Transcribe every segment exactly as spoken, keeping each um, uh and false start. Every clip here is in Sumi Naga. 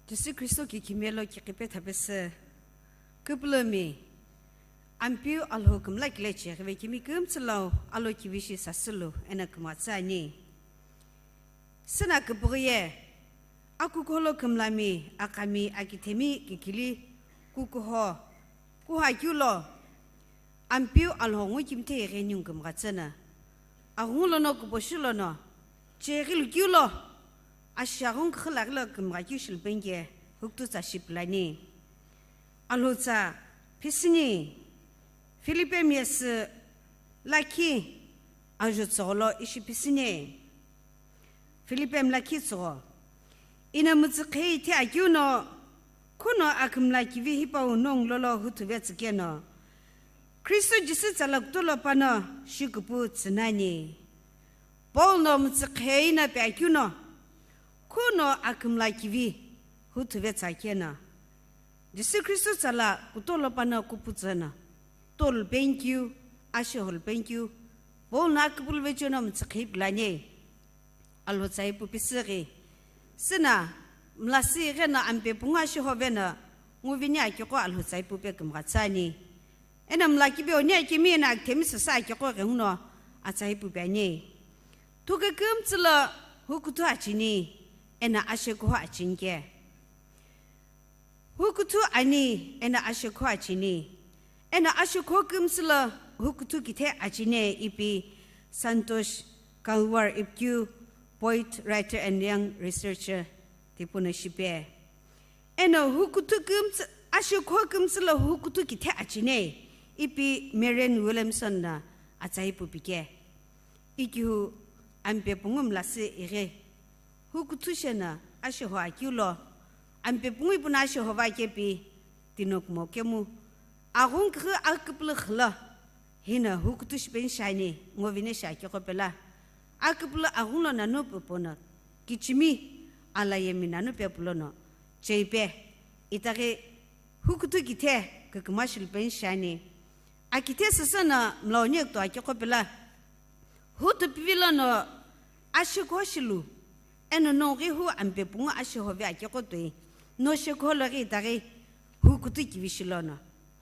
Jisü Kristo kikhime lo kiqipe thapesü, küpülümi, Ampeu Alhou kümla kile cheghive kimi kümtsü lo alo kivishi sasülu eno kümtsü ani. Süna küpüghü ye, akukuholo kümlami, akami, akithemi, kikili, kukuho, kuha keu lo, Ampeu Alhou ngu kimthe ighi ningu kümghatsü na. Aghungu lono kuposhi lono, cheghilu keu lo, ashi aghungu küxü laghi lo kümgha keu shilu penike, hukututsa shipilani. Alhutsa, phisini, Philippians lakhi, ajo tsügholo ishi phisini. Philippians lakhi tsügho. Ina mütsükhei the akeu no, khuno akümla kivi hipau nongu lolo huthuve tsükeno, Kristo Jisü tsala kutolo pano shikupu tsünani. Paul no mütsükhei na pe akeu no, khuno akümla kivi huthuve tsükeno, Jisü Kristo tsala kutolo pano kupu tsüno, tolu penkeu, ashiho lu penkeu, Paul no aküpülü vecheono mütsükhei pilani. Alhutsa ipu pisüghi. Süna, mlasi igheno ampe pungu ashiho veno, nguvini akiqo Alhutsa ipu pe kümghatsü ani. Eno mla kibe oni akimi eno akithemi sasa akiqo ghenguno atsa ipu pe ani. Thuke kümtsü lo hukuthu achini, eno ashekuho achini ke. Hukuthu ani, eno ashekhu achini. Eno ashekhu kümsü lo hukuthu kithe achini ipi Santosh Kalwar ipikeu poet, writer and young researcher tipuno shipe. Eno hukuthu kümsü, ashekhu kümsü lo hukuthu kithe achini ipi Marianne Williamson na atsa ipu pike. Ikihu ampe pungu mlasi ighi. Hukuthu shena ashiho akeu lo, ampe pungu ipuno ashiho va kepi, tino kumo kemu, aghungu küxü aküpülü xü lo, hino hukuthu shipeni shiani, ngovine shi akiqo pelo, aküpülü aghungu lo nanu pupuno, kichimi, alayemi nanu pepulono, cheipe, itaghi hukuthu kithe, küküma shilu peni shiani. Akithe süsü no mlauni ekuto akiqo pelo, huthu pivi lono ashekhu shilu, eno nonghi hu ampe pungu ashiho ve akiqo toi, no shekhu loghi itaghi hukuthu kivi shilono,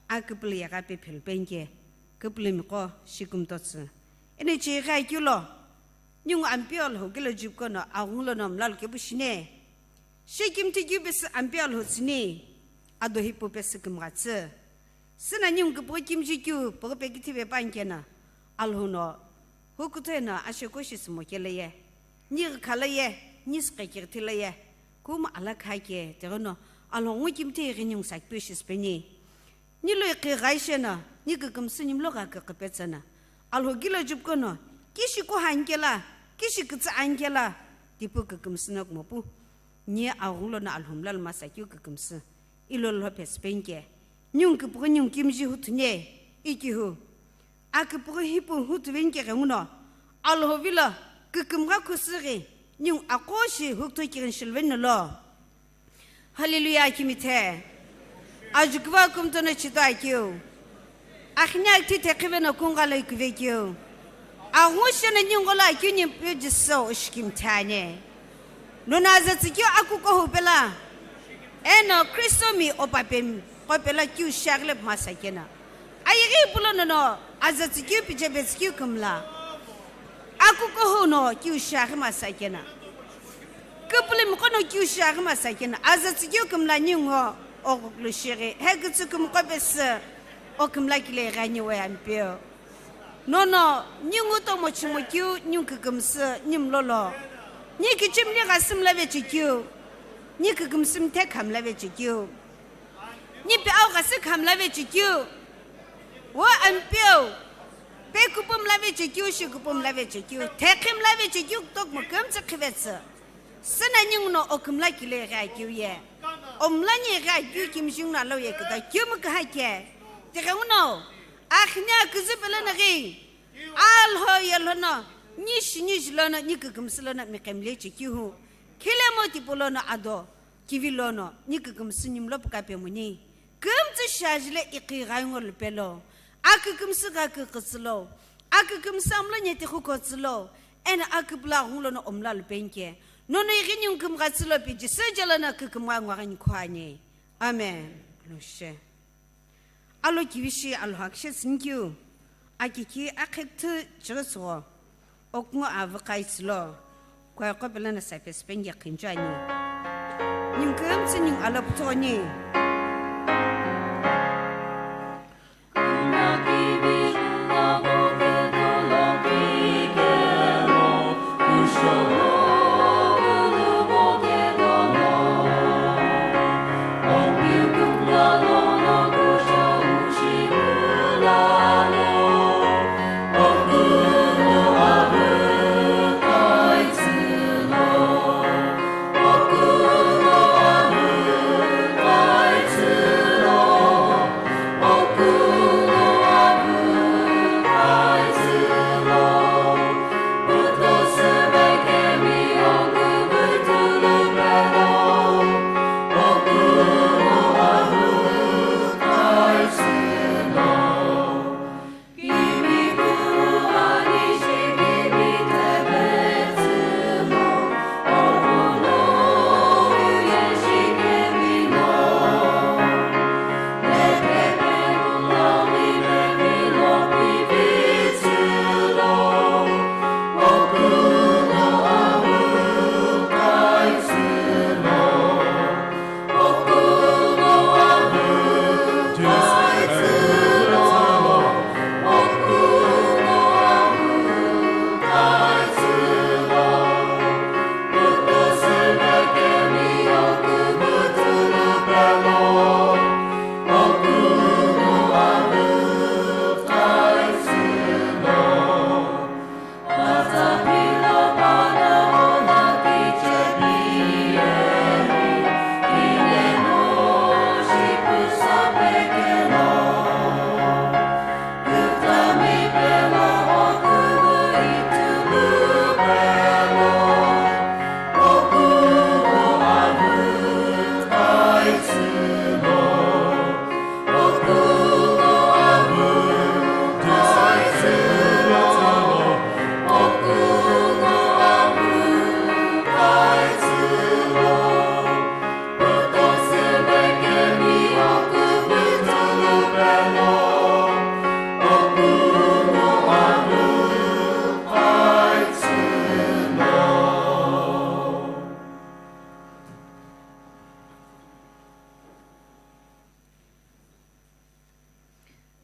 aküpülü yegha pe phelu penike, küpülümiqo shikümtotsü. Eno chighi akeu lo, ningu ampe Alhou kilo jupuqo no aghungu lono mlalu kepu shini. Shekimthi keu pesü ampe Alhou tsüni, ado hipau pesü kümghatsü. Süna ningu küpüghü kimiji keu püghü pekithive panikeno, Alhou no, hukuthu eno ashekhu shi sümo kelo ye, ni ghükha lo ye, ni süqhe kighithi lo ye, kumu alakha ke, tighono, Alhou ngu kimthi ighi ningu sakipeu shi süpeni. Ni lo iqhi ghai sheno, ni kükümsü ni mlo gha küküpetsü no, Alhou kilo jupuqo no, kishi kuha anikelo, kishi kütsü anikelo, tipu kükümsü no kumopu. Ni aghungu lono Alhou mlalu masa keu kükümsü. Ilo lho pesü penike. Ningu küpüghü ningu kimiji huthuni, ikihu. Aküpüghü hipau huthuve nike ghenguno, Alhou vilo kükümgha khusüghi, ningu aqo shi hukuthu kighini shilu veni lo. Hallelujah, kimithe. Ajuküva kümtono chito akeu. Akhini akthi theqhive no kungalo ikuve keu. Aghungu sheno ningu lo akeu ni pio Jisü oshikimthi ani. Nono aza tsükeu akukuhou pelo. Eno Kristomi opapemiqo pelo keu shiaghile pmasa keno. Ayeghi ipulo nono aza tsükeu pije petsükeu kümlo. Akukuhou no keu shiaghi masa keno. Küpülümiqo no keu shiaghi masa keno. Aza tsükeu kümlo ningu oghukulu shighi. He kütsü kümqo pesü. O kümlo kile ighi ani we ampeu. Nono, ningu tomo chimo keu, ningu kükümsü, ni mlolo. Ni kichimni ghasü mlave chekeu. Ni kükümsü mthe khamlave chekeu. Ni pe au ghasü khamlave chekeu. Wo ampeu. Pe kupu mlave chekeu, shi kupu mlave chekeu. Theqhi mlave chekeu, tokmo kümtsü khivetsü. Süna ningu no okümla kile ighi akeu ye. Omlani ighi akeu kimjingu no alo ye küta kemu küha ke. Tighenguno. Akhini aküzü pelo no ghi. Alhou ye lono. Ni shi ni ji lono ni kükümsü lono miqemile chekeu hu. Khilemo tipu lono ado. Kivi lono. Ni kükümsü ni mlo puka pemuni. Kümtsü shi ajile iqi ghai ngolu pelo. Akükümsü gha kükütsü lo. Akükümsü amlo nyeti khukotsü lo. Eno aküpülü aghungu lono omlalu penike. Nono ighi ningu kümgha tsülo pi Jisü jelo no kükümgha ngoghi nikhu ani. Amen. Loshe. Alo kivishi alo hakishe tsünikeu. Akiki akhe küthü chighi tsügho. Okungu avü kaitsülo. Kwai qo pelo no saipesü penge khinju ani. Ningu kümtsü ningu alo pütüghoni.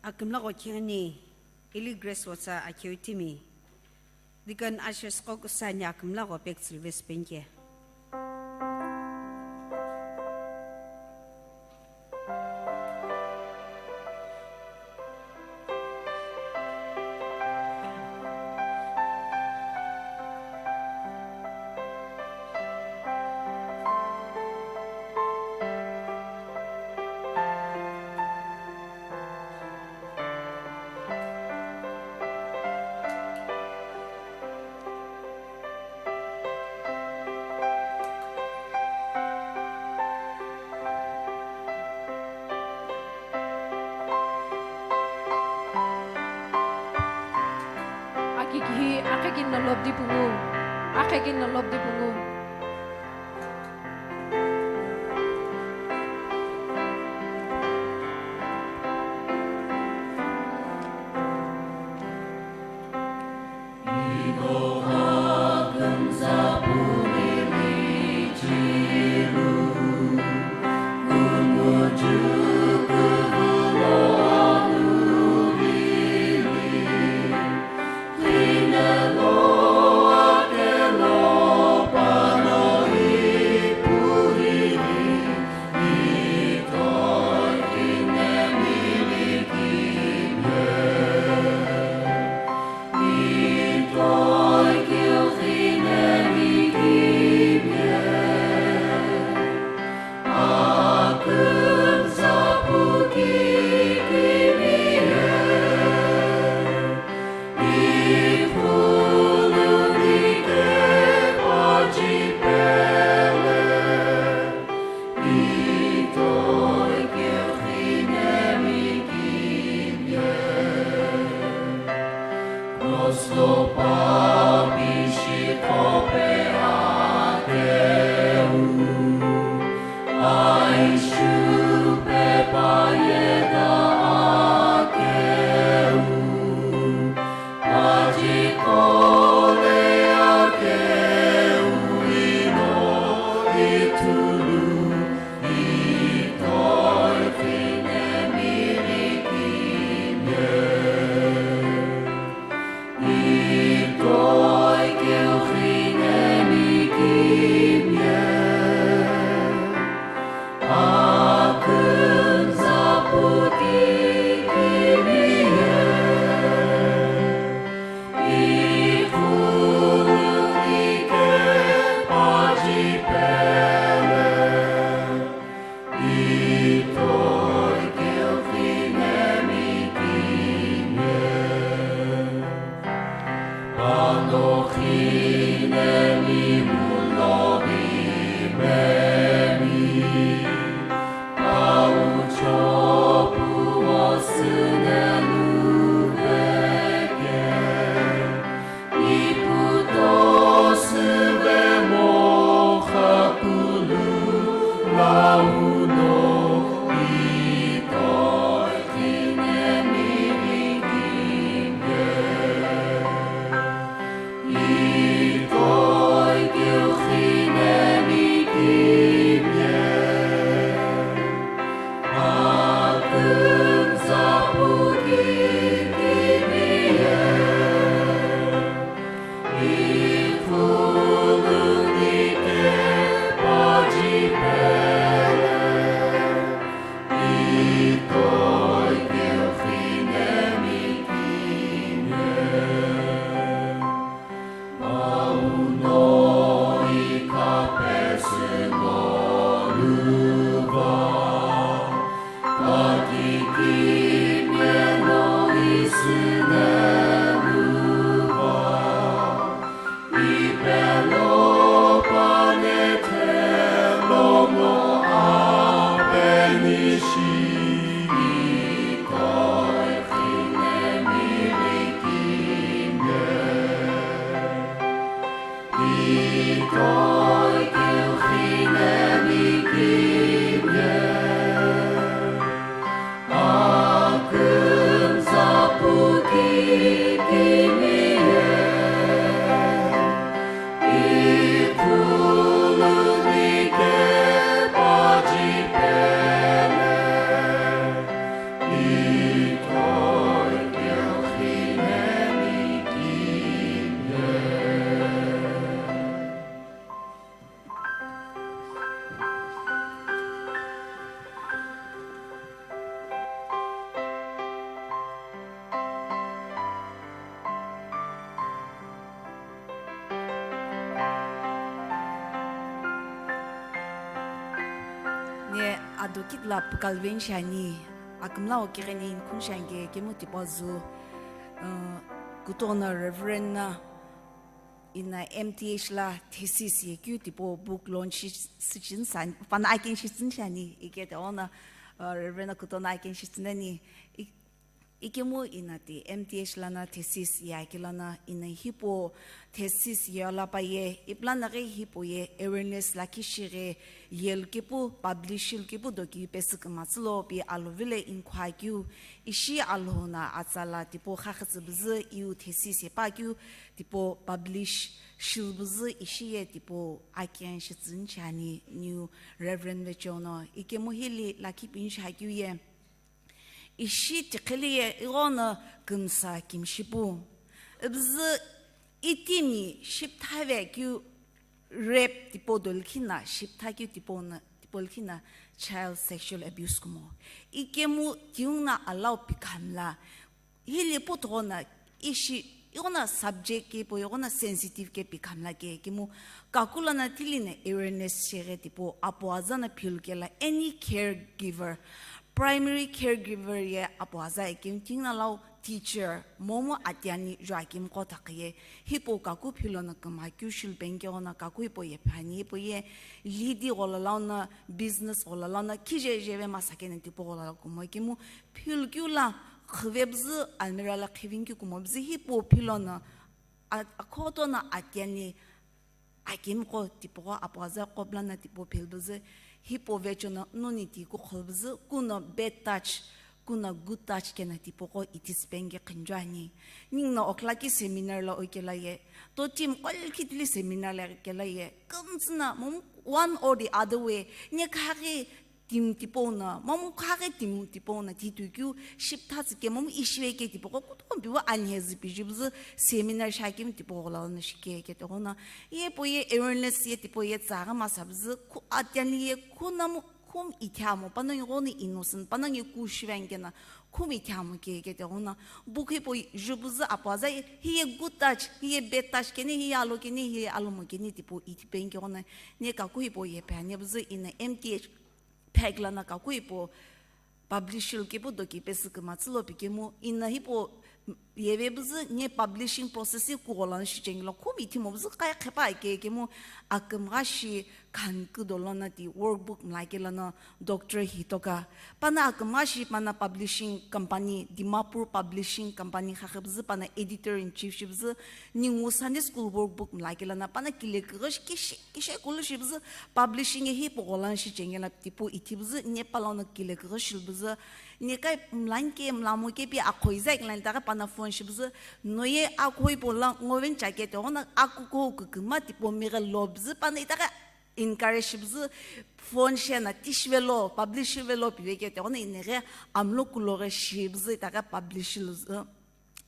Akümla gho kighini, ili Grace Wotsa akeu timi. Deacon ushers qo kusani akümla gho pek silves penke. Aki kihi, akhe kin no lobdi pungu. Akhe kin no lobdi pungu. Ne ado kidla pükalven shiani, akümla okighi ni inkhun shianke kemu tipau zü, uh, kutono Reverend na ina M T H la thesis ye keu tipau book launch shi-, shichini sani, pana akin shichini shiani, ike te ona, uh, Reverend na kutono akin shichini ani, i-, ikemu ina ti M T H lana thesis ye aki lana ina hipau thesis ye ala pa ye, ipulana ghi hipau ye awareness lakhi shighi, yelu kepu, publish lu kepu doki pesü küma tsülo pi alovile inkhua keu, ishi alona atsala tipau khakhitsü püzü iu thesis ye pa keu, tipau publish shilbüzü ishi ye tipau aken shitsüni chani new Reverend Vechono ikemu hili lakhi pinshi hakeu ye. Ishi tiqhili ye ighono kümsa kimshipu. Ibüzü itimi shiptha ve keu rape tipau dolikhina, shiptha keu tipau na, tipau likhina child sexual abuse kumo. Ikemu tiungna allow pikhamla. Hili puthugho na ishi, ighono subject kepu, ighono sensitive ke pikhamla ke, kemu kaku lono thili na awareness shighi tipau, apuaza na philukela any caregiver, primary caregiver ye apuaza ye kemu tingna lau teacher, momu atiani juakimqo thakhiye, hipau kaku philono kümha keu shilu penke ghono kaku hipau ye phani, hipau ye lidi ghola lau na, business ghola lau na, khije jeve masa kena tipau ghola lau kumo kemu, philukeu la khüve püzü, almirah la khivingikeu kumo püzü hipau philono a-, akhoto na atiani akimqo tipau apuaza qo pulana tipau philbüzü hipau Vechono nuni ti kukhulbüzü kuno bad touch, kuno good touch kena tipau qo itisipengike qhinjuani. Ningno oklaki seminar la okela ye, to team qo likhi tili seminar la okela ye, kümtsü na momu one or the other way, ne khaghi team tipau na, momu khaghi team tipau na, titui keu shiptha tsüke momu ishive ke tipau qo kutomo piwu anhezi pijubüzü seminar shakemu tipau ghola lono shike ke te ghono. Ye po ye awareness ye tipau ye tsaghi masa püzü khu atiani ye khu namu khum ithiamo, panongu ghono innocent, panongu ku shive ankena khum ithiamo ke ke te ghono. Book hipau jubüzü apuaza ye, hi ye good touch, hi ye bad touch keni, hi ye alo keni, hi ye alomo keni tipau ithipengike ghono. Ne kaku hipau ye phani püzü ina M T H phek lana kaku hipau publish lu kepu doki pesü küma tsülo pikemu ina hipau yeve püzü ne publishing process hi kughola shichengilo khum ithimo püzü kai qhepa ke kemu akümgha shi khan kudo lono ti workbook mlake lono Doctor Hitoka. Pana akümgha shi pana publishing company, Dimapur Publishing Company khakhe püzü pana editor in chief shi püzü ningu Sunday school workbook mlake lono pana kile kughi shi kishi Kishe kulu shi püzü publishing ye hipau ghola shichengela tipau ithi püzü Nepal lono kile kughi shilu püzü. Ne kai mlanke mlamoke pi akhoiza ikilani itaghi pana phone shi püzü. Noye akhoipo la ngoven chake te ghono akuko küküma tipau mighe lo püzü pana itaghi encourage shi püzü. Phone shena tishi velo, publish velo pive ke te ghono ineghe amlo kuloghe shi püzü itaghi publish lu zü.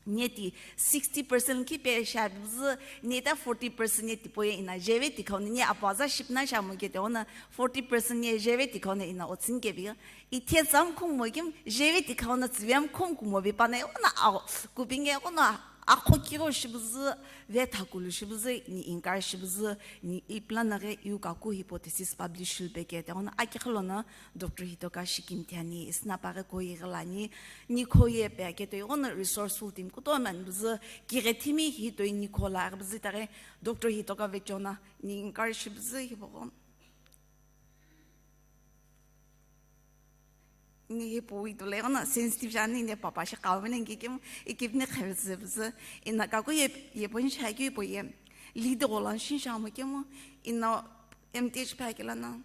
Neti sixty percent ki pe sha püzü, neta forty percent ye tipau ye ina jeve tikhauna ne apuaza shipna sha mo ke te ona forty percent ye jeve tikhauna ina otsün ke bi. Ithe tsam khum mo kim jeve tikhauna tsivem khum kumo bi pana ona au kupinge ona Akho kiro shibüzü, vetha kulu shibüzü, ni inkar shibüzü, ni iplanaghi iu kaku hypothesis publish shilpe ke, teghono akighi lono Doctor Hitoka shikimthi ani, isna paghi koyighi lani, ni khoye pe ake toighono resourceful team kutomo ani büzü, kighe thimi hi toi ni khola aghi büzü itaghi Doctor Hitoka vechona, ni inkar shibüzü hipogho. Ni hipau itulo ighono sensitive shiani, ni papa shi qavene ngikemu, ikipni khevetsüvetsü, ina kaku ye, yeponi shakeu ipo ye, lead ghola shinsha mokemu, ina M T H phakela na.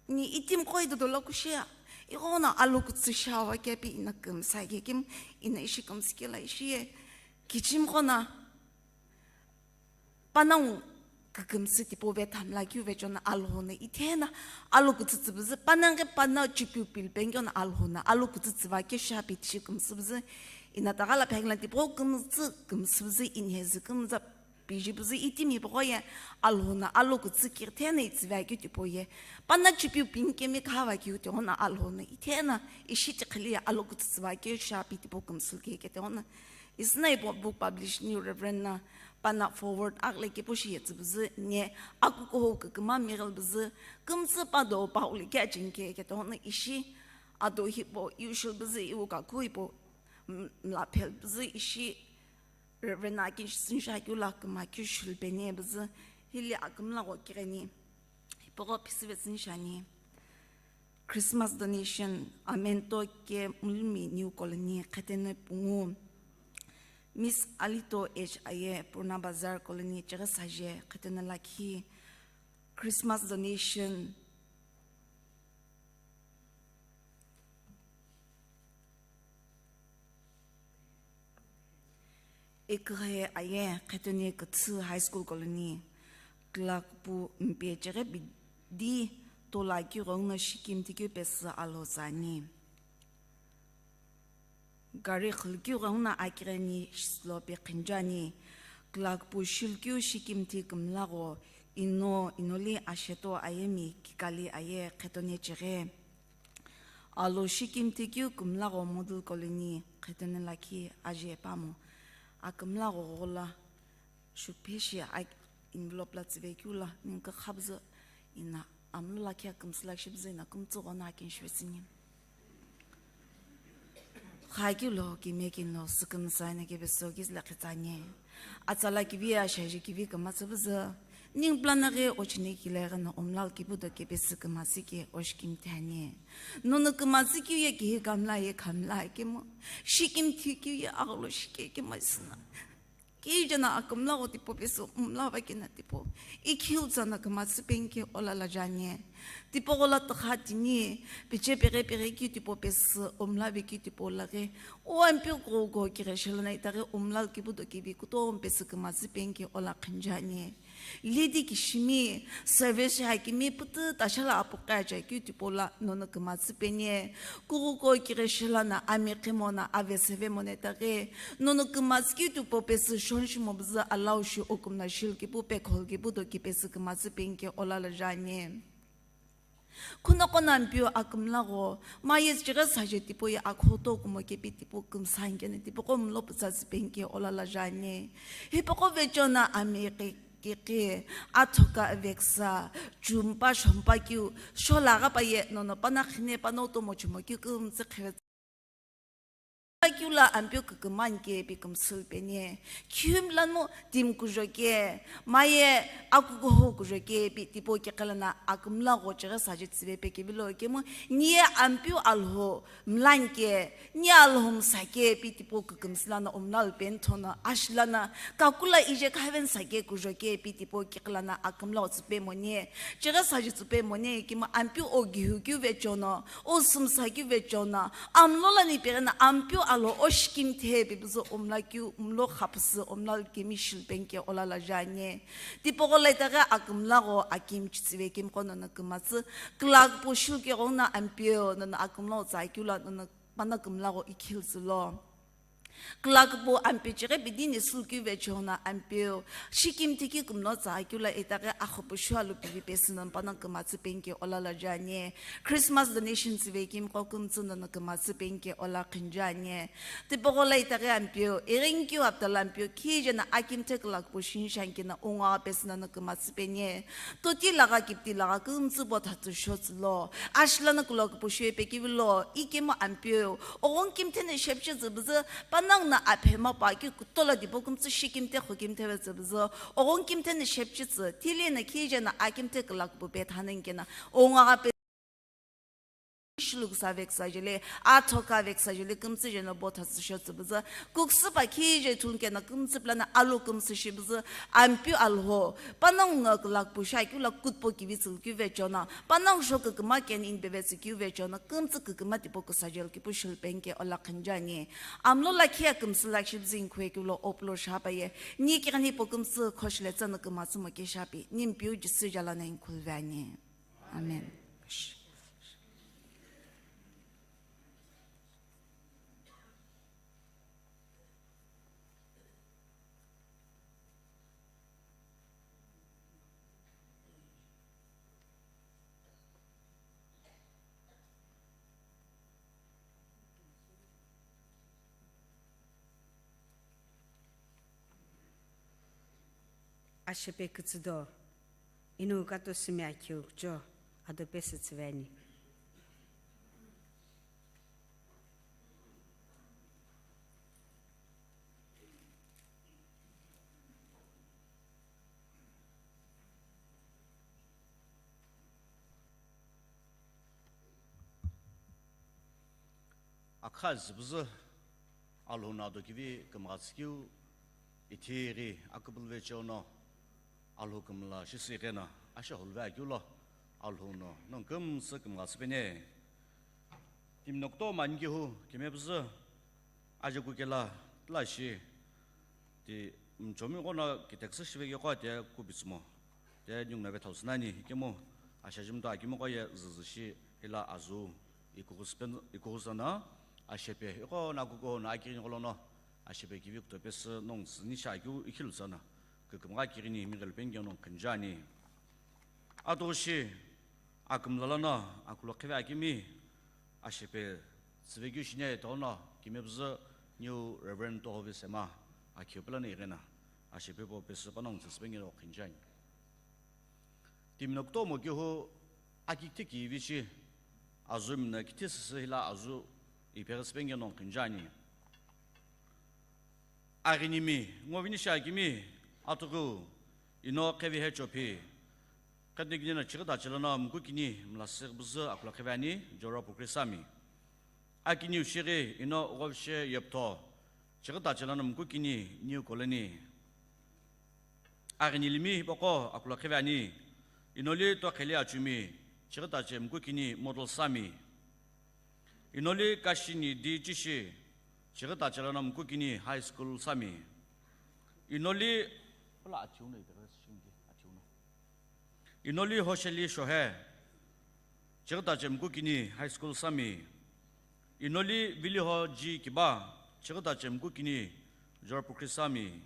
Ni itim qo idudulo kushia, ighono alo kutsü shawa kepi ina kümsa kekemu, ina ishi kümsikela ishi ye, kichim ghona, Panongu kükümsü tipau vetha mlakeu vechona Alhou no ithena alo kutsütsü büzü, panongu ghi panongu chipiu pili pengeno Alhou no alo kutsütsü va keu shapi tishi kümsü büzü, ina taghala phengla tipau kümsü kümsü büzü inhezü kümza piji büzü itimi pogho ye Alhou no alo kutsü kithena itsüve akeu tipau ye, panongu chipiu pini kemi khava keu tighono Alhou no ithena ishi tikhili ye alo kutsütsü va keu shapi tipau kümsü keu ke tighono Isna ipo book publish niu Reverend na pana forward aghile kepu shi yetsü büzü nye akukuhou küküma mighil büzü kümtsü pado pauli keu achinke ketohno ishi ado hipau iu shil büzü iu kaku hipau m-, mla phel büzü ishi Reverend na aki sinsha keu la küma keu shil peni büzü hili akümla gho kigheni hipau gho phisüve sinsha ni. Christmas donation, Amento K Mulmi New Colony, Khetene Pungu. Miss Alito H I A, Purna Bazar Colony, Cheghesaje, Khetene Lakhi. Christmas donation. Eküghe aye Khetene Küthü High School Colony, Clerk pu mpe cheghe bidi tola keu ghenguno shikimthi keu pesü alo tsüani. Gari khülkeu ghenguno akigheni shisülo pe qhinjuani. Clerk pu shilkeu shikimthi kümlagho ino inoli asheto ayemi kikali aye Khetene cheghe. Alo shikimthi keu kümlagho Model Colony, Khetene lakhi aje pamo. Akümlagho ghola shuphe shi a envelope la tsüve keu la ningu khabzü ina amlo lakhi akümsü lakhi shibzü ina kümtsü ghono akin shivetsüni. Kha keu lo kime kin lo sükümsa ina kepeso kizü lakhi tsüani. Atsala kivi ashaji kivi küma tsübüzü. Ningu planaghi ochine kilaighi no omlal kipu do kepesü kümazü ke oshikimthi ani. Nono kümazü keu ye kihi kamla ye khamla kemu. Shikimthi keu ye agholo shike kemu isna. Kije no akümlagho tipau pesü omla va kena tipau. Ikhiu tsana kümazü penke olala jani. Tipau ghola tokha tini, piche peghe peghe keu tipau pesü omla ve keu tipau laghi. O Ampeu kughuko kighe shilana itaghi omlal kipu do kivi kutomo pesü kümazü penke ola qhinjani. Lidi kishimi, service hakimi pütü tashala apuqe aja keu tipau la nono kümazü peni. Kughuko kighe shilana ami khimona ave seve mona itaghi. Nono kümazü keu tipau pesü shonshi mobüzü alau shi okumna shil kipu pekhol kipu do kipesü kümazü penke olala jani. Khunoqo no Ampeu akümlagho, maye chighi saje tipau ye akhoto kumo kepi tipau kümsa ankeno tipaqo mlo pütsazü penke olala jani. Hipaqo vechona ami kiki, athoka veksa, chumpa shompa keu, shola gha paye nono pana khine pano tomo chumo keu kümtsü kheve keu la Ampeu kükümani kepi kümsü peni. Khimlano tim kujoke, maye akukuhou kujoke pi tipau kikhalana akümlagho chighi saje tsüve pe kevilo kemu, niye Ampeu Alhou mlani ke, niye Alhou msa ke pi tipau kükümsü lana omlal peni thono ashilana, kakula ije khaven sake kujoke pi tipau kikhalana akümlagho tsüpe moni, chighi saje tsüpe moni kemu Ampeu ogihu keu vechono, o sümsa keu vechono, amlo lani peghi no Ampeu Alhou oshikimthi pe püzü omla keu mlo khapüsü omlal kemi shil penke olala jani. Tipaqo la itaghi akümlagho akimi chitsüve kemiqo nono kümazü, clerk pu shilkeu ghenguno Ampeu nono akümlagho tsü keu la nono pana kümlagho ikhilzülo. Kulakupu Ampeu chighi bidi ni sülkeu vecheo no Ampeu, shikimthi kikümno tsa akeu lo itaghi axupu shualu pivi pesü no panongu kümatsü penike olalo jani. Christmas donation tsüve kimiqo kümtsü nono kümatsü penike ola qhinjani. Tipaqo lo itaghi Ampeu, ighinikeu aptala Ampeu, khijeno akimthe kulakupu shinishankeno ungu pesü nono kümatsü peni. Toti lagha kipti lagha kümtsü bo thatsü shotsü lo. Ashi lono kulakupu shou pekivilo, ikemu Ampeu, oghon kimthe no shepichitsü püzü, panongu no aphemo pa keu kutola dipo kümtsü shikimthe khokimthe vetsü püzü, oghon kimthe no shepichitsü, thili no khijeno akimthe kulakupu pe thanangikeno, ungu pe shilu küsa veksa jeli, athoka veksa jeli, kümtsü jeno bo thatsü shotsü püzü, kuksüpa khije thulukeno kümtsü pülano alu kümsü shi püzü, Ampeu Alhou, panongu no kulakupu shi akeu lo kutpo kivi tsülkeu vecheo no, panongu sho küküma keno inpe vetsükeu vecheo no, kümtsü küküma tipau küsa jeli kipu shilu penike ola qhinjani. Amlo lakhi akümsü lakhi püzü inkhu akeu lo oplo shapaye, ni kighini hipau kümtsü khoshile tsano kümatsü moke shapi, ni Ampeu Jisü jala no inkhulu vani. Amen. Ashepe kütsüdo, inu kato simi akhiu kucho, ado pesü tsüveni. Akha züpüzü Alhou no ado kivi kümghatsükeu, ithighi aküpülüve cheo no Alhou kümla shisü igheno ashehulve akeu lo Alhou no nongu kümsü kümghatsü peni. Timi no kutomo ani kehu kemepüzü aje kukela tla shi ti mchomi ghono kiteküsü shivekeqo ate kupitsumo. Te ningu no vethau sünani, ikemu ashaji mta akimiqo ye züzü shi hila azu ikughuspen-, ikughusana ashepe iqo no akukuho no akighini gholono ashepe kivi kuto pesü nongu tsüni shi akeu ikhilu tsana kükümgha kighini mighelu penike nongu qhinjani. Atoshi akümla lono akulo qhive akimi ashepe tsüvekeu shinia etono kemepüzü New Reverend Tohovi Sema akhiu pelo no ighena ashepe po pesü panongu tsüsü penike nongu qhinjani. Timi no kutomo kehu aki kithi kivi shi, azumi no kithi süsü hila azu ipeghi süpenike nongu qhinjani. Aghinimi, ngo vini shi akimi, atughu, ino qhevi hecho phi, qhedikini no chighi tache lono mkukini mlasüghi püzü akulo qhive ani, Jora Pukri Sami. Akiniu shighi, ino Ghobshe Yeptho, chighi tache lono mkukini New Colony. Aghinilimi hipaqo akulo qhive ani, inoli Tokheli Achumi, chighi tache mkukini Model Sami. Inoli Kashini Di Chishi, chighi tache lono mkukini High School Sami. Inoli, pula athiu no ipeghi shingi, athiu no. Inoli Hosheli Shohe, chighi tache mkukini High School Sami. Inoli Viliho G Kiba, chighi tache mkukini Jora Pukri Sami.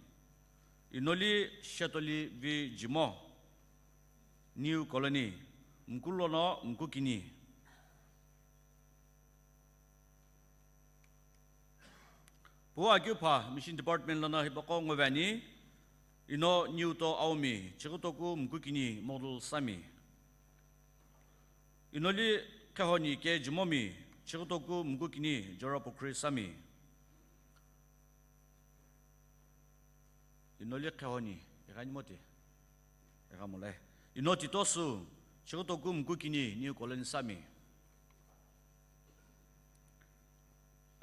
Inoli Shetoli V Jimo, New Colony, mkulono mkukini. Pu akeu pha Mission Department lono hipaqo ngo veni, ino Niuto Aomi, chighi toku mkukini Model Sami. Inoli Khehoni Ke Jimomi, chighi toku mkukini Jora Pukri Sami. Inoli Khehoni, ighani moti. Ighamulai. Ino Titosu, chighi toku mkukini New Colony Sami.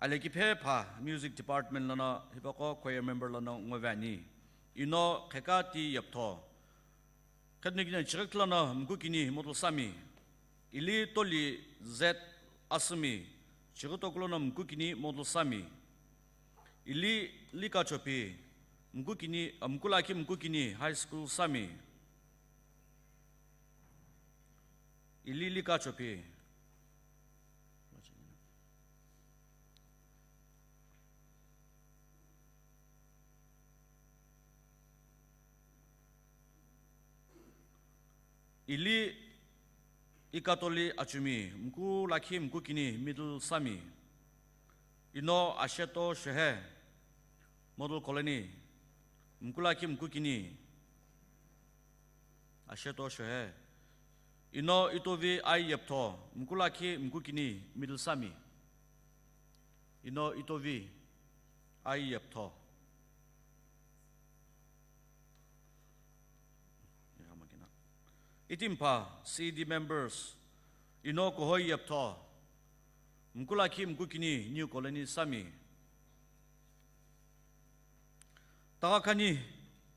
Alekiphe pha Music Department lono hipaqo choir member lono ngo veni. Ino Khekati Yeptho. Qhedikini chighi toku lono mkukini Model Sami. Ili Toli Z Asümi, chighi toku lono mkukini Model Sami. Ili Lika Chopi, mkukini, ah, mkulakhi mkukini High School Sami. Ili Lika Chopi. Ikatoli Achumi, mku lakhi mku kini, middle Sami. Ino Asheto Shehe, Model Colony, mku lakhi mku kini, Asheto Shehe. Ino Itovi Ai Yeptho, mku lakhi mku kini, middle Sami. Ino Itovi Ai Yeptho. Itimpha C E D members, Ino Kuhoi Yeptho, mku lakhi mku kini, New Colony Sami. Taghakhani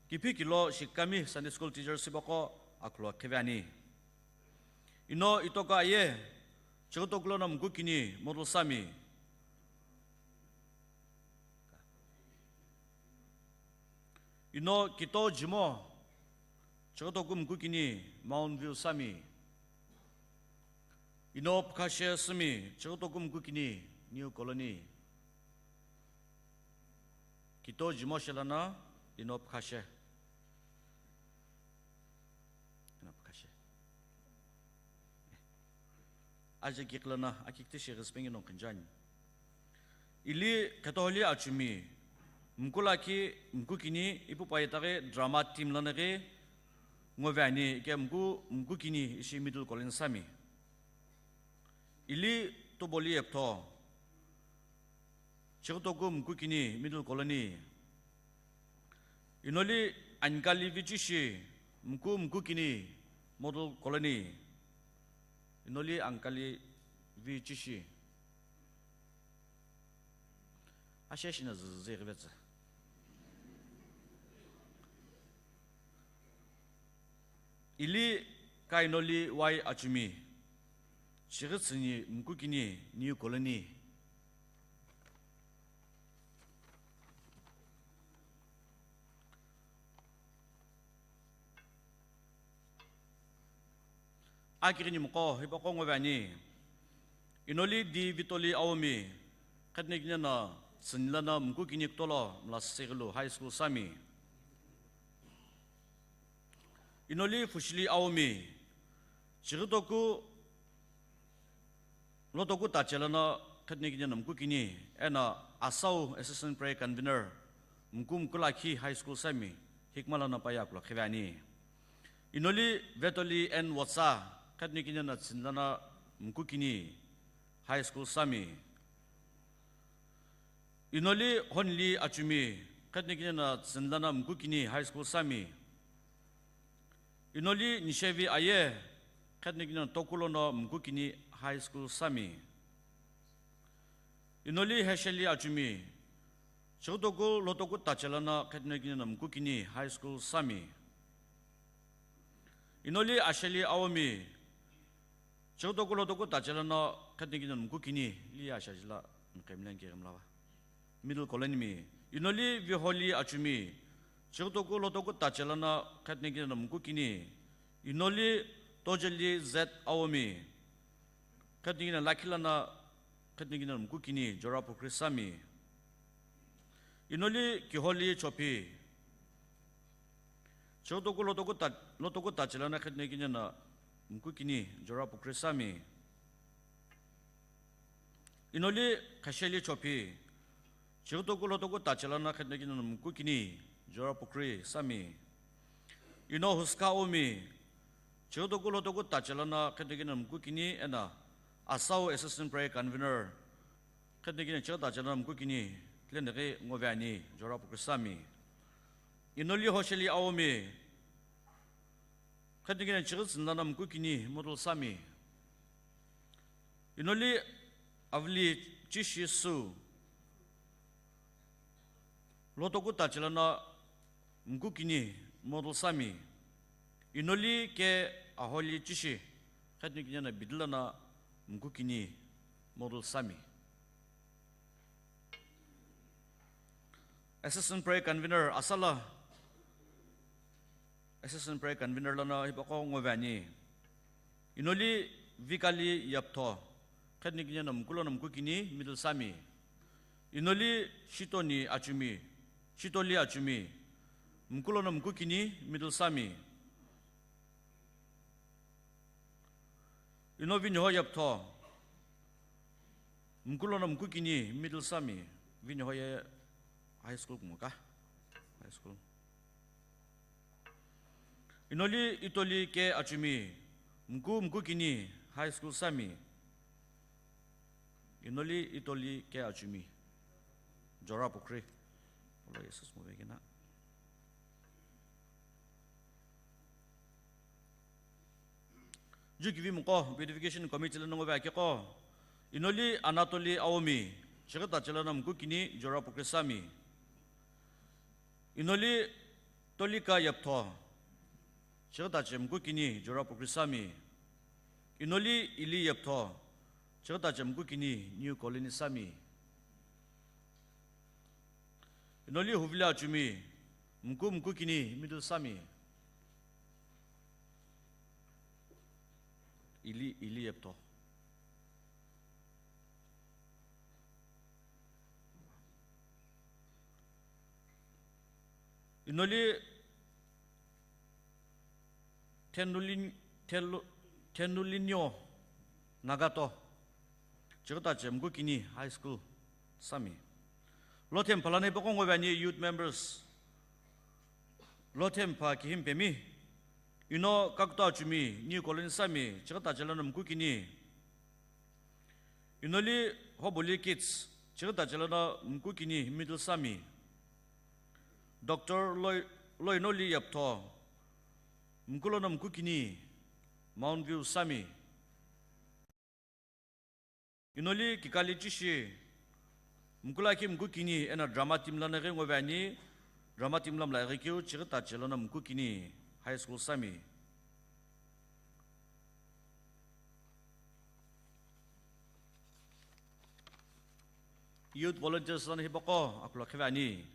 kiphikilo shikikami Sunday school teachers hipaqo akhlo khive ani. Ino Itoka Aye, Chighutoku lono mku kini, Model Sami. Ino Kito Jimo, Chighutoku mku kini, Mount View Sami. Ino Pkhashe Sumi, Chighutoku mku kini, New Colony. Kito Jimo she lono, Ino Pkhashe. Ino Pkhashe. Aja kikilana akikti shi respect nong khinjani. Ili Khetoholi Achumi, mku lakhi mku kini, ipu pai itaghi drama team lono ghi ngove ani, ike mku, mku kini ishi Middle Colony Sami. Ili Tuboli Yeptho, Chighutoku mku kini, Middle Colony. Inoli Ankali Vichishi, mku mku kini, Model Colony. Inoli Ankali Vichishi. Asheshi na züzü ghivetsa. Ili Kainoli Wai Achumi, Chighitsüni mku kini, New Colony. Akighini mqo hipaqo ngove ani. Inoli Di Vitoli Aomi, Khetnekine no Tsünilana mku kini kutolo mla sighilu High School Sami. Inoli Fushili Aomi, Chighutoku lotoku tache lono Khetnekine no mku kini, eno Asau Assistant Prayer Convener, mku mku lakhi High School Sami, hikma lono paye akhlo khive ani. Inoli Vetoli N Wotsa, Khetnekine no Tsünilana mku kini, High School Sami. Inoli Honli Achumi, Khetnekine no Tsünilana mku kini, High School Sami. Inoli Nishevi Aye, Khetnekine no Toku lono mku kini, High School Sami. Inoli Hesheli Achumi, Chighutoku lotoku tache lono Khetnekine no mku kini, High School Sami. Inoli Asheli Aomi, Chighutoku lotoku tache lono Khetnekine no mku kini, li Ashajila nqemlengke gimlava. Middle Colony mi. Inoli Viholi Achumi, Chighutoku lotoku tache lono Khetnekine no mku kini. Inoli Tojeli Z Aomi, Khetnekine lakhi lono Khetnekine no mku kini, Jora Pukhri Sami. Inoli Kiholi Chopi, Chighutoku lotoku ta-, lotoku tache lono Khetnekine no mku kini, Jora Pukhri Sami. Inoli Khasheli Chopi, Chighutoku lotoku tache lono Khetnekine no mku kini, Jora Pukhri Sami. Ino Huska Umi, Chighutoku lotoku tache lono Khetnekine no mku kini, eno Asau Assistant Prayer Convener, Khetnekine chighi tache lono mku kini, tleneghi ngove ani, Jora Pukhri Sami. Inoli Hosheli Aumi, Khetnekine chighi tsünilana mku kini, Model Sami. Inoli Avili Chishi Su, lotoku tache lono mku kini, Model Sami. Inoli Ke Aholi Chishi, Khetnekine no bidi lono mku kini, Model Sami. Assistant Prayer Convener Asala, Assistant Prayer Convener lono hipaqo ngove ani. Inoli Vikali Yaptho, Khetnekine no mku lono mku kini, Middle Sami. Inoli Shitoni Achumi, Shitoli Achumi, mku lono mku kini, Middle Sami. Ino Viniho Yeptho, mkulono mkukini middle sami, Viniho ye high school kumoka, high school. Inoli Itoli K Achumi, mku mkukini high school sami. Inoli Itoli K Achumi, Jora Pukri. Olo Jesus mo vekina. Jukivi mko Beautification Committee lono ngovi akeko. Inoli Anatoli Aomi, chigita chelono mkukini Jora Pukri sami. Inoli Tolika Yeptho, chigita che mkukini Jora Pukri sami. Inoli Ili Yeptho, chigita che mkukini New Colony sami. Inoli Huvila Achumi, mku mkukini middle sami. Ili, Ili Yeptho. Inoli Thenulin-, Thelu-, Thenulinio Nagato, chigita che mkukini high school sami. Lothempha lono hipaqo ngovi ani youth members. Lothempha Kihimpemi, ino Kakuto Achumi, New Colony sami, chigita chelono mkukini. Inoli Hoboli Kids, chigita chelono mkukini middle sami. Doctor Loi-, Loinoli Yeptho, mkulono mkukini Mount View sami. Inoli Kikali Chishi, mkulakhi mkukini eno drama team lono ghi ngovi ani, drama team lo mla ighi keu chigita chelono mkukini high school sami. Youth volunteers lono hipaqo akhulokhivi ani.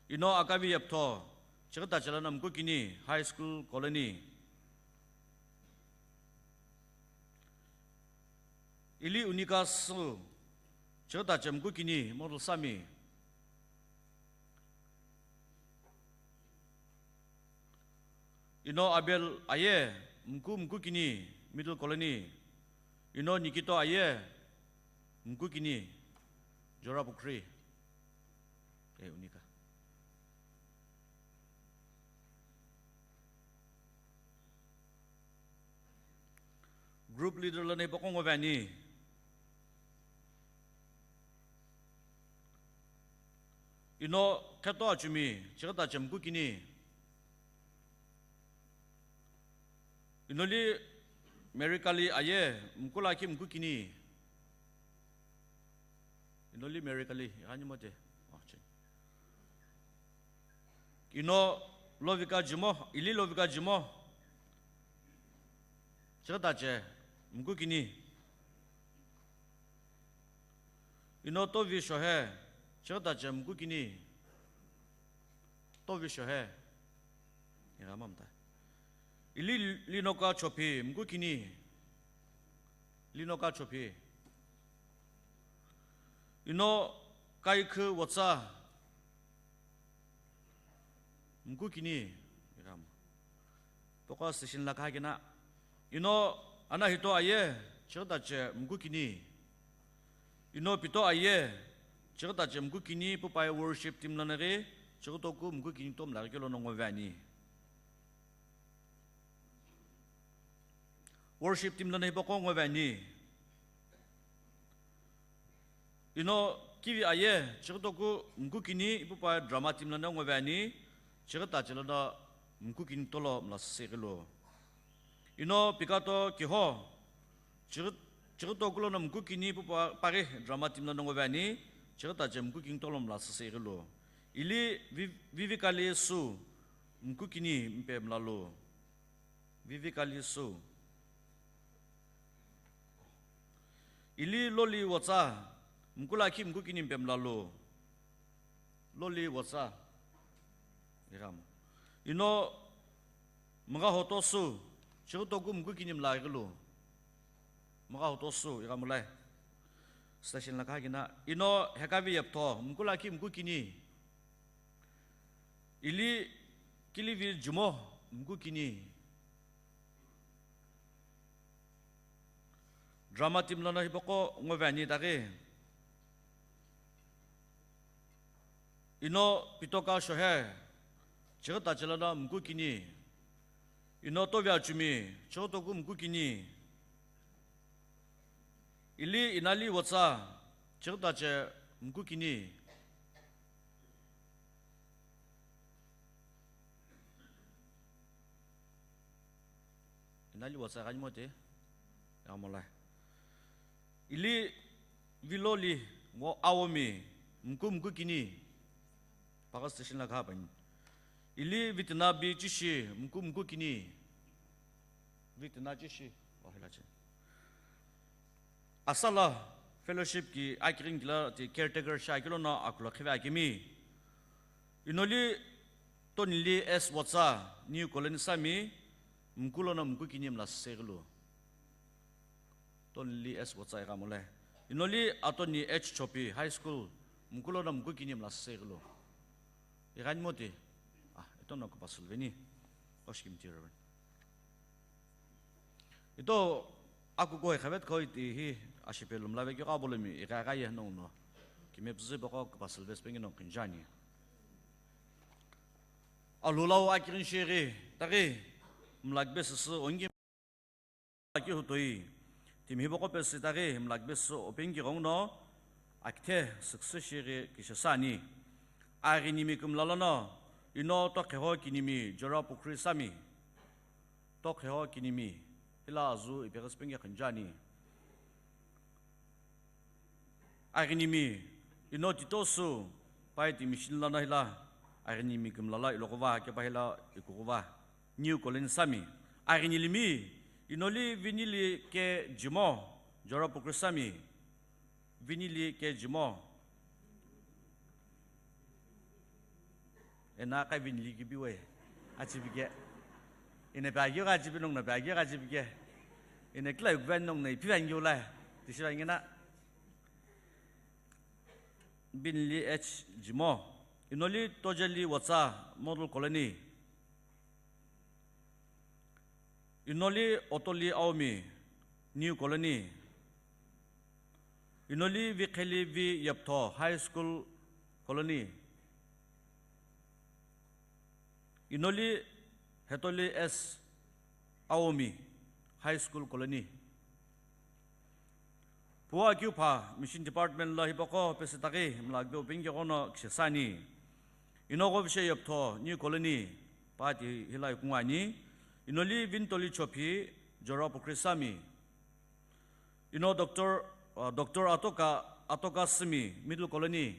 Ino Akavi Yeptho, chigita chelono mkukini high school colony. Ili Unika Su, chigita che mkukini model sami. Ino Abel Aye, mku mkukini middle colony. Ino Nikito Aye, mkukini Jora Pukri. Eh, Unika. Group leader lono hipaqo ngovi ani. Ino Kheto Achumi, chigita che mkukini. Inoli Mary Kali Aye, mkulakhi mkukini. Inoli Mary Kali, ighani mote. Oh, che. Ino Lovika Jimo, Ili Lovika Jimo. Chigita che mkukini. Ino Tovi Shohe, chigita che mkukini. Tovi Shohe. Igha mamta. Ili Linoka Chophi, mkukini. Linoka Chophi. Ino Kaikhu Wotsa, mkukini. Igha mo. Poko station la kahakina. Ino Anahito Aye, chigita che mkukini. Ino Pito Aye, chigita che mkukini, pupai worship team lono ghi, chigitoku mkukini tomla ghi kelo no ngovi ani. Worship team lono hipaqo ngovi ani. Ino Kivi Aye, chigitoku mkukini, ipupa drama team lono ngovi ani, chigita chelono mkukini tolo mla sisi ighilu. Ino Pikato Kiho, chigi-, chigitoku lono mkukini, ipupa paghi drama team lono ngovi ani, chigita che mkukini tolo mla sisi ighilu. Ili Vi-, Vivikali Su, mkukini mpe mlalu. Vivikali Su. Ili Loli Wotsa, mkulakhi mkukini mpe mlalu. Loli Wotsa. Igha mo. Ino Mghahoto Su, chigitoku mkukini mla ighilu. Mghahoto Su, igha mulai. Station la kahakina. Ino Hekavi Yeptho, mkulakhi mkukini. Ili Kilivi Jimo, mkukini. Drama team lono hipaqo ngovi ani itaghi. Ino Pitoka Shohe, chighi tache lono mku kini. Ino Tovi Achumi, chighi toku mku kini. Ili Inali Wotsa, chighi tache mku kini. Inali Wotsa ighani moti? Ighamolai. Ili Viloli ngo Aomi, mku mku kini. Paga station la kha pani. Ili Vitina Bi Chishi, mku mku kini. Vitina Chishi, oh, hila chi. Asala fellowship ki akighini kila ti caretaker shi akilo no akulo khive akimi. Inoli Tonili S Wotsa, New Colony Sami, mku lono mku kini mla seseghilu. Tonili S Wotsa ighamolai. Inoli Atoni H Chopi, High School, mku lono mku kini mla seseghilu. Ighani moti? Ah, ito no kupasulveni. Koshkimti Reverend. Ito akuko ikhavet kho iti hi ashipe lumlave kyo ka bolomi, ighagha ye nongno. Kime püzü boko kupasulve spengi nong kinjani. Alulau akirin shiri, tagi, mlakbe sisi ongi ki hutoi. Timi hipaqo pesü itaghi mlakbe sü open ki ghongno akithe süküsü shighi kishasani. Aghinimi kümla lono ino tokheho kinimi Jora Pukhri Sami. Tokheho kinimi hila azu ipeghi sipenghi khinjani. Aghinimi ino titosu pai ti machine lono hila aghinimi kümla lo iloghuva kepa hila ikughuva. New Colony Sami. Aghinilimi, inoli Vinili ke Jimo, Jora Pukhri Sami. Vinili ke Jimo. Ena ka Vinili kibiwe. Achibike. Ina pagi ka chibi nongna pagi ka chibike. Ina kila yukvan nongna ipi vangi ulai. Tishi vangina. Vinili H Jimo. Inoli Tojeli Wotsa, Model Colony. Inoli Otoli Aomi, New Colony. Inoli Vikheli Vi Yeptho, High School Colony. Inoli Hetoli S Aomi, High School Colony. Puwa kiu pha, Mission Department lo hipaqo pesü taghi mlakbe open ki ghono kishasani. Inogho Vishe Yeptho, New Colony, pa ti hila ikungu ani. Inoli Vintoli Chopi, Jora Pukhri Sami. Ino Doctor, uh, Doctor Atoka, Atoka Simi, Middle Colony.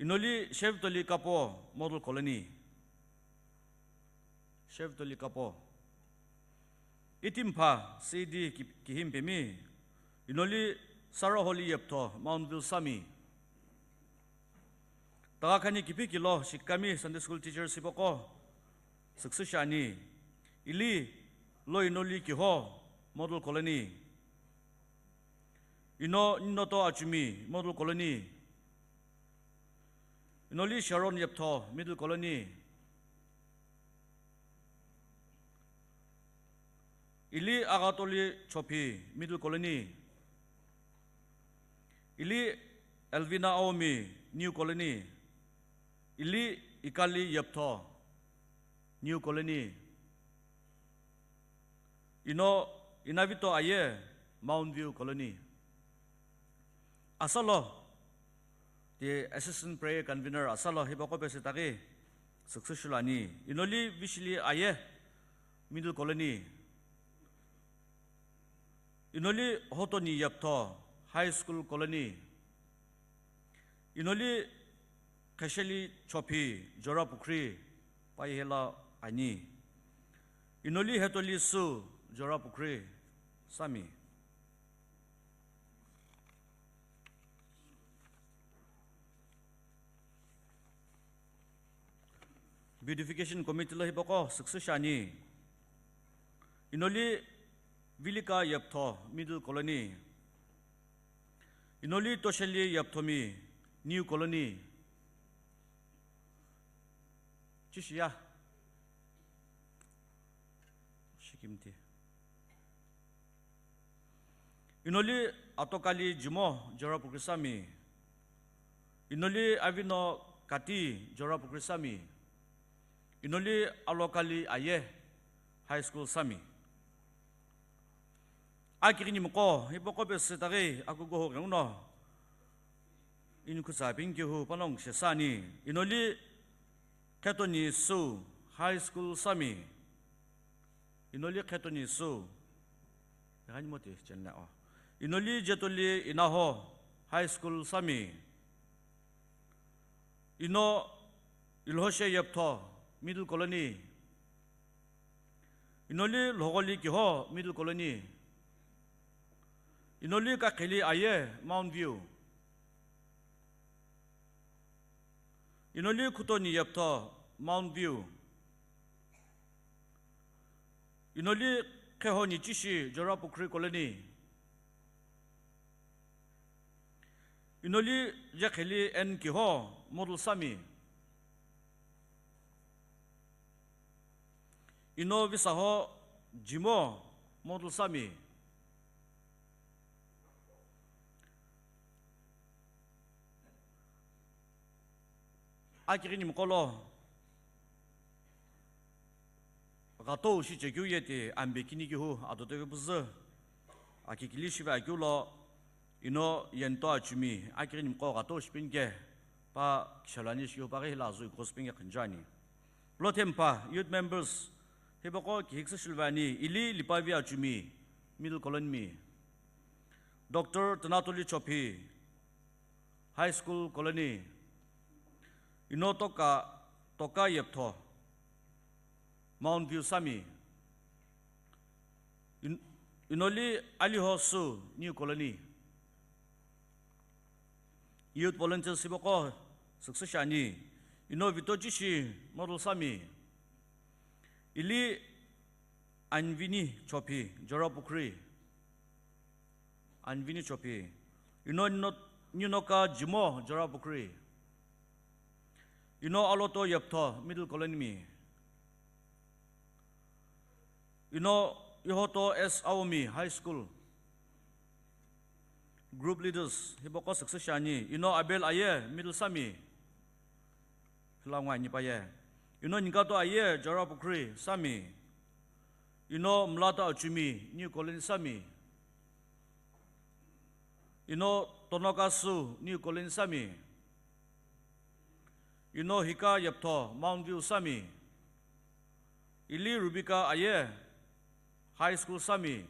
Inoli Shevtoli Kapo, Model Colony. Shevtoli Kapo. Itimpha, C D ki-, Kihimpemi. Inoli Saraholi Yeptho, Mount View Sami. Tagakhani kipi kilo shikami Sunday School teachers hipaqo süküsü shiani. Ili lo Inoli Kiho, Model Colony. Ino Ninoto Achumi, Model Colony. Inoli Sharon Yeptho, Middle Colony. Ili Agatoli Chopi, Middle Colony. Ili Elvina Aomi, New Colony. Ili Ikali Yeptho, New Colony. Ino Inavito Aye, Mount View Colony. Asalo, the Assistant Prayer Convener, asalo hipaqo pesü taghi süküsü shilani. Inoli Vishili Aye, Middle Colony. Inoli Hotoni Yeptho, High School Colony. Inoli Khesheli Chopi, Jora Pukhri, pai hela ani. Inoli Hetoli Su, Jora Pukhri, Sami. Beautification Committee lo hipaqo süküsü shiani. Inoli Vilika Yeptho, Middle Colony. Inoli Tosheli Yepthomi, New Colony. Chishiya. Shikimti. Inoli Atokali Jimo, Jorapukri Sami. Inoli Avino Kati, Jorapukri Sami. Inoli Alokali Aye, High School Sami. Akighini mqo, hipaqo pesü itaghi akukuho ghenguno inikutsa pinkehu panongu shesani. Inoli Khetoni Su, High School Sami. Inoli Khetoni Su. Ighani moti chenna o. Inoli Jetoli Inaho, High School Sami. Ino Ilhoshe Yeptho, Middle Colony. Inoli Lhogoli Kiho, Middle Colony. Inoli Kakheli Aye, Mount View. Inoli Khutoni Yeptho, Mount View. Inoli Khehoni Chishi, Jorapukri Colony. Inoli Jekheli N Kiho, Model Sami. Ino Visaho Jimo, Model Sami. Akighini mqo lo ghatou shichekeu ye ti ambe kini kehu adotovi püzü akikili shive akeu lo, ino yento achumi akighini mqo ghatou shipinike pa kishalani shikehu paghi hila azü ikhoshipinike khunjuani. Lothempa youth members, hipaqo kihikisü shiluvani, ili Lipavi achumi, Middle Colony mi. Doctor Tanatoli Chophi, High School Colony. Ino Toka, Toka Yeptho, Mount View Sami. In-, Inoli Aliho Su, New Colony. Youth volunteers hipaqo süküsü shiani. Ino Vito Chishi, Model Sami. Ili Anvini Chophi, Jorapukri. Anvini Chophi. Ino Nino-, Ninoka Jimo, Jorapukri. Ino Aloto Yeptho, Middle Colony mi. Ino Ihoto S Aomi, High School. Group leaders, hipaqo süküsü shiani. Ino Abel Aye, Middle Sami. Hila ngo ani paye. Ino Nikato Aye, Jorapukri Sami. Ino Mlata Achumi, New Colony Sami. Ino Tonoka Su, New Colony Sami. Ino Hika Yeptho, Mount View Sami. Ili Rubika Aye, High School Sami.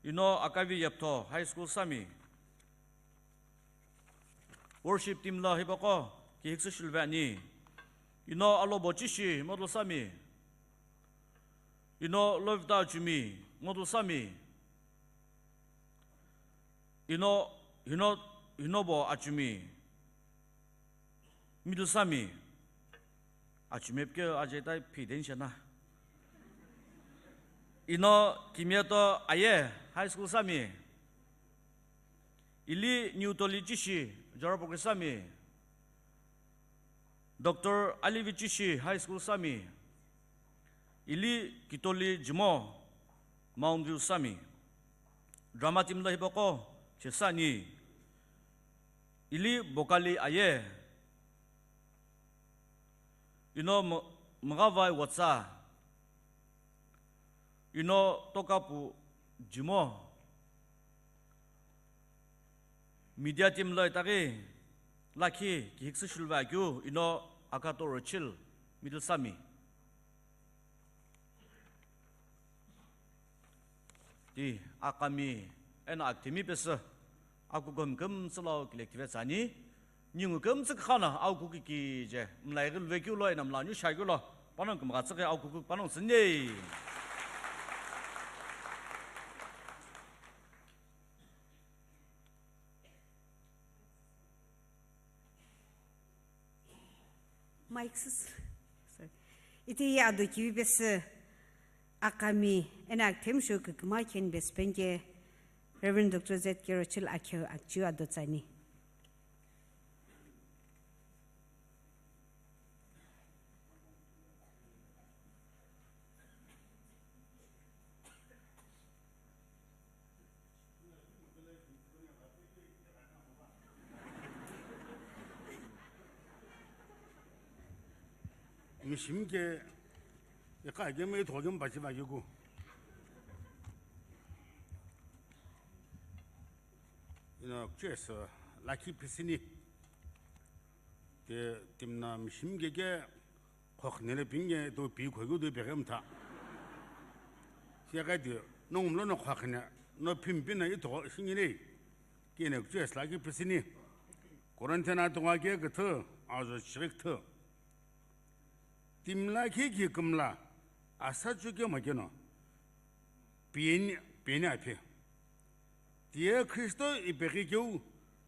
Ino Akavi Yeptho, High School Sami. Worship team lo hipaqo kihikisü shiluvani. Ino Alobo Chishi, Model Sami. Ino Lovita Achumi, Model Sami. Ino Hino-, Hinobo Achumi, Middle Sami. Achumi pike ajeta phi den shena. Ino Kimieto Aye, High School Sami. Ili Newtoli Chishi, Jorapukri Sami. Doctor Alivi Chishi, High School Sami. Ili Kitoli Jimo, Mount View Sami. Drama team lo hipaqo chesani. Ili Bokali Aye. Ino Mo-, Mogavai Watsa. Ino Tokapu Jimo. Media team lo itaghi lakhi kihikisü shiluvakeu ino Akato Rochil, Middle Sami. Ti aqami eno akithimi pesü akukuhumi kümtsü lo kilekithive tsüani. Ningu kümtsü kükha no akuku kije mlai ghiluvekeu lo eno mla niu shakeu lo panongu kümgha tsüghi akuku panongu tsüni. Mic sis. Sorry. Iti ye ado kivi pesü aqami eno akithemi shou küküma kheni pesü penike Reverend Doctor Z K Rochil akhe akchiu ado tsüani. Mishimi ke, iqa kemi, itho kemi pachi vakiku. Ino, kuchesa, lakhi pisini. Te, timna mishimi ke ke, khokhnele pinge, to pi khokyu to pegem tha. Siya kai te, nong mlo no khokhne, no pim pina itho singine. Kene kuchesa lakhi pisini. Korinthian atunga ke kethu, azo chiriktu. Timla khikhi kümla, asa chuke makeno, piyeni, piyeni aphi. Tiye Khristo ipeghi keu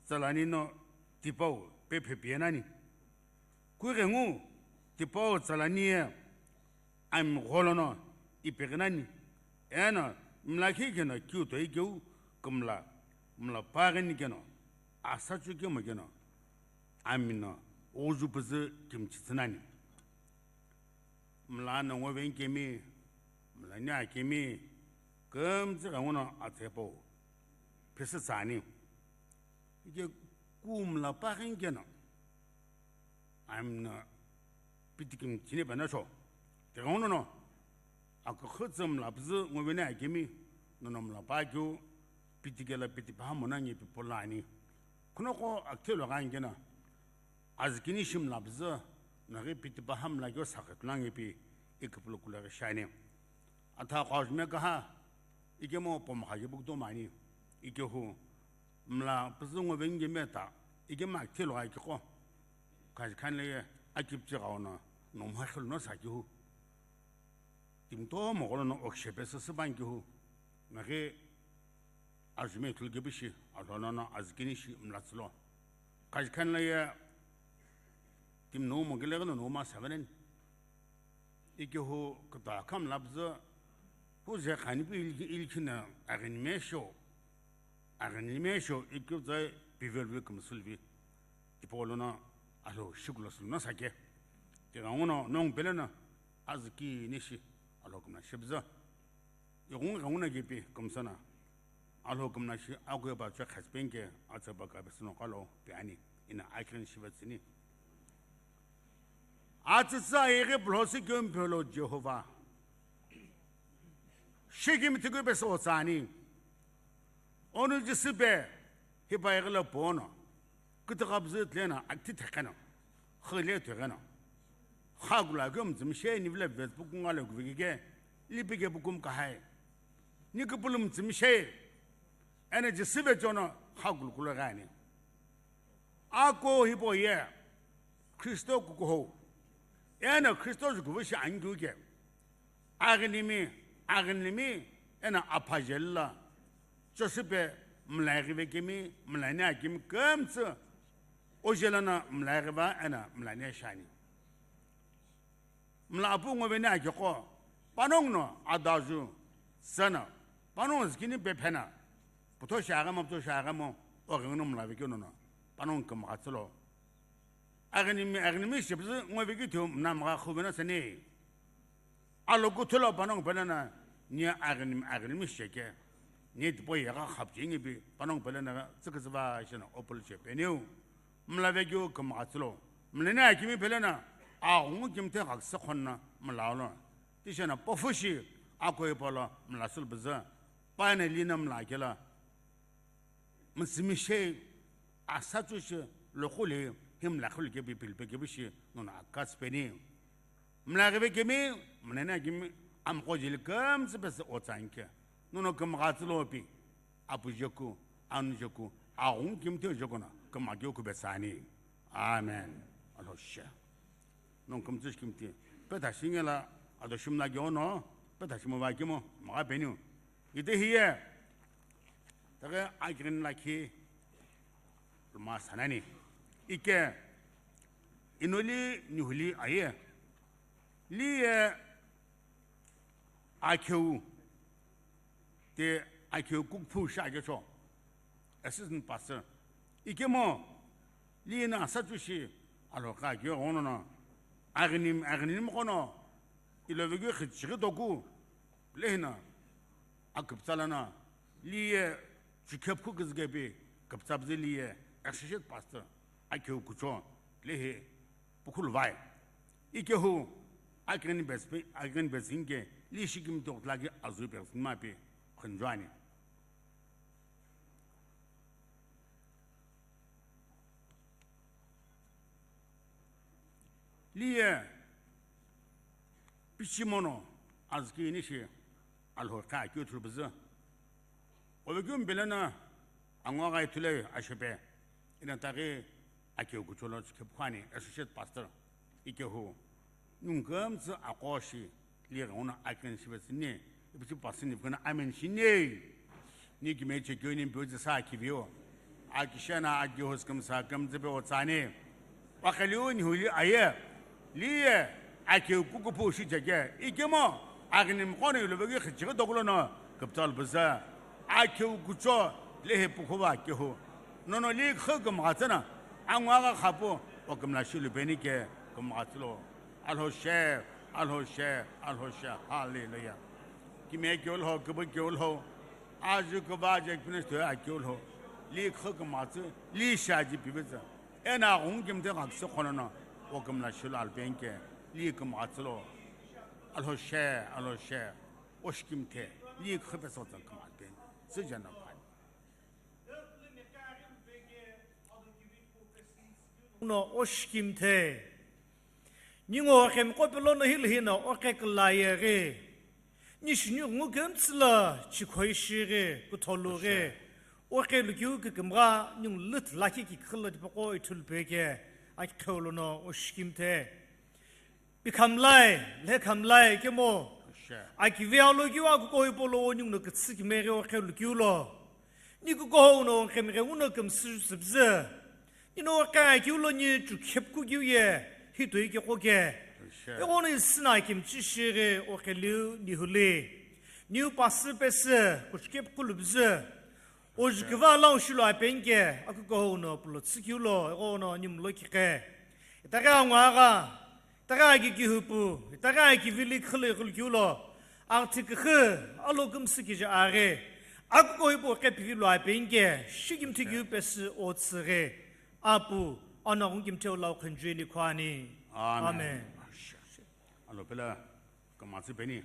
tsalani no tipau pephe piyenani. Kughengu tipau tsalani ye ami gholono ipeghinani. Eno mla khikhi no kiu toi keu kümla, mla paghini keno, asa chuke makeno, ami no ghuju püzü kimichitsü nani. Mla no ngo veni kemi, mla ni akemi, kümtsü ghenguno atsepo, phisü tsani. Ike ku mla paghini keno, ami no pitikim chine panacho. Te ghenguno no, akükhütsü mla püzü ngo veni akemi, nono mla pakeu, pitikela piti paha monangi pipolani. Khunoko akthelo gani keno, azikini shi mla püzü, naghi piti paha mla keu sakhi tunangi pi ikipulukula ghi shani. Atha qajme kaha, ikemo pomkha ye bukto mani, ikehu, mla püzü ngo veni kemi ta, ikema akthelo gha ikeko. Kaji khanle ye, akipchi ghaono, nomha khelu no sakihu. Timto mogholo no okshepe sü sübankihu. Naghi, ajume thulkepu shi, alhono no azikini shi mla tsülo. Kaji khanle ye, tim no mogele gano no ma savenen. Ikehu kata kam lapzü, hu je khani pi ilki-, ilkina aghinime sho. Aghinime sho ikeu tsai pivelvi kümsülvi. Tipolono alo shikulo suluno sake. Tighenguno nong peleno azikini shi alo kümna shibzü. Ighungu ghanguna kipi kümsana. Alhokümna shi akuyeba chwe khaspenke atsüba kabe süno kalo piani ina akhin shivatsini. Atsütsü ayeghi pulhosi keu mphelo Jehova. Shikimthi keu peso otsani. Onu Jisü pe hipa ighilo pono. Kütüghapüzü tlena akthi thekheno, xü le thwegheno. Xakula keu mtsümishei nivile vetsü pukunga le kuvekike, lipike pukum kahai. Ni kupulu mtsümishei, ena Jisü vechono xakulu kulo ghani. Ako hipau ye, Khristo kukuhou. Ena Khristo jukuvu shi angiu ke. Aghinimi, aghinimi, ena aphajelila. Joseph mlai ghive kemi, mlai ne akemi kümtsü, ojelana mlai ghiva ena mlai ne shani. Mla apu ngo veni akeko, panongu no adaju, sena, panongu zikini pephena, putho shaghe mo, putho shaghe mo, oghengu no mla vekeu nono, panongu kümgha tsülo. Aghinimi, aghinimi shipüzü ngo vekeu thiu mna mgha khuvena seni. Aloku thulo panongu pelena, ni aghinimi, aghinimi sheke. Ni tipau yegha khapchingi pi, panongu pelena, tsüküzüva shena opul che peniu. Mla vekeu kümgha tsülo. Mlene akimi pelena, aghungu kimthe ghakse khonna mla lo. Tishena pofushi, akoi polo, mla sülpüzü. Paina lina mla kela. Msimishi, asachu shi, lokhu le, him lakhulu kepi pilpe kepi shi, nono akas peni. Mla ghive kemi, mlene akimi, amqo jili kümtsü pese otsanke. Nono kümgha tsülo pi, apu jeku, anu jeku, aghungu kimthe jeku no, kümgha keu kubesani. Amen. Alhoshe. Nong kümtsü shi kimthi. Petha shingela, ado shimla gyono, petha shimo va kimo, mgha peniu. Ite hiye, tage akirin lakhi, luma sanani. Ike, inoli nihuli aye. Liye, akheu, te akheu kukuphu shi akecho. Assistant pastor. Ikemo, lina sachu shi, alo ka kyo ono no, aghinim, aghinim kono, iloveghi khichighi toku, lehina, akuptsalana, liye, chukhepkhu kizgepi, kuptsabzi liye, associate pastor, akheu kucho, lehi, pukhulu vai. Ikehu, Akighi ni pesi, akighi ni pesi ke, li shikimthe kutulaki azü pesi ma pi khunjuani. Li ye pichimono azü ki ni shi Alhou kha akeu thulu püzü. Ovekeu mpelena angua ghi thuleu ashepe. Ina taghi akeu kucholo chikepkhani associate pastor. Ikehu. Nungkümtsü akoshi. Lira una akin shivetsini. Ipichi pasini vkana amen shini. Ni kimeche kyo ni mbiuji sa kivio. Akishana aki hoskum sa kamtsepe otsani. Wakaliu ni huli aye. Liye aki kukupu shi jage. Ikemo. Agni mkono ilovegi khichighi dokulono. Kaptal buza. Aki kucho. Lehe pukuva kihu. Nono li khugum gatsana. Angwa ga khapu. Okumla shilu benike. Kumgatslo. Alhou she. Alhou she. Alhou she. Hallelujah. Kime kyolho. Kubu kyolho. Aju kuba je kpines to a kyolho. Li khugum gatsü. Li shaji pibetsa. Ena gung kimte gakse khonono. Okumla shilu albenke. Li kumgatslo. Alhou she. Alhou she. Oshkimthe. Li khupesot zan kumalpen. Sijana pan. No oshkimthe. Ningo kemko pelo no hil hina oke kulaye ghi. Nishini ngu kemtsila chikhoi shighi kutholu ghi. Oke lukiu kikimgha ningu lut laki ki khilo dipako ithulpeke. Akhe olono oshkimthe. Pikhamlai, lekhamlai kemo. Akivi alokiu akukohi polo oningu no kitsü kimeghe oke lukiu lo. Ni kukoho uno kemeghe uno kemsü sübzü. Nino oke akiu lo ni chukhep kukiu ye. Hitoi ke koke. Egono isina kimchi shighi oke liu ni huli. Niu pasü pesü kuchukep kulubzü. Ojukiva lau shilo apenke akukoho uno pulo tsükiu lo. Egono nimlo kike. Itaghi angwa agha. Itaghi aki kihupu, itaghi aki vili khili khulkiu lo, agthi kikhi, alo kümsü kije aghi, akuko ipu kepivilo apenke, shikimthi kiu pesü otsüghi, apu, ana gung kimtheu lau khanjueli khwani. Amen. Amen. Alo pela, kamatsü peni.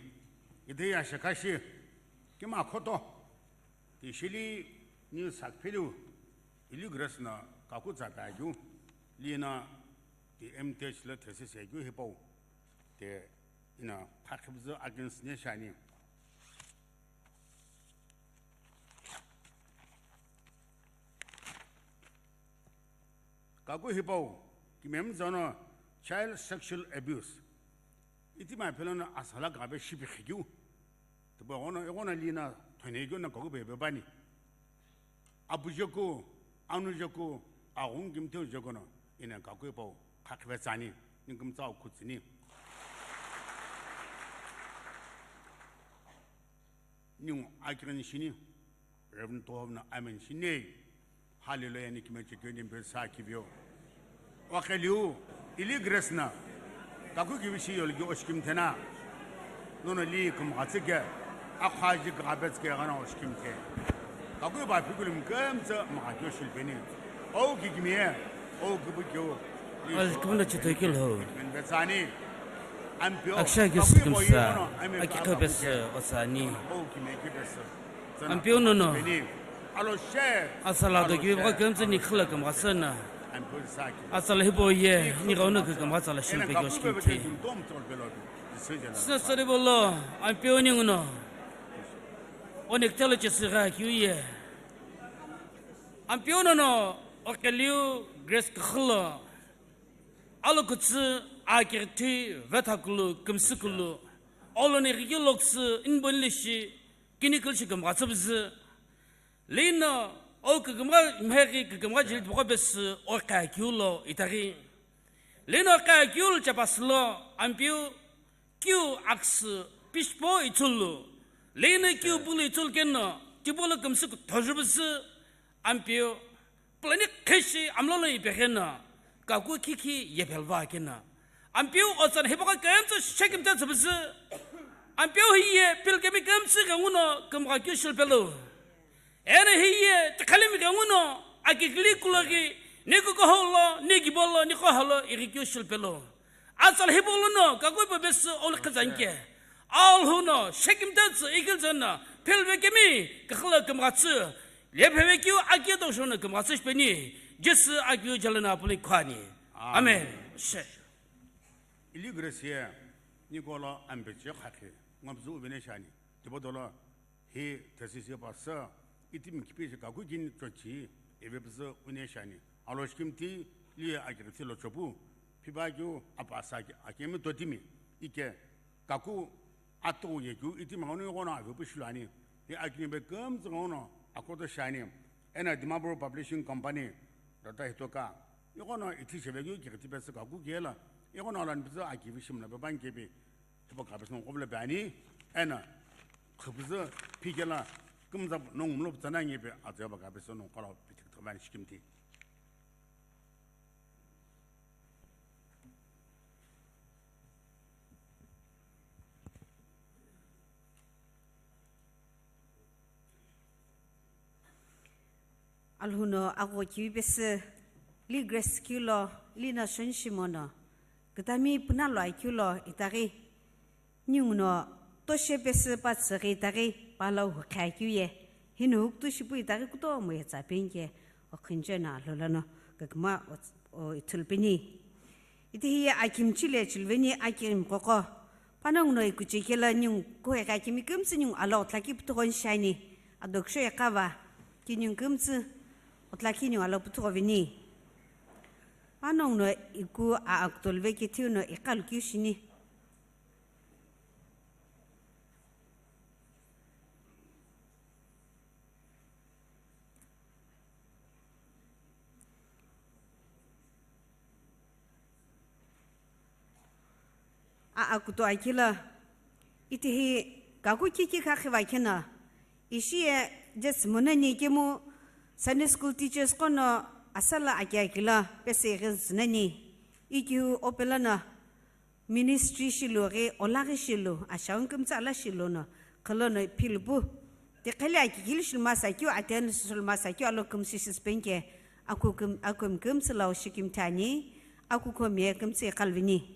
Ide ya shakashi, kima khoto, tishili, ni sakphiliu, ili grace na, kaku tsata ju, lina, Ti M T H lo thesis yagyu hipau. Ti ina phakhipuzu against ne shani. Kaku hipau, kimemzono child sexual abuse. Iti ma phelono asala kabe shipi khikyu. Tipau eghono, eghono lina thonhekeu no kaku pepe bani. Apu jeku, anu jeku, aghungu kimtheu jeku no, ina kaku hipau, khakhipe tsani, ningu kümtsau khutsini. Ningu akighini shini, Reverend Tohov no amen shini. Hallelujah, ni kime chekyo ni mbe sa kivyo. Oqheliu, ili grace na. Kaku kivishi yolgi oshkim thena. Nono li kumghatsike. Akhaji kgabetske gana oshkim the. Kaku ba pikulum kemtsa mgakyo shilpeni. O kikimie, o kubukyo. Al kumna chitoi kilho. Betsani. Ampio. Aksha gis kumsa. Akikho bes osani. O kime kibes. Ampeu nono. Asala do kivi vaka kemtse ni khila kemgha sena. Asala hipau ye, ni ghauna ke kemgha tsala shilpe kyoshkimthi. Sina sari bolo, ampeu ninguno. Onek telo chesira kiu ye. Ampeu nono, okeliu, grace kakhilo. Alokutsu, akirthi, vethakulu, kemsukulu. Oloni riki loksu, inbonlishi, kinikil shi kemgha tsubzu. Lino, o kikimgha mheghi kikimgha jili tipaqo pesü o qha kiu lo itaghi. Lino qha kiu lo chapasü lo, ampeu, kiu aksü, pishpo ithulu. Lino kiu pulu ithulu keno, tipolo kemsü kuthojubusü, ampeu, pulani qhishi amlolo ipegheno, kaku khikhi yephelva keno. Ampeu otsan hipaqo kemtsu shekimtse tsubusü. Ampeu hiye pilkemi kemtsu ghenguno kemgha kiu shilpelo. Eno hiye tikhalimi ghenguno akikili kuloghi ni kukoholo, ni kibolo, ni koholo, ighi keu shilpelo. Atsala hipau lono kaku hipau pesü oli khazanike. Alhou no shekimta tsü ikilzü no phelvekemi kakhalo kümghatsü. Lephevekeu aki tokshon no kümghatsü shipeni. Jisü akeu jalana puli khani. Amen. Amen. She. Ili grace ye, Nicola Ambeche khakhe, ngomzu uvene shani. Tipau dolo, hi thesisi pasa, itimi kipi shi kaku kini chochi, eve püzü une shani. Alo shikimti, liye akiriti lo chopu, piba kyu apasa ki, akemi totimi, ike, kaku ato ye kyu, itimi ngonu yokono ave pu shilani. Hi akini be kümzü ngonu, akoto shani. Ena Dimapur Publishing Company, Doctor Hitoka, yokono ithi sheve kyu, kiriti pesa kaku kela, yokono lan püzü akivi shimla be ban kepi, Hipau kha pesü nongu qo vilo pe ani, eno khüpüzü phikela kümza nongu mlo pütsa na ngepe atsüya pa kha pesü nongu qo lo pithikthiküvani shikimthi. Alhou no agho kiu pesü, li grace kiu lo, li na shonshi mono, kütami puna lo akeu lo itaghi, ningu no toshe pesü patsüghi itaghi, pala hukhe akeu ye, hino huktu shipu itaghi kutomo ye tsa penke, okhunche no alhou lono, kakuma o, o ithulu peni. Iti hiye akimchi le chilveni akimqoqo. Panongu no ikuche kela ningu kuheghi akimi kümtsü ningu alo otlaki pütüghoni shiani. Adoksho iqava ki ningu kümtsü otlaki ningu alo pütüghovini. Panongu no iku a akutolve kethiu no iqalu kiu shini. A akutu akila, itihi kaku kiki kakhiva kena, ishi ye jesü monani kemu Sunday school teachers qono asala aki akila pese ighi zünani, ikiu opelana. Ministry shilu ghi, olaghi shilu, ashawini kümtsü ala shilu no, khalono philipu. Tiqheli akikili shilu masa keu, ateni shilu masa keu, alo kümsü shispenke, aku küm, aku kümtsü lau shikimthi ani, aku komi kümtsü iqalvini.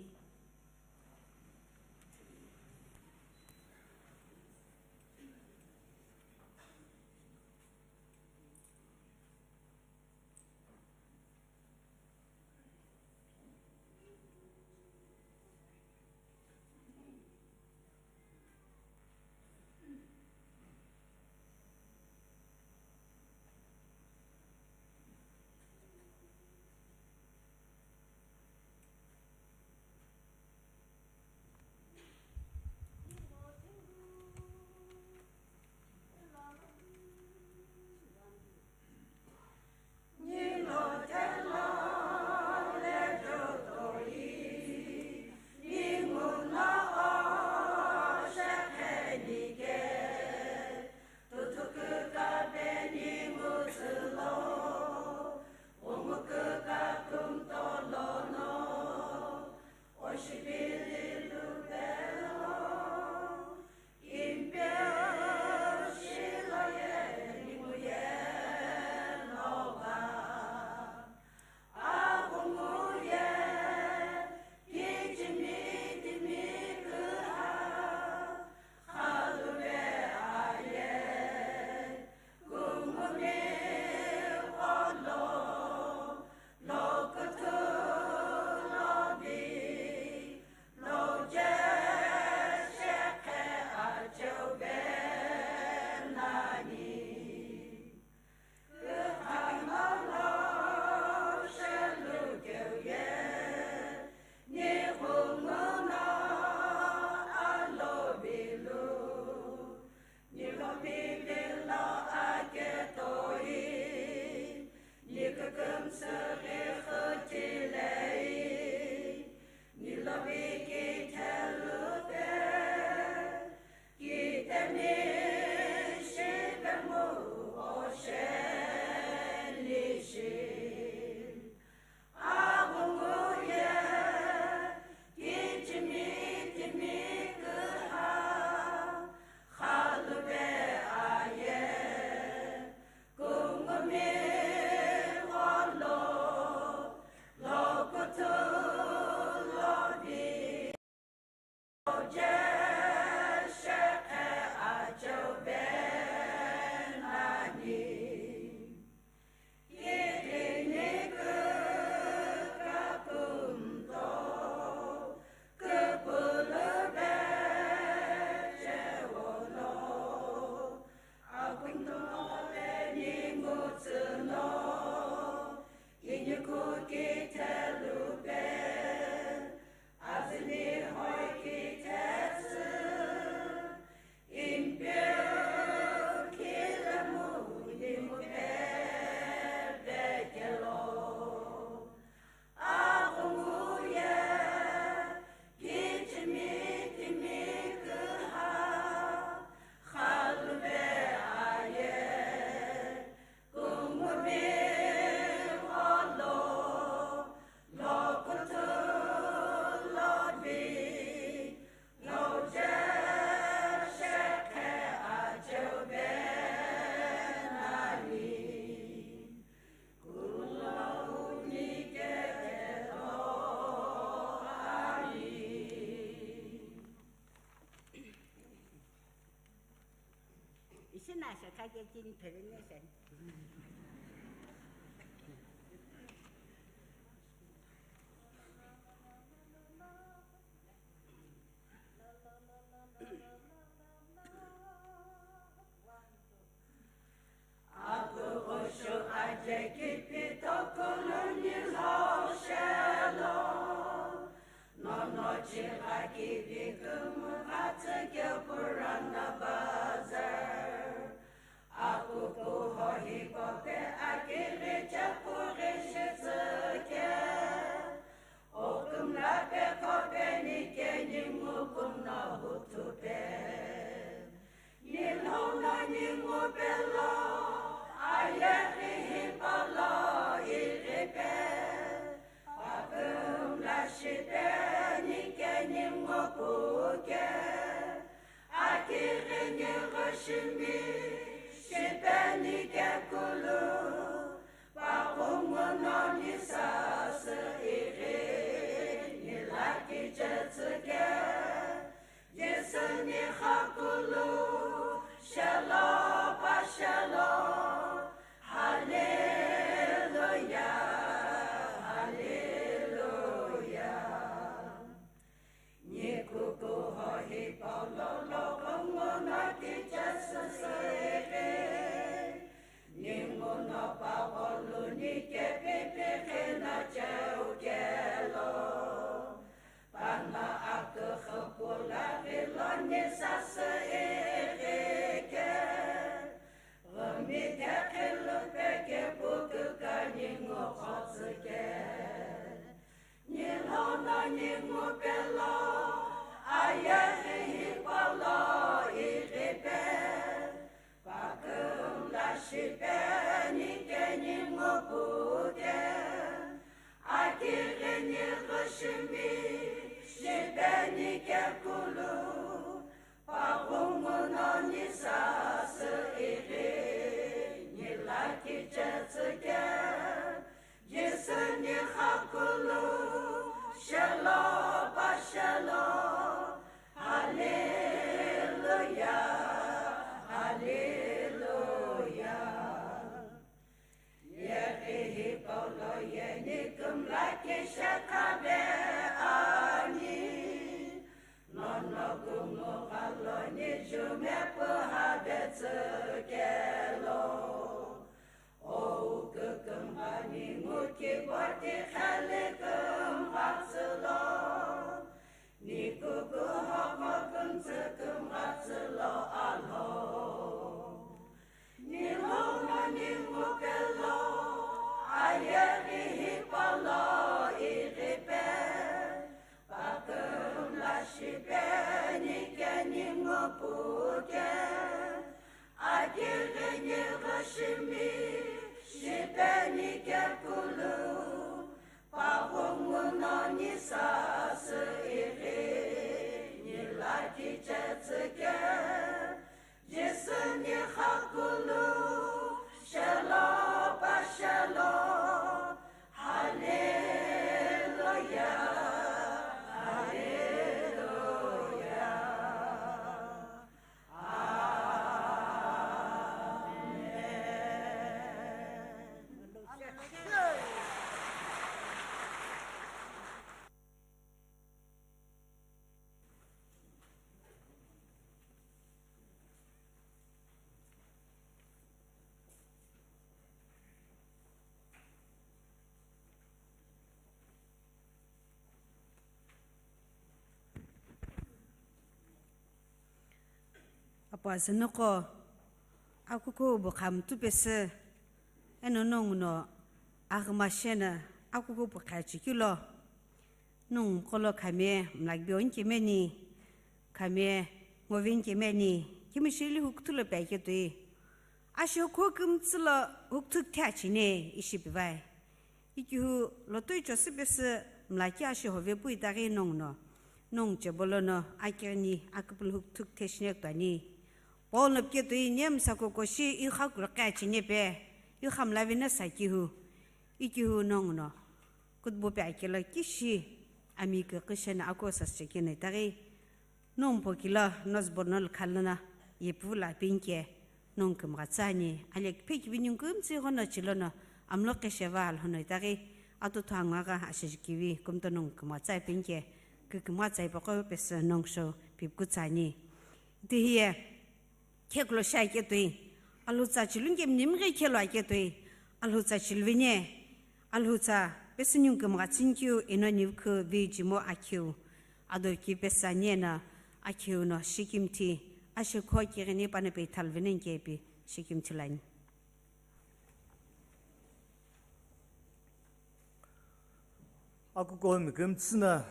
Ishi na shakha ke kini pherene shen. Akughushu aje kipito kuluni lo shelo. Nono chigha kivi kümgha tsüke purana bazar. Akukuho hipau pe akighi chekughi shi tsüke. O kümla pe kopeni ke ningu kumno huthupe. Nilhou no ningu pelo, ayeghi hipau lo ighipe. Pakümla shipeni ke ningu puke. Akighi nighi shimi, shipeni ke kulu. Paghungu no nisasü ighi, nilaki chetsüke. Jisü nigha kulu, shelo pa shelo, hallelujah, hallelujah. Nikukuho hipau lo loghungu no kichesü ighi, ningu no pagholu nike pipighi no cheu kelo. Pana aküxü pulaghi lo nisasü ighi ke. Ghümi thekhilu peke puküka ningu khotsüke. Nilhou no ningu pelo, ayeghi hipau lo ighipe. Pakümla shipeni ke ningu puke, akighi nighi shimi, shipeni ke kulu, paghungu no nisasü ighi, nilaki chetsüke. Jisü nigha kulu, shelo pa shelo, hallelujah, hallelujah. Yeghi hipau lo ye nikümla kishekhabe ani, nono kungugha lo nijume puhabe tsükelo. O kükümgha ningu kiboti kheli kümgha tsülo, nikukuho kümtsü kümgha tsülo Alhou. Nilhou no ningu pelo, ayeghi hipau lo ighipe. Pakümla shipeni ke ningu puke, akighi nighi shimi, shipeni ke kulu, paghungu no nisasü ighi, nilaki chetsüke. Jisü nigha kulu, shelo pa shelo, hallelujah, hallelujah. Amen. Apu azünoqo, akuku bukha mütupesü, eno nonguno aghüma shena akuku bukha chikilo. Nongu qolo khami mlakbi onkemeni, khami ngovi nkemeni, kimishi li hukuthu lo pai ketoi. Asho kho kümtsü lo hukuthu kuthe achine ishi pivai. Ikihu lotoi chosü pesü mlaki asho hove pu itaghi nonguno, nongu chebolono akighi ni aküpülü hukuthu kuthe shine kutani. Paul no piketoi nemsa kokoshi igha kuloqe achine pe, igha mlavina sakihu, ikihu nonguno. Kutbo pe akelo kishi ami küküshena ako sasüchekeno itaghi. Nongu pokilo nozbo no lükhaluna yepu la pinke. Nongu kümgha tsü ani, alekiphe kivi ningu kümtsü ighono chilono, amlo qesheva Alhou no itaghi, atothu angagha ashijikivi kumto nongu kümgha tsü ipeni ke, kükümgha tsü ipaqo pesü nongu shou pipuku tsü ani. Iti hiye, khekulo shi aketoi, Alhou tsü chilungu kemi nimighi khelo aketoi, Alhou tsü chiluveni, Alhou tsü pesü ningu kümgha tsünikeu eno nivikhu vijimo akhiu. Ado ki pesü ani eno akhiu no shikimthi, ashekho kighini pano pe ithaluveni kepi shikimthi lani. Akuko mi kümtsü na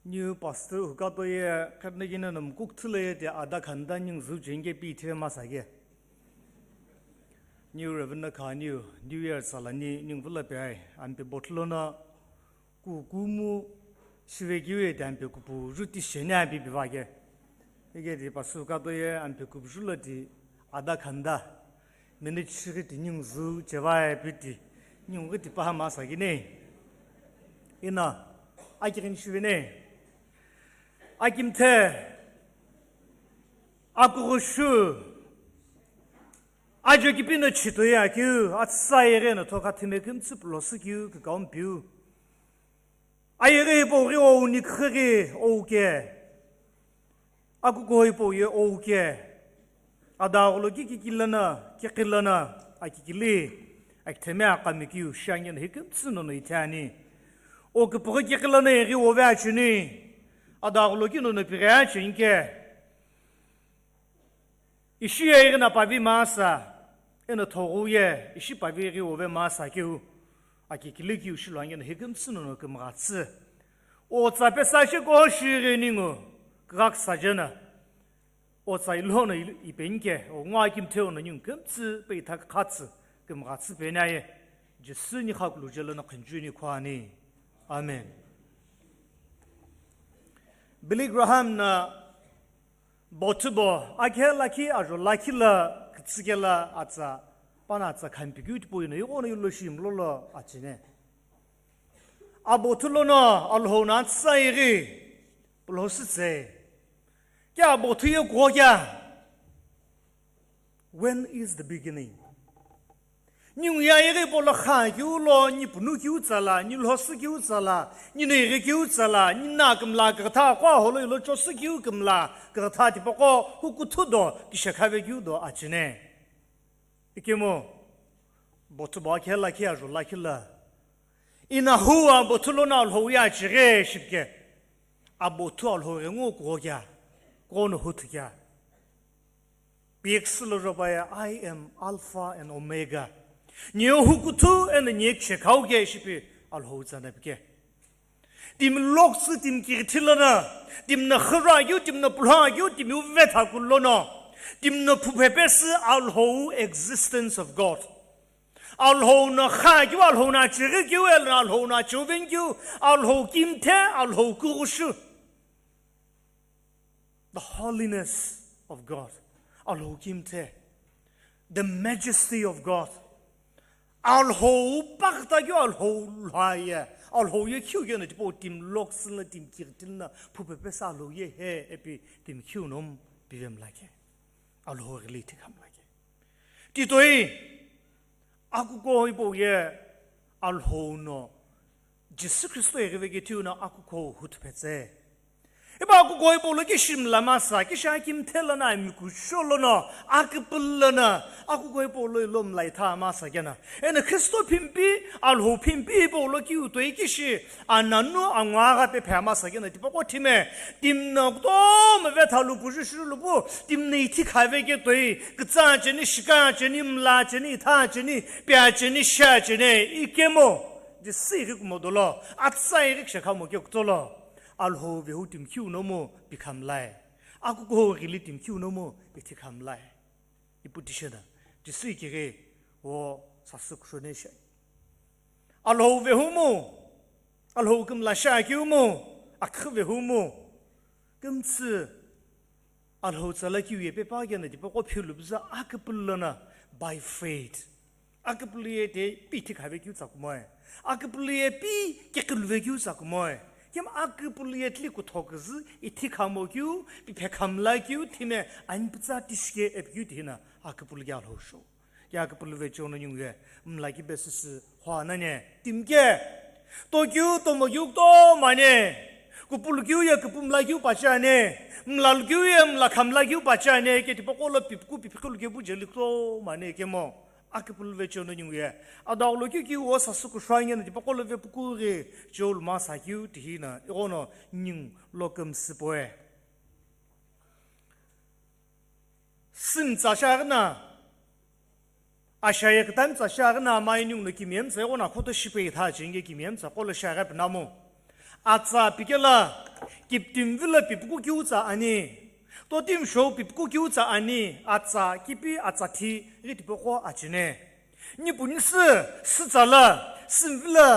New pastor hukato ye karnagina no mkuk thula ye te ada khanda ning zu jenge pi the masa ke. New Reverend Khaniu, New Year salani ning vula pe ai, ampe botlo na ku kumu shive kiu ye te ampe kupu ju ti sheni ampe piva ke. Ege te pasu kato ye ampe kupu ju la ti ada khanda. Minute shighi ti ning zu cheva ye pi ti ning ghi ti paha masa ke ne. Ina, aki ghin shive ne. Akimthe, akughushu, ajo kipino chito ye akeu, atsa yeghi no thoka thime kümtsü pulosu kiu, kükau mpiu. Ayeghi hipau ghi ou nikhighi ou ke, akuko hipau ye ou ke. Adagholo ki kikilana, kikilana, akikili, akithemi aqami kiu, shiange no hi kümtsü nono ithi ani. O kipughi kikilana eghi ove achuni, adagholo ki nono pighi achunike. Ishi ye eghi na pavi masa, eno thoghu ye, ishi pavi eghi ove masa kiu, akikili kiu shiluange no hi kümtsü nono kümgha tsü. O tsa pesa shi ko shighi ningu, kigha ksa jena. O tsa ilhono il-, ipenike, o ngua kimtheu no ning kümtsü pe ithak khatsü, kümghatsü penaye, Jisü ni khakulu jelo no khinjuni khwani. Amen. Billy Graham na bothu bo, akhe lakhi ajo lakhi la kitsike la atsa, pana atsa khampi kyu tipu ino, yuko no yulo shim lolo achine. Abothu lono Alhou na atsa ighi, pulosu tse. Kya bothu ye kuo kya? When is the beginning? Ningu ya yeghi polo kha kiu lo, ni punu kiu tsala, ni lhosu kiu tsala, ni neighi kiu tsala, ni na kümla kükha kwa holo ilo chosu kiu kümla kükha tipaqo hukuthu do, kishekhave kiu do achine. Ikemu, bothu bo akhela khi ajo lakhi la. Ina hu abothu lono Alhou ye achighi shipke. Abothu Alhou ghengu kuo kya, kuo no huthu kya. P X lo joba ye, "I am Alpha and Omega." Niye hukuthu eno niye kishekhau ke shipi Alhou tsana pike. Timi loksü timi kighithi lono, timi no khura keu, timi no pulha keu, timi uvetha kulono, timi no phuphe pesü Alhou existence of God. Alhou no kha keu, Alhou no achighi keu, eno Alhou no achiuven keu, Alhou kimthe, Alhou kughushu. The holiness of God. Alhou kimthe. The majesty of God. Alhou pakta keu, Alhou lhaye. Alhou ye khiu keu no tipau timi loksü la timi kighithi lono phuphe pesü Alhou ye he epi timi khiu nom pivem lake. Alhou ghili thikam lake. Titoi, akuko hipau ye Alhou no, Jisü Khristo eghive kethiu no akuko huthu phetse. Ipa akuko hipau lo kishi mla masa, kishi akimthe lono, ami kusho lono, akipul lono, akuko hipau lo ilo mla itha masa kena. Eno Khristo phimpi, Alhou phimpi hipau lo kiu toi kishi, ananu angwa agha pe phe masa kena, tipaqo thime, timi no kutomo vetha lupu, jushu lupu, timi no ithi khave ketoi, kütsa cheni, shika cheni, mla cheni, itha cheni, pia cheni, sha cheni, ikemu, Jisü ighi kumo dolo, atsa ighi kishekha mo ke kutolo, Alhou vehu timi khiu nomu pikhamlai, akuko ghili timi khiu nomu ithi khamlai. Ipu tishena, Jisü ikighi, o sasü kushone shai. Alhou vehumu, Alhou kümla shi akiumu, akhu vehumu, kümtsü Alhou tsala kiu ye pepa kena tipaqo philu biza akipul lono by faith. Akipul ye te pi thikhave kiu tsa kumoe. Akipul ye pi kekilve kiu tsa kumoe. Kemu aküpülü ye tili kutho küzü ithi khamo keu, piphe khamla keu, thime anipütsa tishike epikeu tihina aküpülü ke Alhou shou. Ke aküpülü vecheo no ningu ye mla kibe süsü hua nani, timi ke. Tokeu, tomokeu kutomo ani. Küpülü keu ye küpü mla keu pache ani. Mlalu keu ye mla khamla keu pache ani. Ke tipaqo lo pipuku pipiqulu kepu jeli kutomo ani kemu. Aküpülü vecheo no ningu ye. Adagholo keu keu o sasü kushou ange no tipaqo lo vepuku ghi cheu luma sa keu tihina. Ighono ningu lo kümsü poe. Sümtsa shiaghi na, ashaye kütümtsa shiaghi na, mai ningu no kimiye mütsa ighono akhoto shipe itha chinge kimiye mütsa qo lo shiaghi pinamu. Atsa pikela, kiptimi vilo pipuku keu tsa ani. Totimi shou pipuku keu tsa ani. Atsa kipi, atsa thi ghi tipaqo achine. Nipu nisü, sütsa la, sümvilo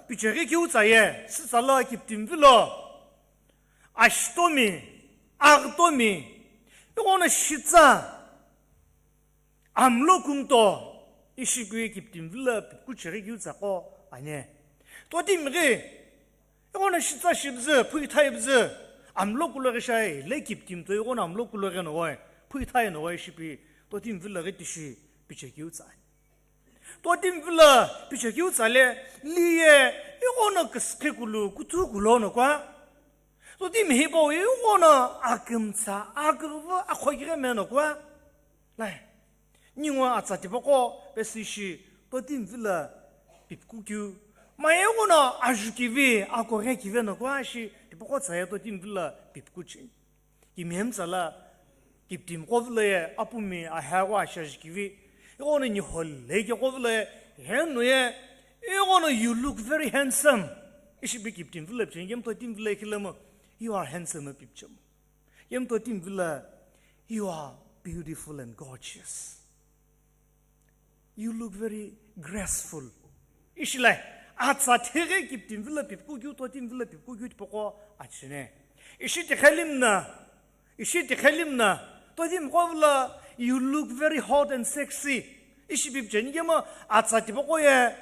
picheghi keu tsa ye, sütsa la kiptimi vilo. Ashitomi, aghütomi, ighono shitsa, amlo kumto, ishi keu kiptimi vilo pipuku cheghi keu tsa qo ani. Totimi ghi, ighono shitsa shipüzü, phui thaipüzü, amlo kulo ghi shai, le kiptimi to ighono amlo kulo ghi no wai, phui thai no wai shipi, totimi vilo ghi tishi pichekeu tsa ani. Totimi vilo pichekeu tsa le, liye, ighono küsükhe kulu, kuthu kulo no kua. Totimi hipau ighono akümtsa, aküghüvü, akhokighi me no kua. Lai, ningu atsa tipaqo pesü ishi, totimi vilo pipuku keu. Mai ighono ajukivi, akoghikivi no kua shi, tipaqo tsa ye totimi vilo pipuku chi. Kimiye mütsa la, kiptimi qo vilo ye, apumi ahe qo ashajukivi, ighono niho leke qo vilo ye, heno ye, ighono you look very handsome. Ishi pi kiptimi vilo picheni, kemu totimi vilo ye khilemu, you are handsome pichemu. Kemu totimi vilo, you are beautiful and gorgeous. You look very graceful. Ishi lai, atsa thighi kiptimi vilo pipuku keu, totimi vilo pipuku keu tipaqo achine. Ishi tikhelimna, ishi tikhelimna, totimi qo vilo, you look very hot and sexy. Ishi pi picheni kemu atsa tipaqo ye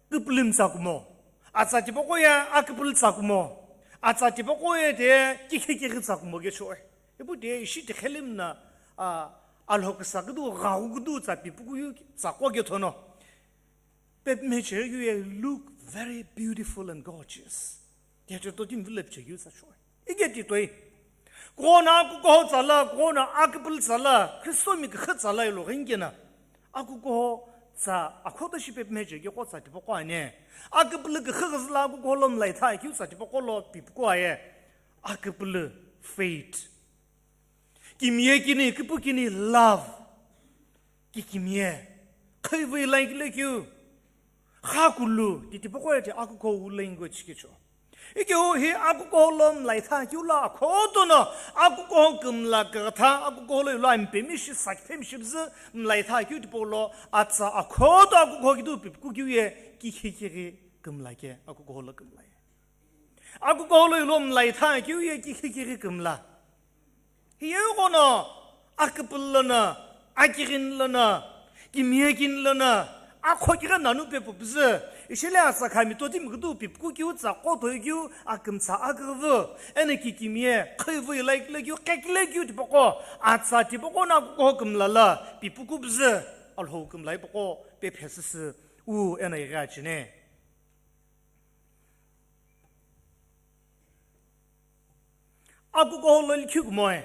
küpülümtsa kumo. Atsa tipaqo ye aküpülütsa kumo. Atsa tipaqo ye te kikhekighi tsa kumo ke shoe. Ipu te ishi tikhelimna, a, alhoküsa kudu, ghau kudu tsa pipuku keu tsa qo kethono. Pepime chekeu ye look very beautiful and gorgeous. Tiache totimi vilo pichekeu tsa shoe. Ike ti toi. Kughona akukuho tsa la, kughona aküpülü tsa la, Kristomi kükhe tsa la ilo ghi nkena. Akukuho tsa akhoto shi pepime chekeu qo tsa tipaqo ani. Aküpülü kükhe ghüzü la akukuho lo mlaitha keu tsa tipaqo lo pipuku aye. Aküpülü, faith. Kimiye kini, küpü kini, love. Kikimiye. Khivui language keu. Khakulu, ti tipaqo ye ti akukuho wu language kecho. Ikeu hi akukuho lo mlaitha keu lo akhoto no, akukuho kümla kükha, akukuho lo ilo ampemi shi sakphemi shi püzü mlaitha keu tipau lo, atsa akhoto akukuho kidu pipuku keu ye, kikhekighi kümla ke, akukuho lo kümla ye. Akukuho lo ilo mlaitha keu ye kikhekighi kümla. Hiye ighono aküpülü lono, akighin lono, kimiye kini lono, akhokighi nanu pepu püzü. Ishi le atsa khami totimi kudu pipuku keu tsa qo toi keu akümtsa aküghüvü. Eno kikimiye, khivui language keu, qhekile keu tipaqo, atsa tipaqo no akukuho kümla la pipuku püzü. Alhou kümla ipaqo pephe süsü wu eno ighi achine. Akukuho lo likhi kumoe,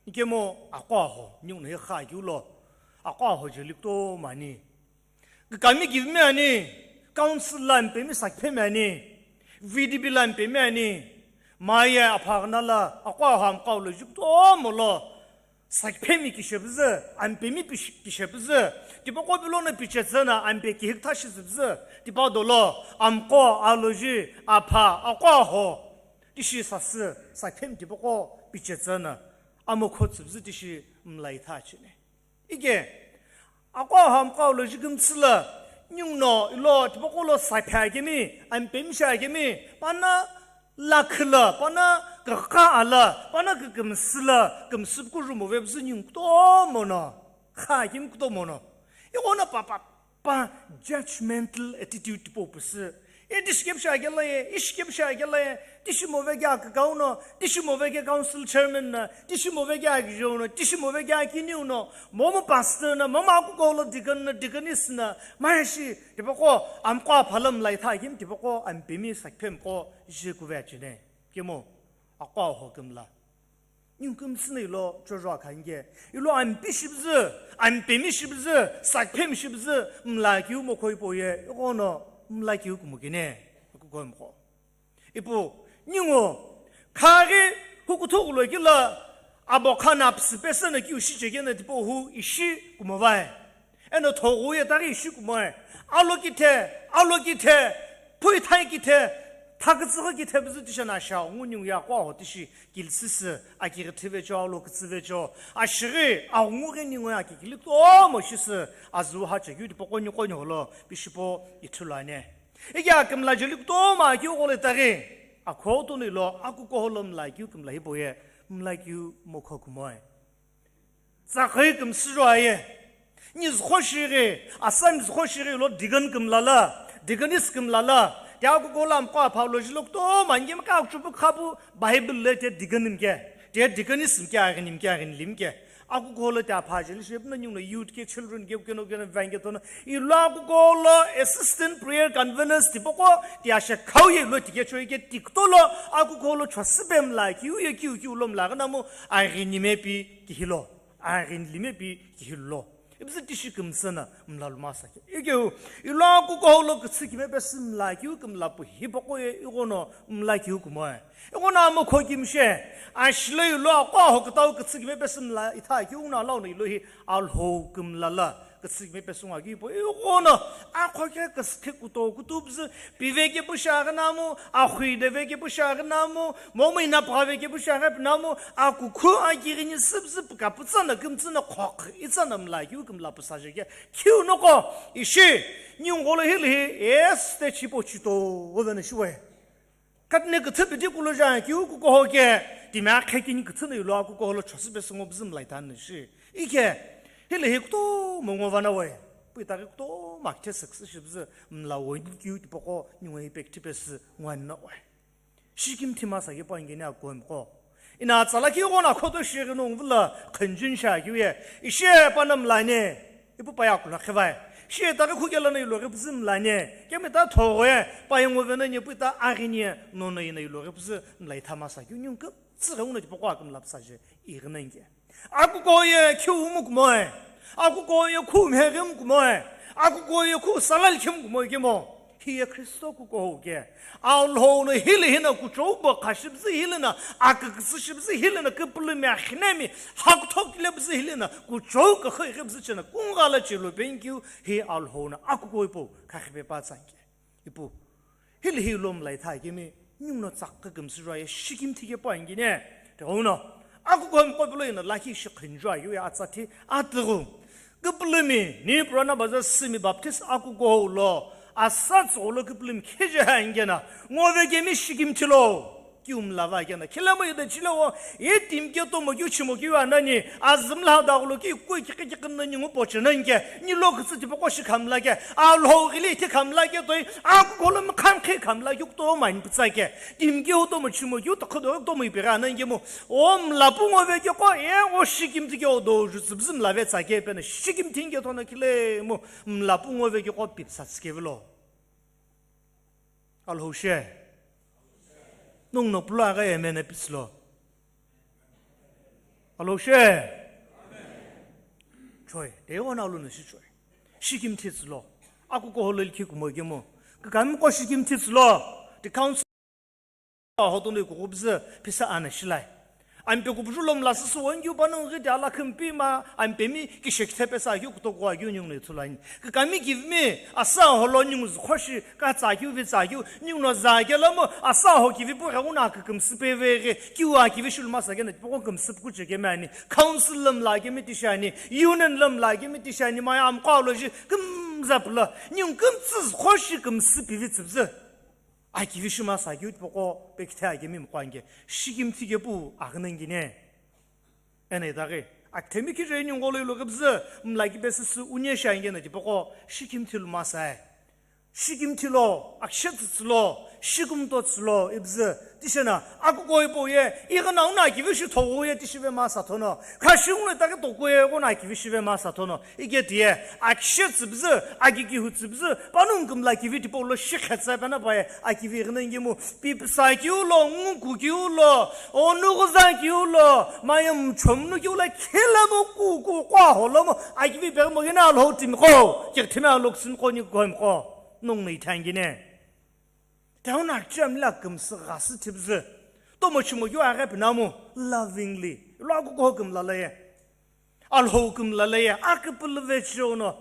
ikemu aqo aho, ningu no hi kha keu lo, aqo aho jeli kutomo ani. Kükami kivimi ani, council lo ampemi sakphemi ani, V D P lo ampemi ani, maye apha ghana lo aqo aho amqo lo ju kutomo lo, sakphemi kishepüzü, ampemi pish-, kishepüzü, tipaqo pilo no pichetsü no ampe kihikütha shizüpüzü, tipa dolo, amqo, aloji, apha, aqo aho, tishi sasü, sakphemi tipaqo pichetsü no, amokho tsüpüzü tishi mlaitha chine. Ike, aqo aho amqo aloji kümtsü lo, ningu no ilo tipaqo lo saphe akemi, ampemi shi akemi, pano lakhi lo, pano kükha lo, pano kükümsü lo, kümsü kuju mo vepüzü ningu kutomo no, kha akemi kutomo no. Ighono pa, pa, pa judgmental attitude tipau püsü, E tishi kepu shi akela ye, ishi kepu shi akela ye, tishi move ke akükau no, tishi move ke council chairman no, tishi move ke akijeu no, tishi move ke akiniu no, momu pastor no, momu akukuhou lo deacon no, deaconess no, mashi, tipaqo, amqo apha lo mlai tha akimi, tipaqo, ampemi sakphemqo, jikuve achine. Kemo, aqo aho kümla. Ningu kümsü no ilo chojo akha nge. Ilo ampi shibzü, ampemi shibzü, sakphemi shibzü, mlakeu mokho hipau ye, ighono mlakeu kumokene, akukuhou mqo. Ipu, ningu, khaghi hukuthu ghulo kila, abo khana psü pesü no kiu shichekena tipau hu ishi kumovai. Eno thoghu ye taghi ishi kumoe. Alo kithe, alo kithe, phui thai kithe, thakütsüghü kithe püzü tishi no asha, ngu ningu ye aqo aho tishi kilsisü, akighi thivecho, alo kütsüvecho, ashighi, aghungu ghi ningu ye akikili kutomo shisü, azu ha chekeu tipaqo niqo niholo, pishipo ithulu ane. Ike akümla jeli kutomo akeu gholo itaghi, akhoto no ilo, akukuhou lo mlakeu kümla hipau ye, mlakeu mokho kumoe. Tsakhi kümsü juaye. Nizüqho shighi, asa nizüqho shighi lo deacon kümla la, deaconess kümla la. Ti akukuhou lo amqo apha lo jilo kutomo ange mika akuchupu khapu Bible le ti deacon mike, ti deaconess mike, aghini mike, aghinili mike. Akukuhou lo ti apha jeli shi ipu no ningu no youth ke children ke keno keno vang ke tono. Ilo akukuhou lo assistant prayer conveners tipaqo ti asha khau ye lo ti ke choi ke tikto lo akukuhou lo chosüpe mlakeu ye kiu kiu lo mlaghi namu aghini mepi kihilo. Aghini lime pi kihilo. Ipüzü tishi kümsü no mlalu masa ke. Ikeu, ilo akukuhou lo kütsü kime pesü mlakeu kümla pu hipaqo ye ighono mlakeu kumoe. Ighono amokho kimshe, ashilo ilo aqo aho kütau kütsü kime pesü mla itha keu no alau no ilo hi Alhou kümla la kütsü kime pesü ngo akeu hipau ighono akho ke küsükhe kuto kutu püzü Pive kepu shiaghi namu, axuide ve kepu shiaghi namu, momu inapgha ve kepu shiaghi namu, akukhu akighini süpüzü püka pütsa no kümtsü no khokh itsa no mlakeu kümla püsa jeke. Khiu noqo, ishi, ningu gholo hili hi, este chipo chito, ove no shiwe. Katne küthü piti kulu ja kiu kukuho ke, timi akhe kini küthü no ilo akukuhou lo chosü pesü ngo püzü mlai tani shi. Ike, hili hi kutomo ngo vana we. Pu itaghi kutomo akithe success shipüzü mla wo kiu tipaqo ningu impact tipesü ngo ani no we. Shikimthi masa ke pa ingeni akuhou mqo. Ina tsala keu ghono akhoto shighi no nguvula khunjun sha kiu ye. Ishe pa no mla ne. Ipu pa ye akula khivai. Shi itaghi khukela no ilo ghi püzü mla ne. Kemi ta thogho ye. Pa ye ngo ve no ne pu ita aghini ye. Nono ina ilo ghi püzü mla itha masa kiu ningu kümtsü ghi uno tipaqo akümla püsa je. Ighi no nge. Akukuhou ye khiu mukumoe. Akukuhou ye khu mheghi mukumoe. Akukuhou ye khu salal khimukumoe kemo. Hi ye Kristo kukuhou ke. Alhou no hili hino kuchou bo khashipüzü hili no, aküküsü shipüzü hili no, küpülümi akhinemi, hakutho kile püzü hili no, kuchou kakhu ighi püzü chena, kungala chelo penkiu, hi Alhou no akukuhou ipu, kakhipe pa tsanke. Ipu, hili hi lo mla itha kemi, ningu no tsakhi kümsü juaye shikimthi ke pa ingine. Tighono, akukuhou mqo pilo ina lakhi shi khunju ayu ye atsa thi atighu. Küpülümi, ni purana baza simi Baptist akukuhou lo, asa tsügho lo küpülümi kheje ha ingena, ngo ve kemi shikimthi lo. Kiu mla va kena, khilamo ida chile wo, ye timi ke tomo kiu chimo kiu anani, azümla daghulo ki kukui kiki kiki nani ngu poche nanke, ni lo kütsü tipaqo shi khamla ke, Alhou ghili ithi khamla ke toi, akukuhou lo mkhamkhi khamla ke kutomo ani pütsa ke, timi ke utomo chimo ke utomo ipeghi anani ke mo, o mlapu ngo ve ke qo, e o shikimthi ke o doju tsüpüzü mla ve tsa ke pena, shikimthi nge tono khile mo, mlapu ngo ve ke qo pipsa tsike vilo. Alhou she. Nung no pulo aghi amen ipitsü lo. Alhou she. Choi, de ona lo no shi choi. Shikimthi tsü lo. Akukuhou lo likhi kumo kemo. Kükami qo shikimthi tsü lo. The council hotono ikughupüzü phisa ana shilai. Ampe kupuzhu lo mla süsü wongiu panongu ghi de ala khümpi ma, ampemi kishe kithe pesa keu kutokuwa keu ningu no ithulu ani. Kükami kivimi, asa holo ningu züqho shi, ka tsa keu vi tsa keu, ningu no za kelo mo, asa ho kivi pu ghengu na kükümsü pe ve ghi, kiu a kivi shulu masa kena, tipaqo kümsü puku che kemi ani, council lo mla kemi tishi ani, union lo mla kemi tishi ani, maya amqo lo ji, kümza püla, ningu kümtsü züqho shi kümsü pivi tsüpüzü. Akivi shima sa keu tipaqo pe kithe akemi mqo anke, shikimthi ke pu aghi nangine. Ena itaghi, akithemi kije ningu gholo ilo ghipüzü, mla kipe süsü unie shi anke na tipaqo, shikimthi lu masae. Shikimthi lo, akishe tsütsü lo, shikumto tsü lo, ipüzü, tishena, akuko ipo ye, ighi na una akivi shi thogo ye tishive masa thono, khashi una itaki toko ye, una akivi shive masa thono, ike tiye, akishe tsüpüzü, aki kihu tsüpüzü, panung kümla kivi tipo lo shikhetsa pena paye, akivi ighi na ingimu, pipsa kiu lo, nguku kiu lo, onu ghuza kiu lo, mayam chomnu kiu lo, khila mo kuku, kwa holo mo, akivi pe mo gina lo timi ko, kithime lo ksin ko ni ko ko. Nongu no ithangine. Tauna cham la kümsü ghasü thipzü. Tomo chimo yu aghe pinamu lovingly. Lo akuko kümla la ye. Alhou kümla la ye. Aküpülüve chiono.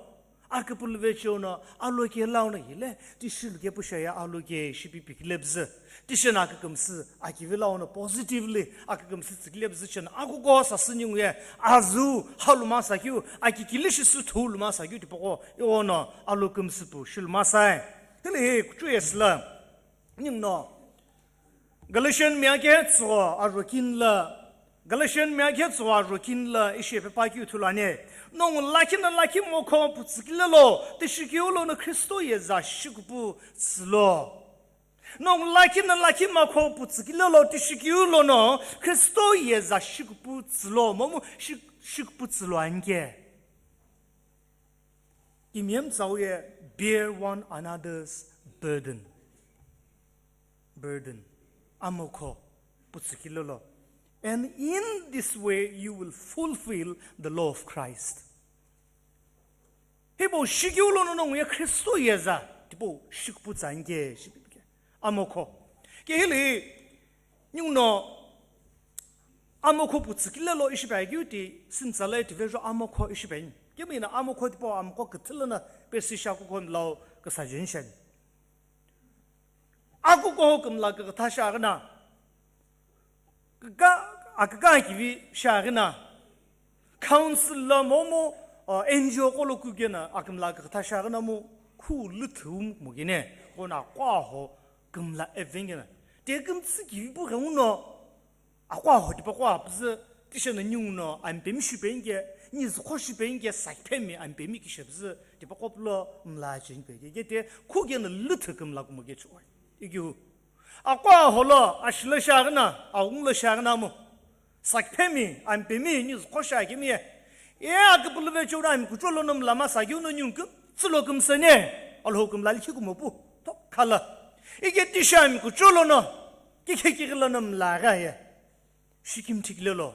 Aküpülüve chiono. Alo ke launo hile. Tishil ke pusha ya alo ke shipi pikilebzü. Tishena akükümsü. Akivi launo positively. Akükümsü tsikilebzü chena. Akuko sasü ningu ye. Azu. Haluma sakyu. Akikili shi su thuluma sakyu. Tipoko. Iono. Alo kümsü pu. Shiluma sai. Tili hi kuchu yesla. Ningno. Galatian miyake tsugo ajo kinla. Galatian miyake tsugo ajo kinla ishi pepa kiu thulane. Nong lakina laki mokho putsukilelo, tishikiu lono Kristo yeza shikupu tsilo. Nong lakina laki mokho putsukilelo, tishikiu lono Kristo yeza shikupu tsilo. Momu shik-, shikupu tsilo anke. Kimyem tsaoye, bear one another's burden. Burden. Amokho putsukilolo. And in this way you will fulfill the law of Christ. Hibo shikiu lono nongu ye Kristo yeza, tipo shikpu tsange shibike. Amokho. Ke hili, ninguno, amokho putsukilelo ishipe agiuti, sintsala itivejo amokho ishipe. Kemina amokho tipo amokho kithilana, pesisha kukhon lao kasajin shan. Akuko kümla kükütha shiaghina, kaka, akaka kivi shiaghina, council la momu, uh, N G O kolo kugena akümla kükütha shiaghina mu khu lüthum mugene, kona kwaho kümla evengena. Te kümtsü kivi pu ghenguno, Akwa ho tipaqo apüzü, tishena ninguno ampemi shipengike, nizüqho shipengike, sakphemi ampemi kishepüzü, tipaqo pulo mla chenpe ke, ke te, khugena lüthü kümla kumo ke chuai. Ikiu. Akwa holo, ashilo shaghina, aunglo shaghina mo. Sakphemi, ampemi, nizüqho shakemi ye. E aküpülüve chura ami kucholo no mlama sagiu no nyungkü, tsülo kümsene, alho kümla likhi kumo pu, to khala. Ike tishami kucholo no, kikhe kighilo no mla gha ye. Shikim thikilelo.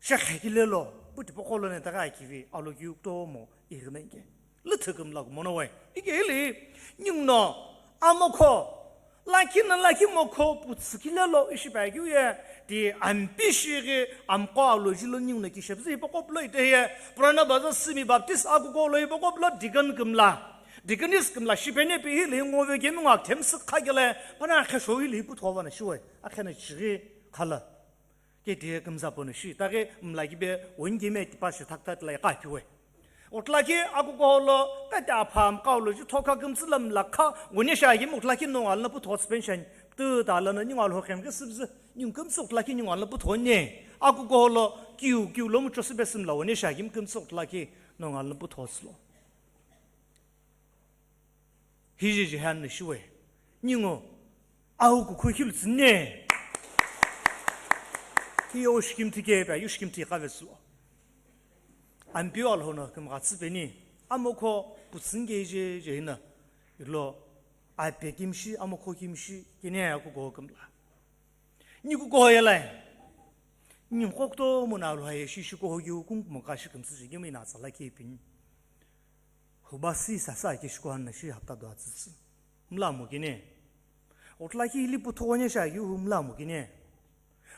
Shekhe kilelo. Puti pokolo ne taga kivi alo kiu tomo ighine inke. Lüthü kümla kumono wai. Ike hili, ningno, amokho, lakhi na lakhi mokho putsü kilelo ishi pa kiu ye, ti ampi shighi, amqo alo jilo ningno kishepüzü hipaqo pulo ite ye, Purana Bazar Simi Baptist akuko lo hipaqo pulo deacon kümla. Deaconess kümla shipene pi hili ngove kemi ngak themsü khakele, pana khesho hili puthova na shiwe, akhena chighi khala. Ke diye kümza pono shi, taghi mla kibe wengime tipa shi thak thak lai qa piwe. Otlaki akuko lo, kata pham kaulo ju thoka kümsü la mla kha, wene sha yim otlaki nongal na putho suspension, tu ta la na ningal ho khem ke sibzi, ning kümsü otlaki ningal na putho ne. Akuko lo, kiu, kiu lo mucho sibe simla wene sha yim kümsü otlaki nongal na putho slo. Hije je han shiwe. Ningo, au kukhu khilu tsine. Hiyo shikim tike pa, yu shikim tike kave su. Ampio alhono küm gatsi peni. Amokho putsinge je je hina. Ilo ape kimshi, amokho kimshi, kine aku go kümla. Ni kuko yelai. Ni kokto mona lo haye shi shi ko hoyu kung mo ka shi kümsü shi, ni mina tsala ke pin. Hubasi sasa ke shiko hanna shi hapta do atsütsü. Mla mo kine. Otlaki hili putho wanya sha yu hu mla mo kine.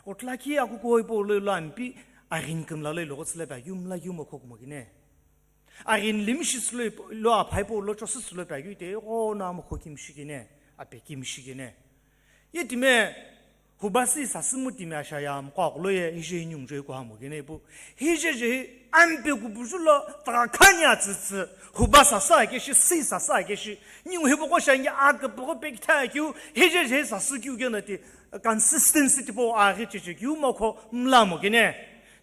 Otlaki aku ko ipo lo lo ampi agin kümla lo lo tsle pa yu mla yu mo khok mo kine. Agin lim shi slo lo aphai po lo chos slo pa yu te o na mo khokim shi kine. Ape kim shi kine. Ye time Hubasi sasü mu timi ashaya mqo kulo ye hije inyung joi kuha mo kene ipu. Hije je ampe kupuju lo takakhani atsütsü. Huba sasü ake shi, si sasü ake shi. Ningu hipoko shangi aküpoko pekitha akiu. Hije je sasü kiu kena ti consistency tipo aghi cheche kiu mokho mla mo kene.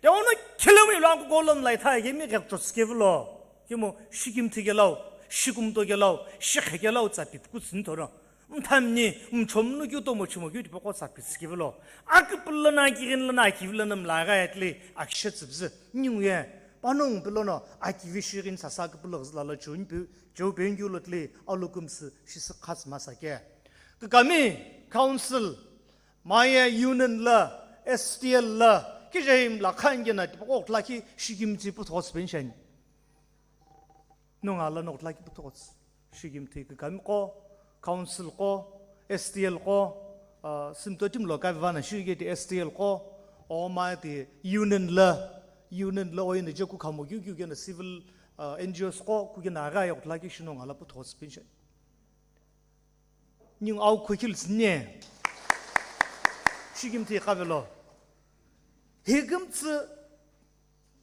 Te ono khilemi lo aku kolom lai tha ake mi kek chotske vlo. Kimo shikim thike lau. shikumto kelau, shikhe kelau tsa pipukutsü nithoro. Mthamni, mchomnu keu tomo chimo keu tipaqo tsa pitsü kivilo. Akipulu lono, akighini lono, akivi lono mlaga etli, akishe tsüpüzü. Ningu ye, panongu pilono, akivi shighini sasa akipulu ghüzü lalo cheu pe-, cheu penkeu lotli, alu kümsü, shisü khatsü masa ke. Kükami, council, maye union la, S T L la, kijehi mla khan kena, tipaqo kutla ki shikimthi puthos pension. Nongu ala nokutla ki puthos. Shikimthi kükami qo, council qo, S T L qo, ah, simto timlo kavana shigeti S T L qo, oma ti union la, union la oina je kukhamo keu keu kena civil, ah, N G Os qo, kukena aga ya kutla ki shi nongu ala puthos pension. Ningu au khokil sine. Shikimthi kavelo. Hikimtsü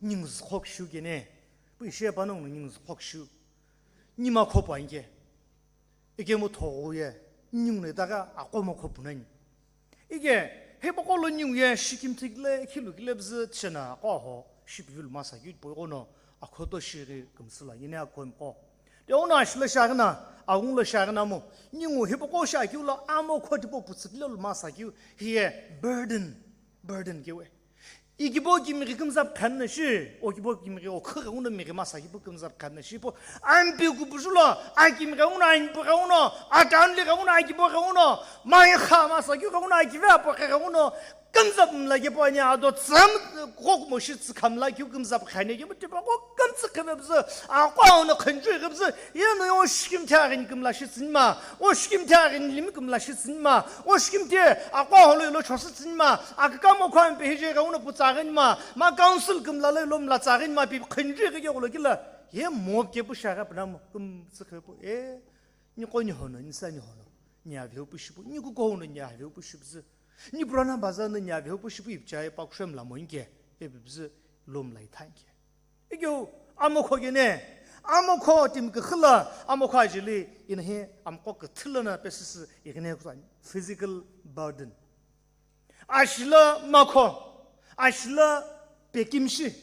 ningu zkhok shu kene. Pu ishe panongu ningu zkhok shu. Nima khopu anke. Ike mo thogu ye. Ningu ne daga aqo mo khopu nani. Ike, hipaqo lo ningu ye shikimthi kile, khilu kile bzü tshena aqo ho, shipivilu masa keu tipaqo no, akhoto shighi kümsü la, yine akhomqo. Te ono ashilo shaghi na, aghungu lo shaghi na mo, ningu hipaqo shakeu lo, amokho tipau putsü kile lo masa keu, hiye burden, burden kewe. Ikibo kimighi kümzap khan na shi, okibo kimighi okhughi uno mighi masa kipu kümzap khan na shi, po ampi kupujulo, akimighi uno, anpughi uno, atanlighi uno, akiboghi uno, maikha masa kiughi uno, akive apoghi uno, kümzap mla kipu ani ado tsam kokmo shi tsükhamla kiu kümzap khane kipu tipaqo kümtsü khevebzü, aqo uno khunjui ghebzü, Yeno yo shikimthi aghi ni kümla shitsünima, o shikimthi aghi ni limi kümla shitsünima, o shikimthi aqo holo ilo choshitsünima, akükamo kho ampe hije gha uno putsa aghinima, ma council kümla lo ilo mlatsa aghinima, pi khunjui ghi keghulo kila, ye mo kepu shagha pnamo, kümtsü khepu, e, ni qo ni hono, ni sa ni hono, ni aveu pu shipu, ni kuko uno ni aveu pu shipuzü, ni purana baza no ni aveu pu shipu ipcha e pakushe mla mo inke, e pipuzü lo mla ithanke. Ikeu amokho kene, amokho timi küxü la, amokho ajeli, inahi amokho küthü lono pesüsü ighine kutsani, physical burden. Ashilo makho, ashilo pekimshi.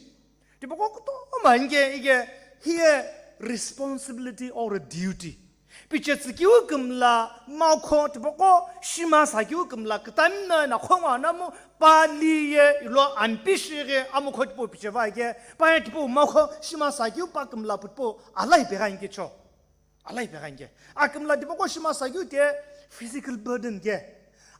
Tipaqo kutomo anke ike hiye responsibility or a duty. Pichetsü kiu kümla makho tipaqo shima sa kiu kümla kütamina na khongwa namu pali ye ilo ampi shighi amokho tipau picheva ke, pa ye tipau makho shima sa kiu pa kümla putipau alai peghan ke cho. Alai peghan ke. A kümla tipaqo shima sa kiu te physical burden ke.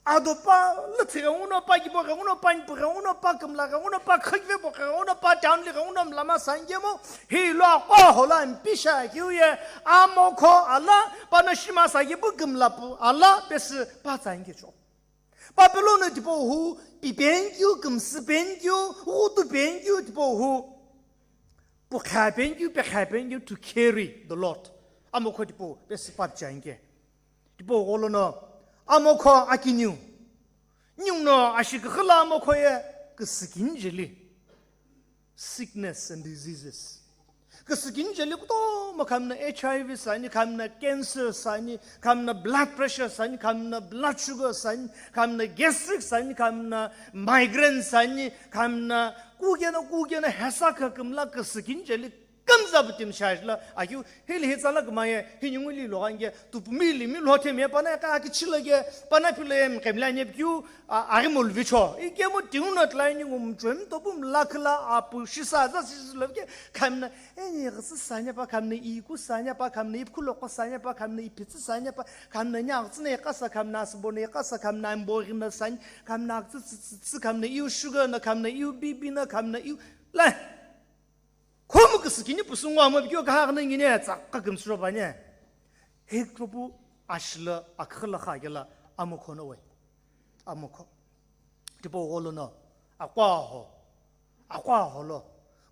Ado pa lüthighe uno, pa kiboghe uno, pa npughe uno, pa kümlaghe uno, pa khakiveboghe uno, pa townlighe uno mlama sangemo, hi lo aqo hola mpisha kiu ye, amokho ala, pano shima sa kipu kümla pu ala, pesü pa tsange cho. Papelo no tipau hu, pipen kiu, kümsüpen kiu, ghutupen kiu tipau hu, pukhapen kiu, pekhapen kiu, to carry the load. Amokho tipau, pesü pa pchange. Tipau gholo no, amokho akiniu. Ningu no ashiküxü la amokho ye küsükini jeli. Sickness and diseases. Küsükini jeli kutomo khamna H I V sani, khamna cancer sani, khamna blood pressure sani, khamna blood sugar sani, khamna gastric sani, khamna migraine sani, khamna kukena, kukena hesa kha kümla küsükini jeli kümza putim shajla, akiu, hili hi tsala kümaye, hi nyungu li loghange, tupumi limi lothe me pana ka akichila ge, pana pilo ye mkemla ne kiu, a, ari mol vicho. Ike mo tiuno tlai ni ngum chwem to bum lakla apu shisa za sislo ke, khamna, e ni gsi sanya pa khamna, i ku sanya pa khamna, i pkhulo ko sanya pa khamna, i pitsi sanya pa khamna, nya gsi ne kasa khamna, sbo ne kasa khamna, mbo rina sanya, khamna gsi tsi tsi tsi khamna, iu sugar na khamna, iu B P na khamna, iu la. Khomu küsükini pusu ngwa mo bikyo kaha khanangine tsa kakümsü ro bane. Hekropu ashila akhila kha kela amokho no we. Amokho. Tipo gholo no. Akwa ho. Akwa ho lo.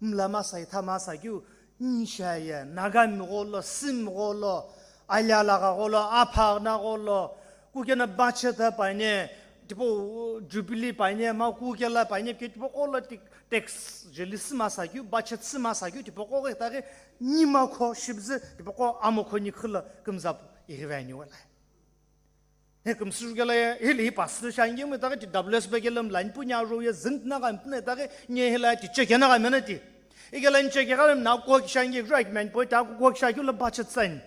Mla masa itha masa kyu nisha ye. Naga mi gholo, sim gholo. Alyala ga gholo, apha na gholo. Kukena bache ta paine. Tipo jubilee paine, ma kukela paine, ke tipo gholo tik tax jeli sima sakeu, budget sima sakeu, tipaqo ghi itaghi nimakho shibzü, tipaqo amokho nikhila kümzapu ighivaeni wala. He kümsüjukela ye, hili hi pastor shangi mu itaghi ti W S B kela mlani pu nya ro ye züngtna gha mpna itaghi nye hila ti chekena gha mena ti. Ikela niche kegha na kukuhou kisha ange kujua kimani poi ta kukuhou kisha keu lo budget sign.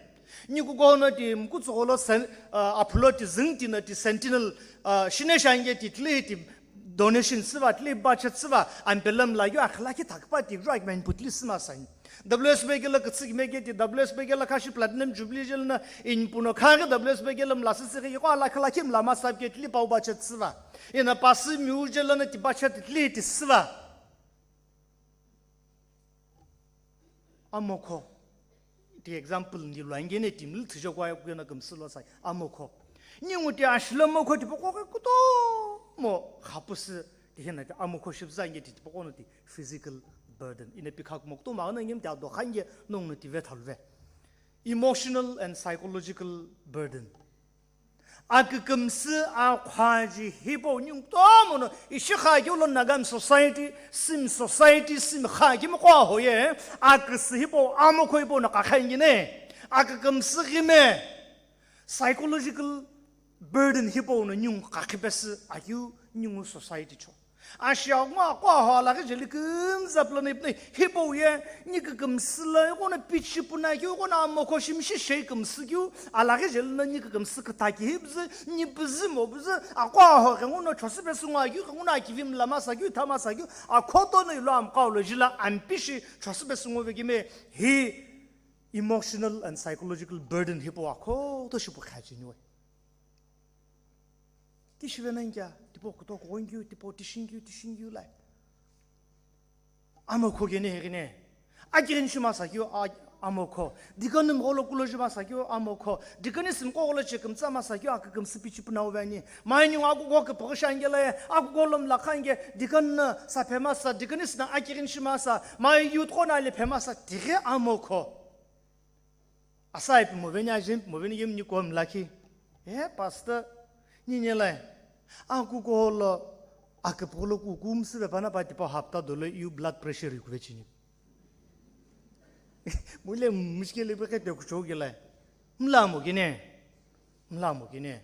Ni kukuhou no ti mkutsugholo sen-, ah, aphulo ti züngti no ti sentinel, ah, shine shange ti tili ti donation süva, tili budget süva, ampelo mla yu akhla ki thakpa ti kujua kimani putli süma sign. W S B kelo kütsü kime ke ti W S B kelo khashi platinum jubilee jelo na inpuno kha ke W S B kelo mla süsü ke ko ala khala ki mla ma sab ke tili pau budget süva. Ina pasi miu jelo na ti budget tili ti süva. Amokho. Ti example ni lo ange ne ti mil thija kwa kuyana kümsü lo sai. Amokho. Ningu ti ashilo mokho ti poko ke kutomo khapusi ti hina ti amokho shibza ange ti poko no ti physical burden. Ina pikha kumo kutomo ana ngem ti ado khange nong no ti ve thalve. Emotional and psychological burden. Akükümsü akhwaji hipau ningu kutomo no ishi kha keu lo Nagami society, Simi society, Simi kha kimi qo hoye, aküsü hipau, amokho hipau no kakha ingine, akükümsü kime, psychological burden hipau no ningu kakhipesü akeu ningu society cho. Ashi aghume aqo aho alaghi jeli kümza pülo na ipüni, hipau ye, ni kükümsü lo, ighono pichi puna keu, ighono amokho shimishi shei kümsü keu, alaghi jeli no ni kükümsü kütaki hipüzü, ni püzü mopüzü, aqo aho ghenguno chosü pesü ngo akeu, ghenguno akivi mla masa keu, tha masa keu, akhoto no ilo amqao lo jila ampishi chosü pesü ngo vekime, hi emotional and psychological burden hipau akhoto shipu khachi niwe. Tishive nangya, tipo kuto kughon keu, tipo tishin keu, tishin keu lai. Amokho gene hegene. Akirin shima sa keu, a-, amokho. Deacon mgolo kulo shima sa keu, amokho. Deaconess mgolo chekümtsa ma sa keu, akükümsü pichi puna uvani. Mai ningu akuko ke pokisha angela ye, akuko lo mlakha ange, deacon na sa phema sa, deaconess na akirin shima sa, mai youth ko na le phema sa, tighe amokho. Asa ipi moveni, ajen ipi moveni, yem ni kom lakhi. Eh, pastor, ni nyelai. Akuko lo, aküpolo ku kum sibe pana pa tipa hapta dolo iu blood pressure yu kuve chini. Mule mushkil ipi kete kucho gilai. Mla mo gine. Mla mo gine.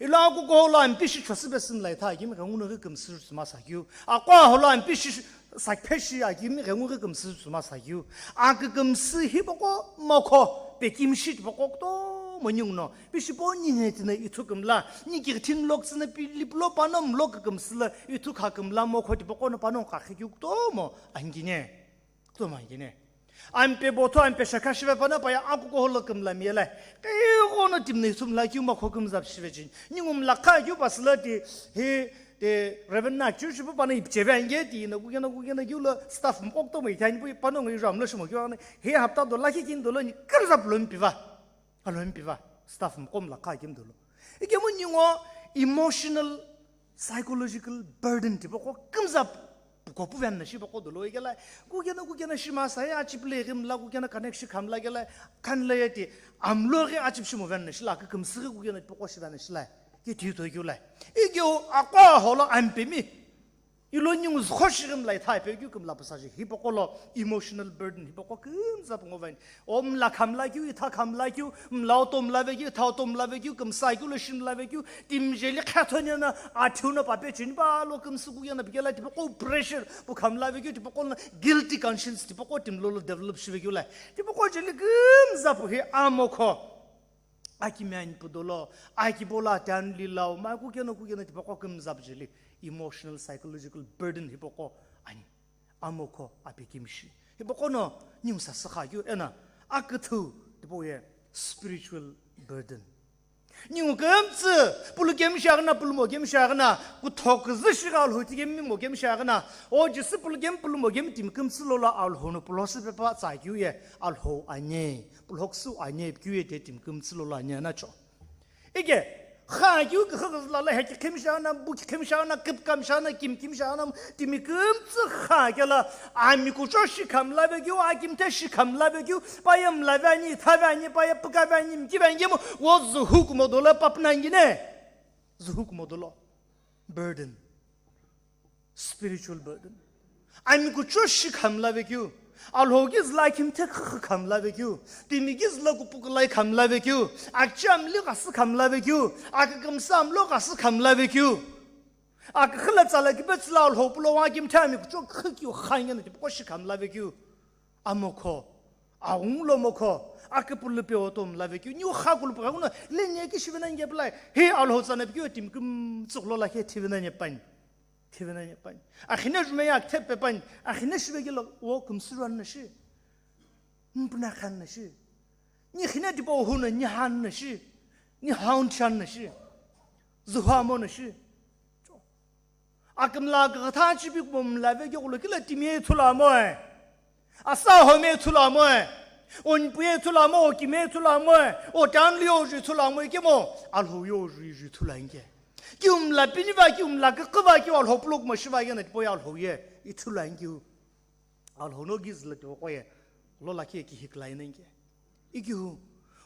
Ilo akuko lo ampishi chosü besin lai tha, akimi ghenguno ghi kümsü suma sa keu. Aqo aho lo ampishi sakpheshi akimi ghengu ghi kümsü suma sa keu. Akükümsü hipoko mokho, pekimshi tipoko kutomo ninguno. Pishi po ni ne tine ithu kümla. Ni kigithin lok tsine pi liplo pano mlo kükümsü la ithu kha kümla mokho tipoko no pano kakhe keu kutomo angine. Kutomo angine. Ampe botho, ampe shakha shive pana paya akuko holo kümla miele. Keghono timne sumla keu mokho kümzap shive chin. Ningu mlakha keu pasla ti, hi, ti Reverend na keu shipu pana ipcheve ange ti na kukena kukena keu lo staff mkokto mo ithani pu pano ngi ram lo shimo keu ana. Hi hapta do lakhi kin dolo ni kümzap lo mpiva. Alo mpiva. Staff mkom mlakha kim dolo. Ikemu ningu emotional, psychological burden tipoko kümza puko puven na shipoko dolo ikela, kukena kukena shima sa ye achip le ghim la kukena connection kham la kela, khan la ye ti amlo ghi achip shimo ven na shila, kükümsü ghi kukena tipoko shiven na shila, ki thi to keu la. Ikeu aqo aho lo ampemi. Ilo ningu zukho shighim lai thai pe keu kümla pasa ji hipoko lo emotional burden hipoko kümza pungo vain. O mla khamla keu, itha khamla keu, mla oto mla ve keu, itha oto mla ve keu, kümsa keu lo shi mla ve keu, timjeli khathonena, athiu na pape chini pa lo kümsü kukena pikela tipoko pressure pu khamla ve keu, tipoko na guilty conscience tipoko timlo lo develop shive keu lai. Tipoko jeli kümza pu hi amokho. Akimi ani pudolo, aki bola tanu lilau, ma kukena kukena tipoko kümza pu jeli emotional, psychological burden hipoko ani. Amokho apekimishi. Hipoko no ningu sasü kha keu ena aküthü tipau ye spiritual burden. Ningu kümtsü, pulu kemi shi aghina, pulu mo kemi shi aghina, kutho küzü shi gha Alhou ti kemi mo kemi shi aghina. O Jisü pulu kemi, pulu mo kemi timi kümtsü lola Alhou no pulo sü pepa tsa keu ye Alhou anye, pulo küsü anye keu ye te timi kümtsü lola anye na cho. Ike, kha keu küxü küzü lala he ki khemi shi aghina, bu ki khemi shi aghina, küp kam shi aghina, kim kim shi aghina, timi kümtsü kha kela, ami kucho shi khamla ve keu, akim te shi khamla ve keu, paye mla ve ani, tha ve ani, paye püka ve ani, mki ve ani kemu, wo zuhu kumo dolo papna ngine. Zuhu kumo dolo. Burden. Spiritual burden. Ami kucho shi khamla ve keu. Alhou ki zla kim te khakha khamla ve keu. Timi ki zla kupu kulai khamla ve keu. Akchi amli ghasü khamla ve keu. Akükümsü amlo ghasü khamla ve keu. Akükhüla tsala ki betsüla Alhou pulo wa kim te ami kucho khakeu khangena tipoko shi khamla ve keu. Amokho, aghungu lo mokho, aküpülü pe oto mla vekeu, niu kha kulupu ghenguno, leni eki shive nani kepilai, hi Alhou tsana pikeu timi kümtsü kulo lakhi thive nani pani. Thive nani pani. Akhine jume ya kthepe pani. Akhine shive kelo wo kümsü rani na shi. Mpuna khan na shi. Ni khine tipau hu na ni han na shi. Ni haun chan na shi. Zuha mo na shi. Akümla kükütha chipi kumo mla vekeu kulo kila timi ye ithulu amoe. Asa home ithulu amoe. Onpu ye ithulu amo, okime ithulu amoe. Otanlu yo ju ithulu amoe kemo. Alhou yo ju ju ithulu anke. Kiu mla piniva, kiu mla küküva, kiu Alhou pulo kumo shiva kena tipau ye Alhou ye ithulu anke. Alhou no gizla tipaqo ye. Lo lakhi ye kihi kla inanke. Ikihu,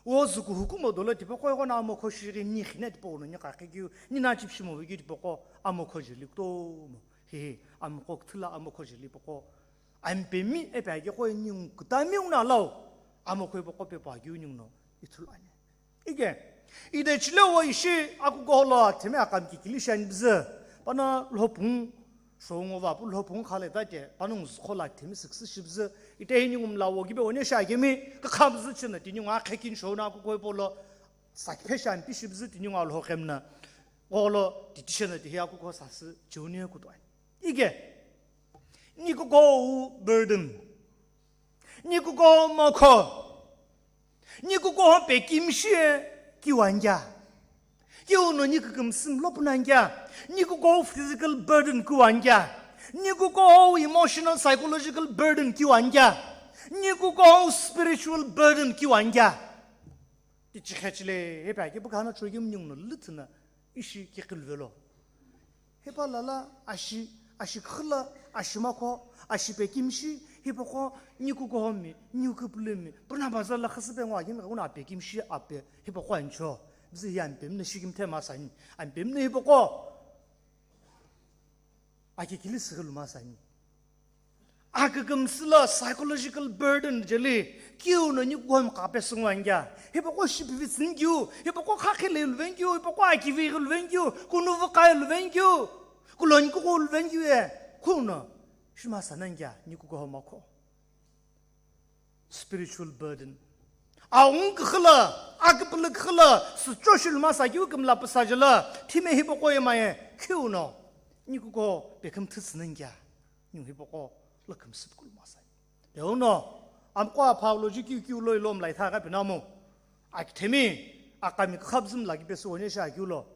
wo zuku hukumo dolo tipaqo ighono amokho shighi ni khine tipaqo no ni qaqhi kiu, ni na chipshimo vekeu tipaqo amokho jeli kutomo. Hihi, amokho kthula amokho jeli paqo. Ampemi epe ake qo ningu kutami una lau. Amokho ipaqo pepa kiu ningu no ithulu ani. Ike, ide chile wo ishi akukuho lo theme akam kikili shani bizi. Pana lhopung Shou ngo va pu lhopung khale ta che, panongu zukho la themi süküsü shibzü, ite hi ningu mla wo kibe one sha kemi, kakha bzü chena ti ningu akhe kin shou na kukuho polo, sakiphe sha mpi shibzü ti ningu alho khemna, golo ti tishena ti hi akukuho sasü, chiuni kutuai. Ike, nikukuho u burden, nikukuho mokho, nikukuho pekimshi kiwanja. Kiuno nikukümsü mlo punanja. Nikukuho physical burden kiwanja. Nikukuho emotional, psychological burden kiwanja. Nikukuho spiritual burden kiwanja. Tichikhechile, hepa ke bukana choyim nyungno lüthina ishi kikilvelo. Hepa lala ashi, ashi khila, ashi makho, ashi pekimshi, hipaqo nikukuhomi, nikupulumi, puna bazar la khasüpe ngo agim una pekimshi ape, hipaqo ancho. Bizi hi ampemne shikim thema sani, ampemne hipaqo. Akikili sigiluma sani. Akükümsü la psychological burden jeli, kiuno nikukuhomi kape sungwanja. Hipaqo shipivi tsingkiu, hipaqo khakhile luvenkyu, hipaqo akivi luvenkyu, kunuvu kai luvenkyu, kulonkuku luvenkyu ye, kuno shima sananja nikukuho makho. Spiritual burden. Aung khila, akipili khila, sucho shiluma sakiu kimla pasajala, thime hipaqo ye maye, kiuno nikukuho pekhim thitsinanja. Ningu hipaqo lo kümsüp kuluma sai. Leuno, amqo apha lo ji kiu kiu loi lo mlai tha ka pinamo. Akithemi, akami khabzim la kipesu one sha kiu lo.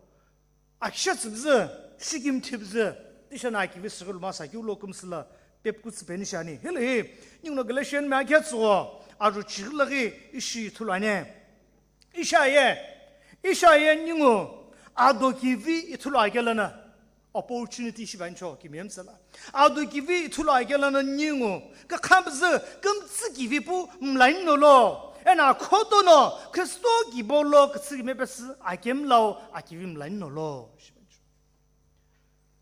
Akisha tsibzi, shikim thibzi, tishana akivi sigiluma sa kiu lo kümsü la pep kutsü peni shani. Hili hi, ningu no Galatian mi akhe tsugo, aru chigilagi ishi ithulu ane. Isha ye, isha ye ningu ado kivi ithulu akelana opportunity shibancho kimemsala. Ado kivi ithulu akelana ningu kakhamzü kümtsü kivi pu mlain nolo. Ena khoto no Kristo kibo lo ktsü kimepesü akemlao akivi mlain nolo.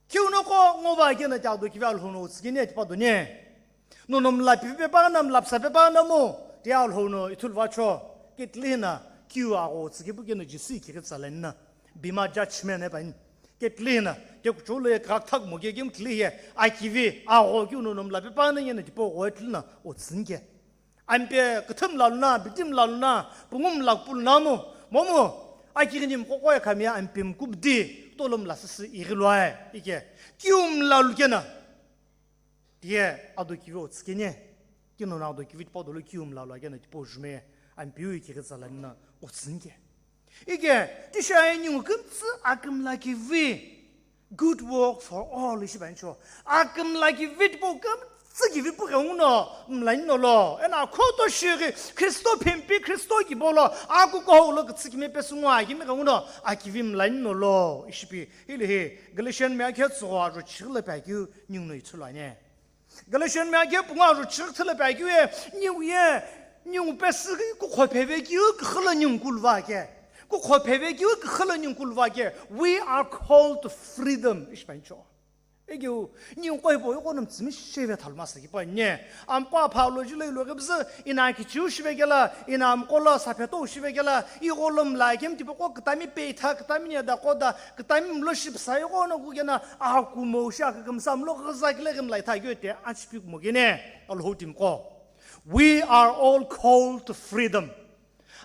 Kiu no ko ngo va kena cha do kivi alhono tsiki ne tipa do ne. No nom la pi pe pa na mlap sa pe pa na mo. Ti alhono ithul va cho. Kitlina kiu a go tsiki pu kena jisi ki ke tsalenna. Bima judgment e pa in. Kitlina ke ku chule krak thak mo ke kim kli ye. A kivi a go kiu no nom la pe pa na yena tipo go etlina o tsinke. Ampe kithim laluna, bitim laluna, pungum lakpuluna mo, momo, akighini mkokoi khamia ampe mkubdi, tolom lasisi ighiluae, ike, kium lalukena. Tiye, ado kivi otsikene, kino na ado kivi tipo dolo kium lalu akena tipo jume, ampe ui kighi tsalanina otsinke. Ike, tisha ningu kümtsü akümla kivi, good work for all, ishi bancho. Akümla kivi tipo kümtsü kivi pu ghenguno, mlain nolo. Ena khoto shiri, Kristo phimpi, Kristo kibo lo, akukuho lo ktsü kimepesü ngo akimi ghenguno, akivi mlain nolo, ishipi. Hili hi, Galatian mi akhe tsugo ajo chigla pa kiu, ningu no ithulu ane. Galatian mi akhe pungu aru chighi thila pa kiu ye, ningu ye, ningu pesü kukho pheve kiu kikhala ningu kulva ke. Kukho pheve kiu kikhala ningu kulva ke. We are called to freedom. Ishi pancho. Ekiu, ningu koi po yoko nam tsimi sheve thalma sa ki pa nye. Ampa Paulo jile lo gebze, ina kichiu shive kela, ina amkola sapeto shive kela, igolom la kem tipo ko ktami peitha, ktami ne da koda, ktami mlo ship sa igono kugena, akumo sha kemsa mlo gaza kile gem lai tha yote, achpik mogene. Alhou tim ko. We are all called to freedom.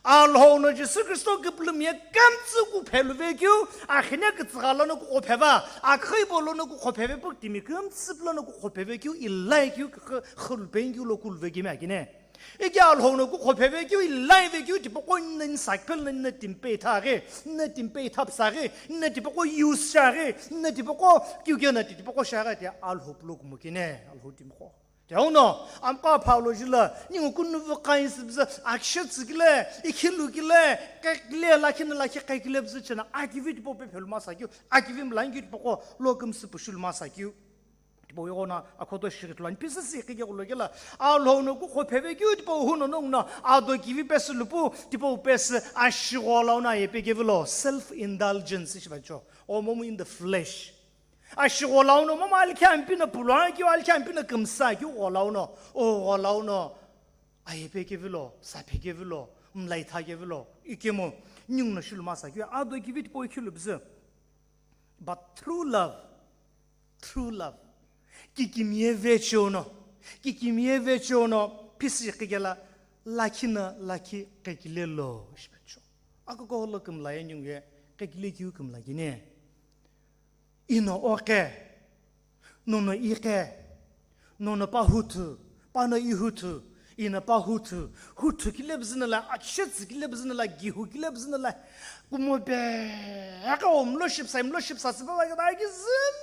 Alhou no Jisü Kristo kipulumi ye kümtsü kuphelu vekeu, akhine kütsügha lono kukhophe va, akhibo lono kukhophe ve pu timi kümtsü lono kukhophe vekeu, ilai keu, kh-, khulupeng keu lo kulu vekeu mi akine. Iki Alhou no kukhophe vekeu, ilai vekeu, tipaqo nna ni sakpel nna, nna timpe ithaghi, nna timpe ithapsaghi, nna tipaqo use shaghi, nna tipaqo kiu kena ti tipaqo shaghi, ti Alhou pulo kumokine, Alhou timiqo. Tiauno, amka Paulo jila, ningu kunu vu kain sibza, aksha tsikile, ikhilu kile, kekile, lakhin lakhi kekile bza chena, akivi tipo pe phelu masa kiu, akivi mlangi tipo ko, lo kümsü pushul masa kiu. Tipo yona, akhoto shigit lan, pisi si kike kulo kila, Alhou no kukhophe vekeu, tipo huno nong no, ado kivi pesi lupu, tipo pesi, ashigho launa yepe kevilo, self-indulgence, shibacho, or momu in the flesh. Ashigho launo, mama alikhi ampi no pulakeu, alikhi ampi no kümsakeu gho launo, o gho launo, ayepe kevilo, saphe kevilo, mlaitha kevilo, ikemu, ningu no shilu masakeu, ado kivi tipo ikhilu bzü. But through love, through love, kikimiye vecheono, kikimiye vecheono, pisi kikela, lakhi na lakhi kekile lo, shibacho. Akuko lo kümla ye ningu ye, kekile kiu kümla kine. Ino oke, nono ike, nono pahuthu, pano ihuthu, ino pahuthu, huthu kile bzina la, akshetsi kile bzina la, gihu kile bzina la, kumo be, aka omlo shipsa, imlo shipsa, sipa ba, ba, ki zim,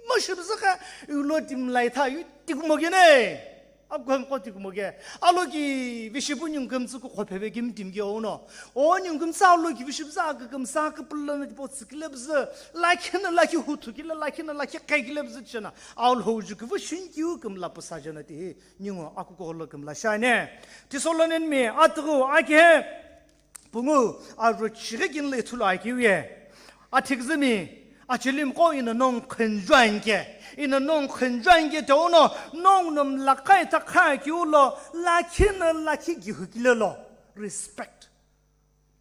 mo shipsa ka, ulo timlai tha, yu tikumo kine. Akwem koti kumoke. Alo ki vishipu nyungkümtsü kukhophe ve kimtim ke ono. O nyungkümtsü alo ki vishipzü akükümtsü aküpüllana tipo tsükile bzü. Lakhi na lakhi huthu kile, lakhi na lakhi kekile bzü chena. Alhou ju küvü shinkiu kümla püsa jena ti. Nyungo akuko lo kümla shane. Thessalonian mi atügü akhe. Pungu, aro chighi kinle ithulu akiu ye. Athikzümi, achilimiqo ino nongu khünjuanke, ino nongu khünjuanke te ono, nongu no mlaqai takha akiu lo, lakhi na lakhi gihu kile lo. Respect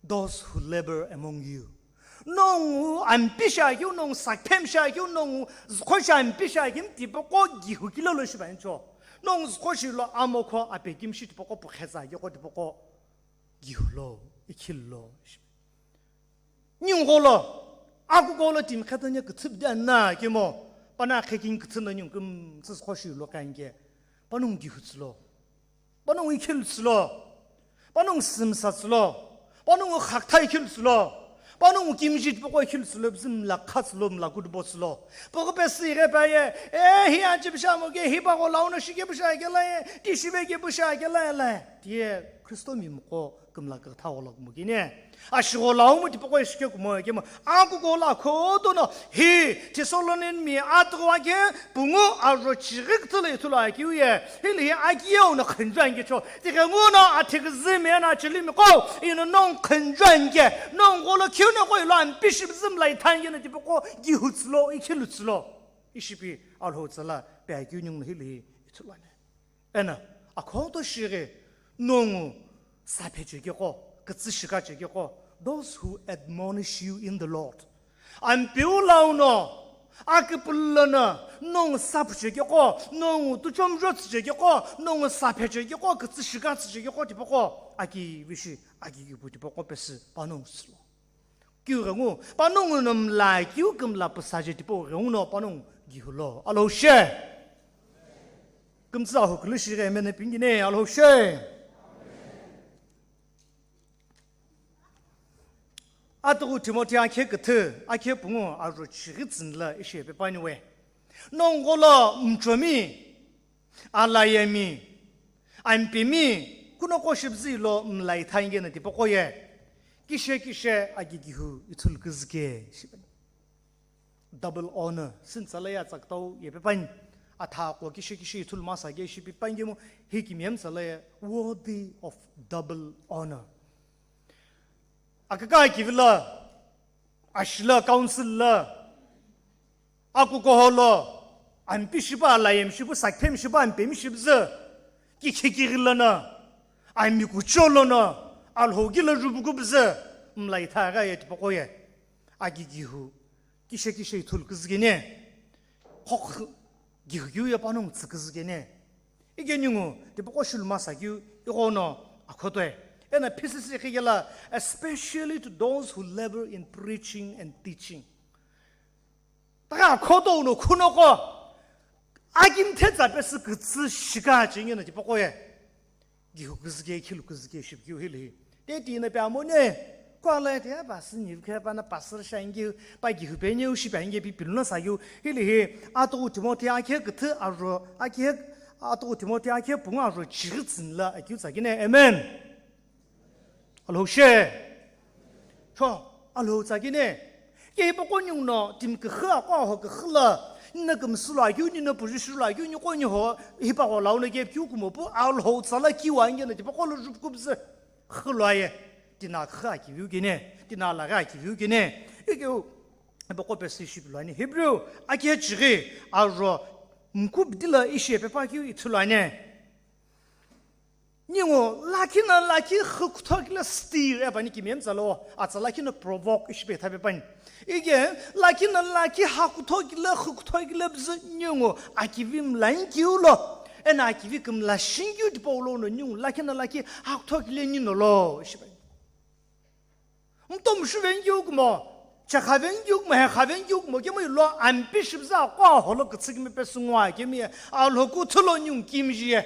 those who labor among you. Nongu ampi shi akiu, nongu sakphem shi akiu, nongu zukho shi ampi shi akiu, tipaqo gihu kile lo shiba incho. Nongu zukho shi lo amokho apekim shi tipaqo pukheza akiu ko tipaqo. Gihulo, ikhillo. Nyungolo, akukolo timi khatanya kuthubdi anna kemo, pana kheking kuthuna nyungkum tsisqoshi lo kange, panung gihutslo, panung ikhiltslo, panung simsatslo, panung khakthai ikhiltslo, panung kimjit poko ikhiltslo, bzim la khatslo, mla kudbotslo. Poko pesi re paye, e hi aji bsha moge, hi bago launa shige bsha gelaye, tishibe ge bsha gelaye. Tie Kristo mi moko kümla kürtha ola kumo kine. Ashigo laumu tipoko ishike kumo kemo. Akuko la khodo no. Hi Thessalonian mi atwa ke pungu aro chigik tule tula kiuye. Hili hi akiyo no khunjan ke cho. Tike nguno athikzi me na chili mi ko. Ino nongu khunjan ke. Nongu lo kiu no ko ilo ampi shibzim la ithange no tipoko gihutslo, ikhilutslo. Ishipi alho tsala pe akiu nyung hili hi itulane. Ena, akhonto shighi, nongu saphe chekeko, kütsü shika chekeko, those who admonish you in the Lord. Ampiu launo, akipullono, nongu saphu chekeko, nongu tuchomjo tsü chekeko, nongu saphe chekeko, kütsü shika tsü chekeko, tipoko, aki vishi, aki kipu tipoko pesi, panongu silo. Kiu ghengu, panongu no mla kiu kümla püsaje tipau ghengu no panongu gihulo. Alo she. Kümtsü ahu kulu shi ghe mene pingine, alo she. Atugu Timothy akhe küthü, akhe pungu aro chighi tsünla ishe pe paniwe. Nongolo mchomi, alayemi, ampemi, kuno koshibzi lo mlai thange na tipokoye. Kishe kishe agigihu ithul kizke. Double honor. Sin tsalaya tsaktau ye pepan. Atha ko kishe kishe ithul masa ge shi pepan gemu. Hikimyem tsalaya worthy of double honor. Akaka kivila. Ashila council la, akukoho lo, ampi shipa alayem shipu sakphem shipa ampemi shibzü, kikhekiri lono, ami kucho lono, alhogi lo rubuku bzü, mlai thaga ye tipokoye, agigihu, kishe kishe ithul kizgene, khokh gihu gihu ye panong tsükizgene, Ike ningu tipaqo shiluma sakeu ighono akhotoe. Ena phisisi iqhikela, especially to those who labor in preaching and teaching. Taka akhoto uno khunoko akimthe tsa pesi kütsü shika chingi na tipaqo ye. Gihu küzüke, khilu küzüke shipkiu hili. Te ti na pe amone. Kwa la te pa sini ke pa na pastor shangi pa gihu pe nyu shi pa nge pi piluna sa yu. Hili hi atu Timothy akhe küthü aro akhe atu Timothy akhe punga aro chigitsin la akiu tsakine. Amen. Alhou she. Cho, alhou tsakine. Ke ipo konyu no tim ke kha kwa ho ke khla. Na ke msula yu ni na puji shula yu ni konyu ho. Hipa ho lau na ke kyu kumo pu alhou tsala ki wa nge na tipa ko lo jup kup ze. Khlo ye. Tina kha ki view gene. Tina la ga ki view gene. Ike u. Ipo ko pe si ship lo ni Hebrew. Ake chiri. Aro. Mkup dila ishe pe pa ki ithu lo ne. Ningu lakhi na lakhi khukthokile stir e pani kimiem tsalo, atsa lakhi na provoke ishi pe thape pani. Ige lakhi na lakhi hakuthokile khukthokile bzu ningu akivi mlain kiu lo. Ena akivi kim lashin kiu tipo lo no ningu lakhi na lakhi hakuthokile ni no lo ishi pani. Mtom shuven kiu kumo, chakhaven kiu kumo, hekhaven kiu kumo, kemo ilo ampi shibza kwa holo kitsik me pesungwa kemi alhoku thulo ningu kimjie.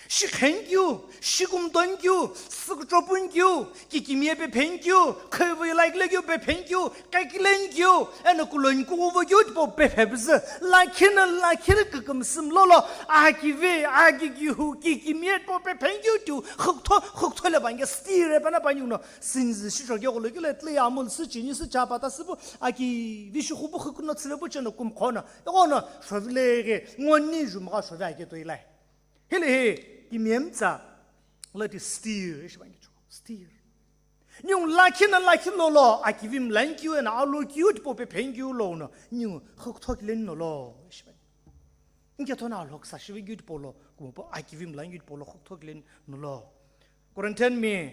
Shikhen kyu, shikumton kyu, sükchopun kyu, kikimie pe phen kyu, khevui laikle kyu pe phen kyu, keklen kyu, eno kulon kuvo kyu tipo pe phebzü, lakhin lakhin kükümsüm lolo, akivi, akikihu, kikimie po pe phen kyu tu, khukto, khukto le bange stire pana panyuno, sinzi shisho kyo lo kile tle amul su chini su chapa ta sibu, akivi shu khubu khukuno tsile bu cheno kum khona, egono, shovile ge, ngoni jumga shove ake to ilai. Hili hi, kimiem tsa, let it steer, ishi bangi cho, steer. Niung lakhi na lakhi lolo, akivi mlan kiu ena alo kiu tipo pe phen kiu lo no, niung khukthok len no lo, ishi bangi. Inke thona alo ksa shivi kiu tipo lo, kumo po akivi mlan kiu tipo lo khukthok len no lo. Corinthian mi,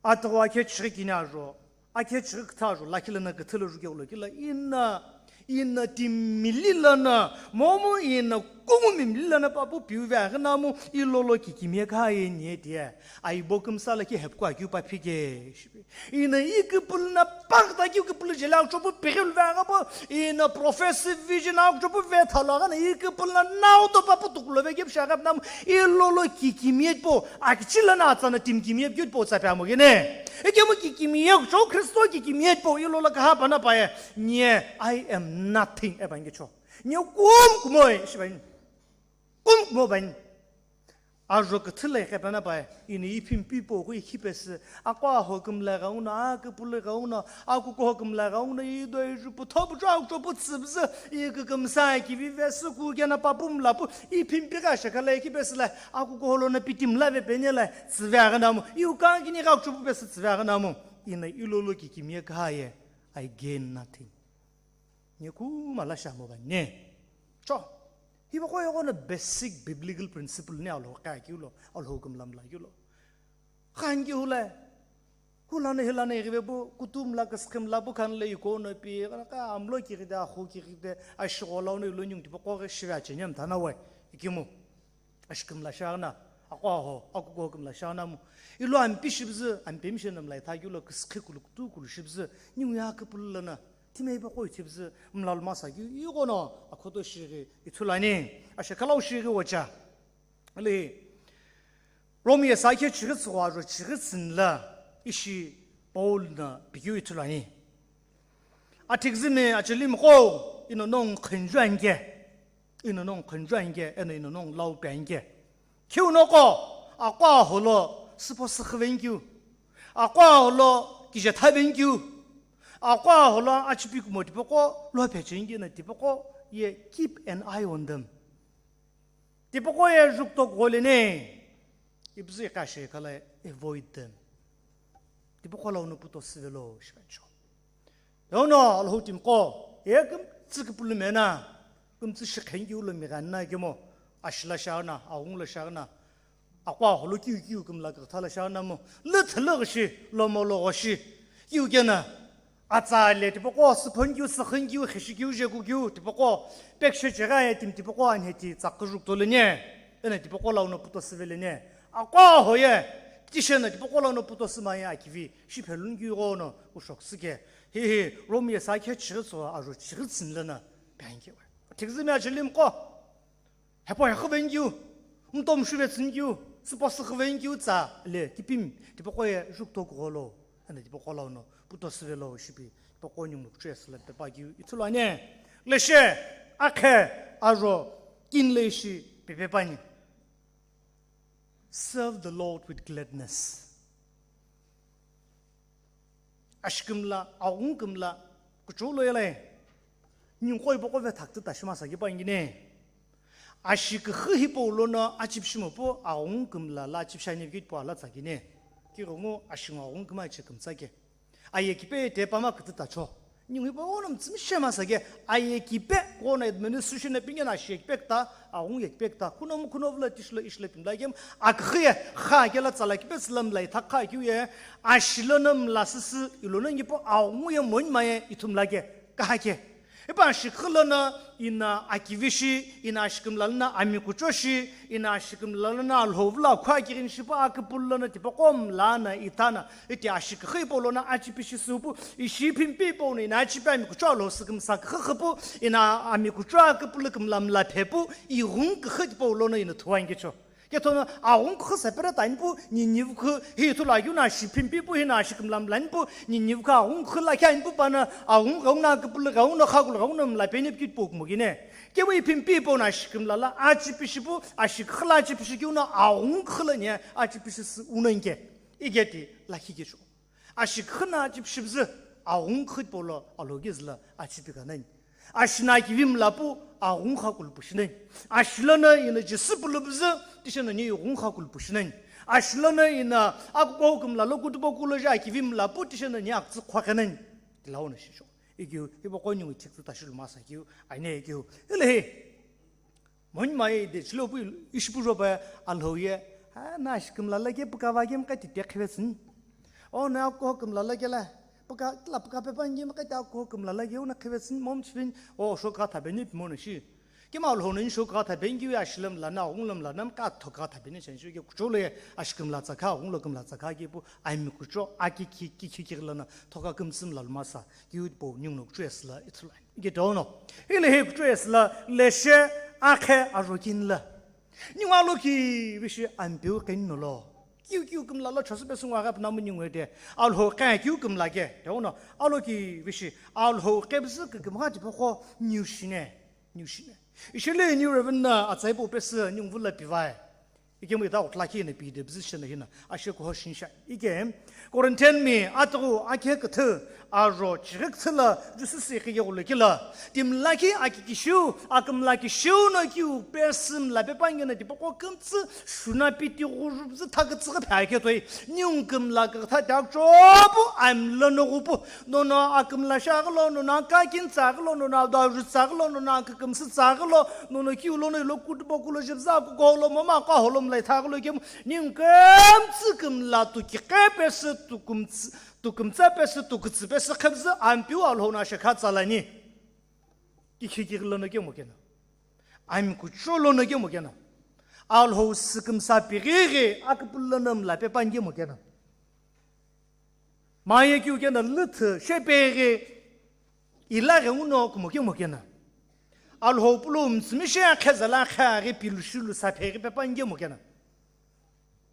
Atagho akhe chighi kini ajo, akhe chighi kütha ajo, lakhi lana küthü lo jukegho lo kila, ina, ina timi lilana, momu ina kungu mimli lana papu piu ve aghi namu, ilolo kikimie kha ye nie tie, aibo kümsa lakhi hepkua kiu paphike, shipe. Ina iküpülü na pakta kiu küpülü jela chopu pighi lu ve aghi po, ina prophecy vision aghi chopu ve thalo aghi na iküpülü na nauto papu tuklo ve kipsha aghi namu, ilolo kikimie po, Akichila na atsana timi kimiye pyut po tsa pya mo gene. Eke mo ki kimiye cho Kristo ki kimiye po ilo la kaha pana pa ye. Nye, I am nothing e bangi cho. Nye kum kumo e shi bani. Kum kumo bani. Ajo kthile ke pana pa ye. Ini ipim pipo ko ikipes. Akwa ho kum la ga una, akupule ga una, akuko ho kum la ga una, ido ijupu thopu cho akcho pu tsibz. Ikükümsa kivi ve suku gena papum lapu. Iphimpi gha shakhala ikipesü la, akukuholo na pitim la ve penye la, tsüve aghi namu, iu kangini gha kuchupu pesü tsüve aghi namu, ina ilolo ki kimie kha ye, I gain nothing. Nye kuma la shamo ba nye. Cho, hiba ko yogo na basic biblical principle ne alo kha kiulo, alo hukum lam la kiulo. Khanki hula, hulana hilana ighive bu, kutum la kaskhim la bu khan le iko no pi, ka amlo ki ghide, akhu ki ghide, ashigo la no ilo nyung tipo ko shiva chenyam thana we, ikimu. Ashkim la shana, akwa ho, akuko kim la shana mu. Ilo ampi shibzu, ampi mishenam la itha yulo kaskhi kuluk tu kulu shibzu, nyung ya kapul lana, timei ba ko itibzu, mlal masa yu, yugo no, akoto shiri, itulani, ashakalau shiri wacha. Ali, Romi ye sakhe chighi tsüghwa ro chighi tsünla ishi Paul na pikeu ithulu ani. Athikzüni acheli mqo ino nong khünju anke, ino nong khünju anke, eno ino nong lau pe anke. Khiu noko, akwa holo süpho sükhüvenkeu, akwa holo kije thavenkeu, akwa holo achipi kumo tipoko lo phechenkeu na tipoko ye keep an eye on them. Tipaqo ye juktok gholene, ibzi kashe kala avoid them. Tipaqo la unu puto sivelo shikancho. Yono Allahu timqo, ye kümtsü kipulu mena, kümtsü shikhengi ulo miganna kemo, ashila shana, aungla shana, akwa holo kiu kiu kümla kürthala shana mo, lüthülü gshi, lomolo gshi, kiu kena, Atsa le tipaqo, süphon kiu, sükhün kiu, khishi kiu, jeku kiu, tipaqo, pekshe chegha ye tim tipaqo, anhe ti tsaküjuk tolünye. Eno tipaqo lau no puto süvele ne, aqo hoye, tisheno tipaqo lau no puto sümaye akivi, shiphelu ngi ghono, ushok süke. Hihi, Rome ye sa khe chighi tso, ajo chighi tsünlena, pengke we. Thikzimi achilim ko. Hepo hekhu vengyu, mtom shuve tsüngyu, süpo sükhü vengyu tsa, le, kipim, tipaqo ye, jukto kugholo. Eno tipaqo lau no, puto süvelo shipi, tipaqo nyungu kuchesüle pepa keu, ithulu ane. Leshe, akhe, ajo, kinle ishi, pepepani. Serve the Lord with gladness. Ashikimla, aghungkimla, kucholo yele. Nyungkoi boko ve thaktu tashima saki pa ingine. Ashikikhi hipau lono achipshimo pu aghungkimla la achipshani viki pu ala tsakine. Kirongo ashingo aghungkima achikimtsake. Aye kipe te pama kutu tacho. Nyungu hipau lono mtsimi shema sake. Aye kipe kono administration na pingena ashi kipe kta, aghung ye kipe kta. Kuno mu kuno vula tishlo ishlo pimla kem. Akhiye kha kela tsala kipe tsüla mla itha kha kiu ye. Ashilo no mla süsü ilo no ngipo aghung ye mon maye ithumla ke. Kaha ke. Ipa ashikhi lono ina akivi shi, ina ashikimla lono ami kucho shi, ina ashikimla lono Alhou vula khua kirin shipa akipul lono tipaqo mla na itana, iti ashikhi ipo lono achipi shi supu, ishi phimpi ipo no ina achipi ami kucho Alhou sikimsa kikhi pu, ina ami kucho akipul kimla mla phepu, ighung kikhi ipo lono ina thuwa ngicho. Kethono aghung khu separate ani pu, Ninive khu hi ithulu akeu no ashi phimpi pu, hi no ashi kimlamla ani pu, Ninive khu aghung khu lakhi ani pu, pano aghung ghaung no akipulu ghaung no khakulu ghaung no mla peni pu kit pu kumogine. Kewe phimpi pu no ashi kimla la achipishi pu, ashi khu la achipishi keu no aghung khu la ni achipishi su uno inke. Igeti lakhi kecho. Ashikhi no achipshibzü, aghungkhi polo alogi züla achipi kanani. Ashina kivi mlapu, aghungkha kulpushini. Ashilana ina Jisü pulubzü, tishana ni ghungkha kulpushini. Ashilana ina akuko kumla lo kutupo kulo ja kivi mlapu, tishana ni aktsü khwakanani. Tilaona shisho. Ikyu, ibo konyu ngi tiktu tashilu masa kyu, aine kyu. Elehi. Moni mai de chilo pu ishi pu joba Alhou ye, ha, na ashi kimla la ke puka va ke mka tite khivetsün. O na ko kimla la ke la, puka, la puka pe pan ke mka ta ko kimla la ke una khivetsün mom chvin, o shoka thabeni pimo na shi. Kima Alhou na shoka thabeni ki ya shilam la na, unglam la na mka thoka thabeni chen shi ke kuchole ashi kimla tsaka, unglo kimla tsaka ke pu, ai mi kucho, aki ki, ki, ki, ki la na, thoka kimsim la masa, ki ut po nyung no kucho esla, ithulai. Getono. Hile he kutu esla leshe akhe ajokin la. Nyunga lo ki vishi ampiu kin no lo. Kiu kiu kimla lo chosu pesu ngwa gap namu nyungwe de. Alhou kha kiu kimla ke. Dono. Alo ki vishi. Alhou kebzu ke kimha tipo ko nyushine. Nyushine. Ishile nyu reven na atsai po pesu nyungvu la pivai. Ikemu ita utlaki na pi de position hina ashe ko shinsha. Ike Corinthian mi atru akhe kthu aro chigik thila Jisu si khige ulekila. Timlaki akikishu, akamlaki shu no kiu pesim la pe pangena tipo ko kumtsu shuna piti gurubzu thakatsu pha ke toi. Nyung kumla ka tha tak chobu am lo no gupu. Nono akümla shaghi lo, nono akakin tsaghi lo, nono adaru tsaghi lo, nono akükümsü tsaghi lo, nono kiu lono ilo kutupo kulo jibza kuko lo mama ka holo mlai thaghi lo kemu, ningu kümtsü kümla tuki qe pesü, tukumtsü, tukumtsa pesü, tukutsu pesü khebzü, ampiu Alhou na shekha tsalani. Kikhikighi lono kemu kena. Ami kucho lono kemu kena. Alhou sükümsa pighighi aküpülo lono mla pe pan kemu kena. Maye kiu kena lüthü shepeghi ila ghenguno kumoke mokena. Alhou pulo mtsümi she khezala khaghi pilushilu sapeghi pepange mokena.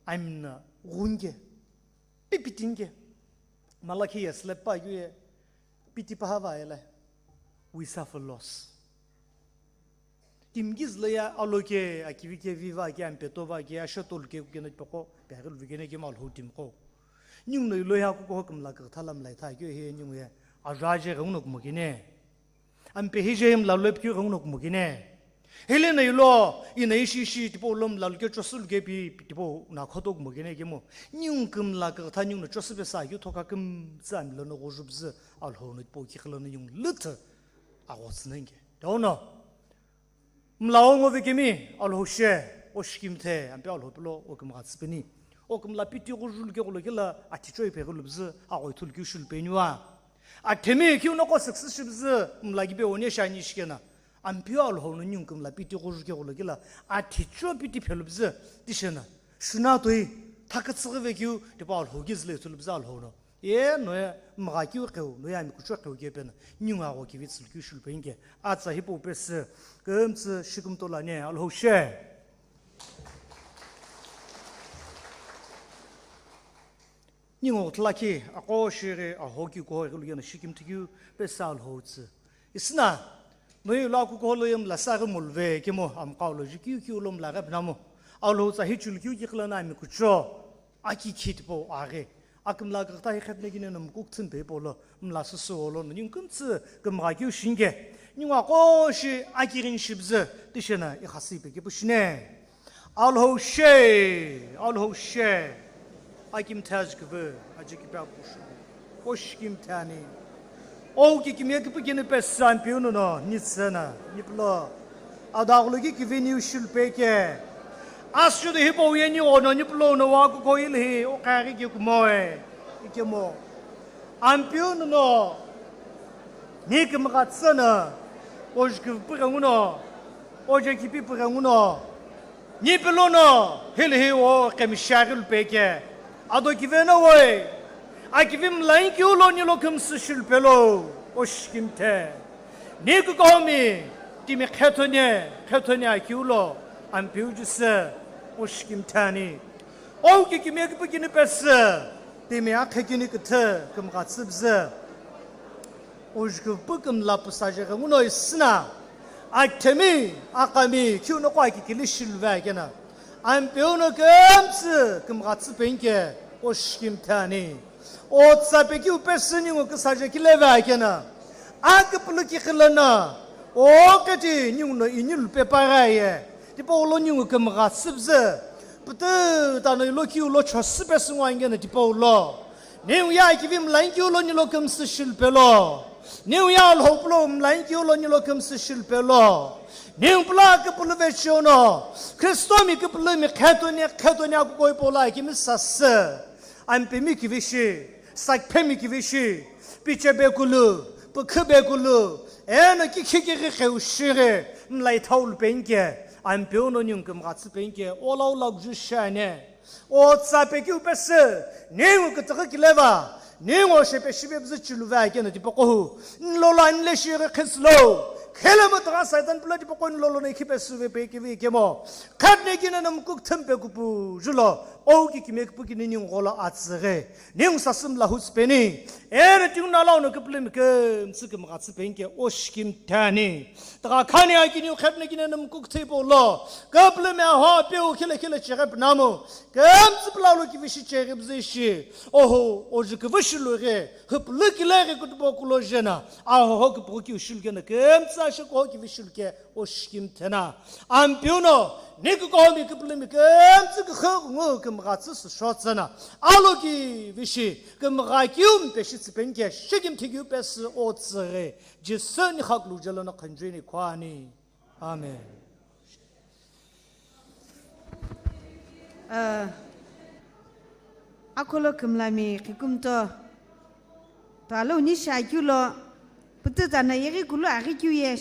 Amna gunge. Pipitinge. Malaki yesle pa ye piti pahava ele. We suffer loss. Timgizlo ya aloke, akivike viva ke, ampeto va ke, ashetol ke kukena peko, pegil vikene ke malho timko. Nyung no ilo ya kuko kümla ka thala mlai tha ke he nyung ya. Ajaje gungno kumokine. Ampe hije mla lo pkyu gungno kumokine. Hele no ilo, ina ishi ishi tipo lo mla lo ke chosul ke pi, pi tipo na khoto kumokine ke mo. Nyung kümla ka tha nyung no chosu be sa yu thoka küm za mla no gujub za alho no tipo ki khlo no nyung lut. Agotsnenge. Dono. Mlao ngo vekemi, Alhou she, o shikimthe, ampe Alhou pelo, o kümgha tsüpeni. O kümla piti ghujul ke ghulo kela, atichoi pe ghulubzü, aghoi thul kiu shul peniwa. Athemi kiu noko success shibzü, mla kipe one shani shikena. Ampeu Alhou no ningu kümla piti ghüzü keghulo kila, athicho piti phelupüzü, tishena, shuna toi, thakütsüghü vekeu, tipau Alhou kizüle ithulupüzü Alhou no. Ye noye mgha keu qheu, noye ami kucho qheu kepena, ningu agho kivi tsülukeu shulupeni ke, atsa hipau pesü, kümtsü shikümto lani, Alhou she. Ningu ghutulakhi, aqo shiri, aho keu kuho ighilu yena shikimthi keu pesü Alhou tsü. Isina, noye lo aku kuho lo yem la sa ghi mulve kemo, amqao lo ju keu keu lo mla ghi pnamo. Alhou tsa hi chulu keu ki qhilana ami kucho, aki khi tipau aghi. Akümla ghi kata hi khepne kine no mkuk thimpe ipau lo. Mla süsü olo no ningu kümtsü kümgha keu shinge. Ningu aqo shi akirin shibzü tishena ikhasi pe kipu shine. Alhou she, Alhou she. Akimthe ajiküvü, ajikipya kushu. Oshikimthe ani. Ou kikimiye kipu kini pesü Ampeu no no, nitsena, nipulo. Adaghulu ki kivi niu shulupeke. Asüdu hipau ye ni ono nipulo no wa kuko ilhi, o kari ki kumoe. Ikemo. Ampeu no no. Ni kümgha tsü no, oju kivi püghengu no, oju kipi püghengu no, ni pelo no, hili hi o kemishaghi lupeke, ado kive no woi, akivi mlain kiu lo ni lo kümsü shilupelo, oshikimthe. Ni kukomi, timi khethone, khethone akiu lo, Ampeu Jisü, oshikimthe ani. Ou kikimiye kipu kini pesü, timi akhekini küthü kümgha tsübzü. Ujuküvü pu kümla pusa jeghenguno isina, athemi, akami, khiu no kua kikili shiluve akena. Ampeu no kümtsü kümgha tsüpenke, oshikimthe ani. Otsa pekiu pesü ningu küsa jekileve akena. Aküpülü kikhilana, oketi ningu no inilu peparaye. Tipau lo ningu kümgha tsübzü. Pütü tano ilo kiu lo chosü pesü ngwangena tipau lo. Ningu ye akivi mlain kiu lo nilo kümsü shilupelo. Ningu ye Alhou pulo mlain kiu lo nilo kümsü shilupelo. Ningu pulo aküpülü vechiono. Kristomi küpülümi khetoni, khetoni akuko ipau lo akimi sasü. Ampemi kivishi, sakphemi kivishi, pichebe kulu, pükhübe kulu, eno kikhikighi kheushighi, mlaithau lupenke, Ampeu no ningu kümgha tsüpenke, olau lakuju shane. Otsa pekiu pesü, ningu kütüghü kileva, ningu shepe shibe bzü chiluve akena tipaqohu, nlolo anile shighi khislo, khele mütügha Satan pulo tipaqo nlolo no ikhi pesüve pekivi kemo, khatne kine no mkuk thümpe kupu julo, ou kikimiye kipu kini ningu gholo atsüghi. Ningu sasü mla hutsüpeni, ere tingu nalauno küpülümi kümtsü kümgha tsüpenke oshikimthe ani. Tügha khani akiniu khepne kine no mkuk thipau lo, küpülümi aho apeu khile khile cheghe pünamu, kümtsü pülaulo kivishi cheghe bzü ishi, oho, ojuküvü shilughi, hüpülü kileghi kutupo kulo jena, ahoho küpüghu kiu shilukena, kümtsü ashekoho kivi shiluke, oshikimthe na. Ampeu no, ni kukomi küpülümi kümtsü kükhü ngu kümgha tsü sü shotsena. Aloki vishi, kümgha kiu mpeshi tsüpenke, shikimthi kiu pesü otsüghi. Jisü ni khaklu jelo no khanjuni kwani. Amen. Ah, akholo kümlami khikumto. Talo ni shakeu lo, pütü tana yeghi kulu aghi keu ye,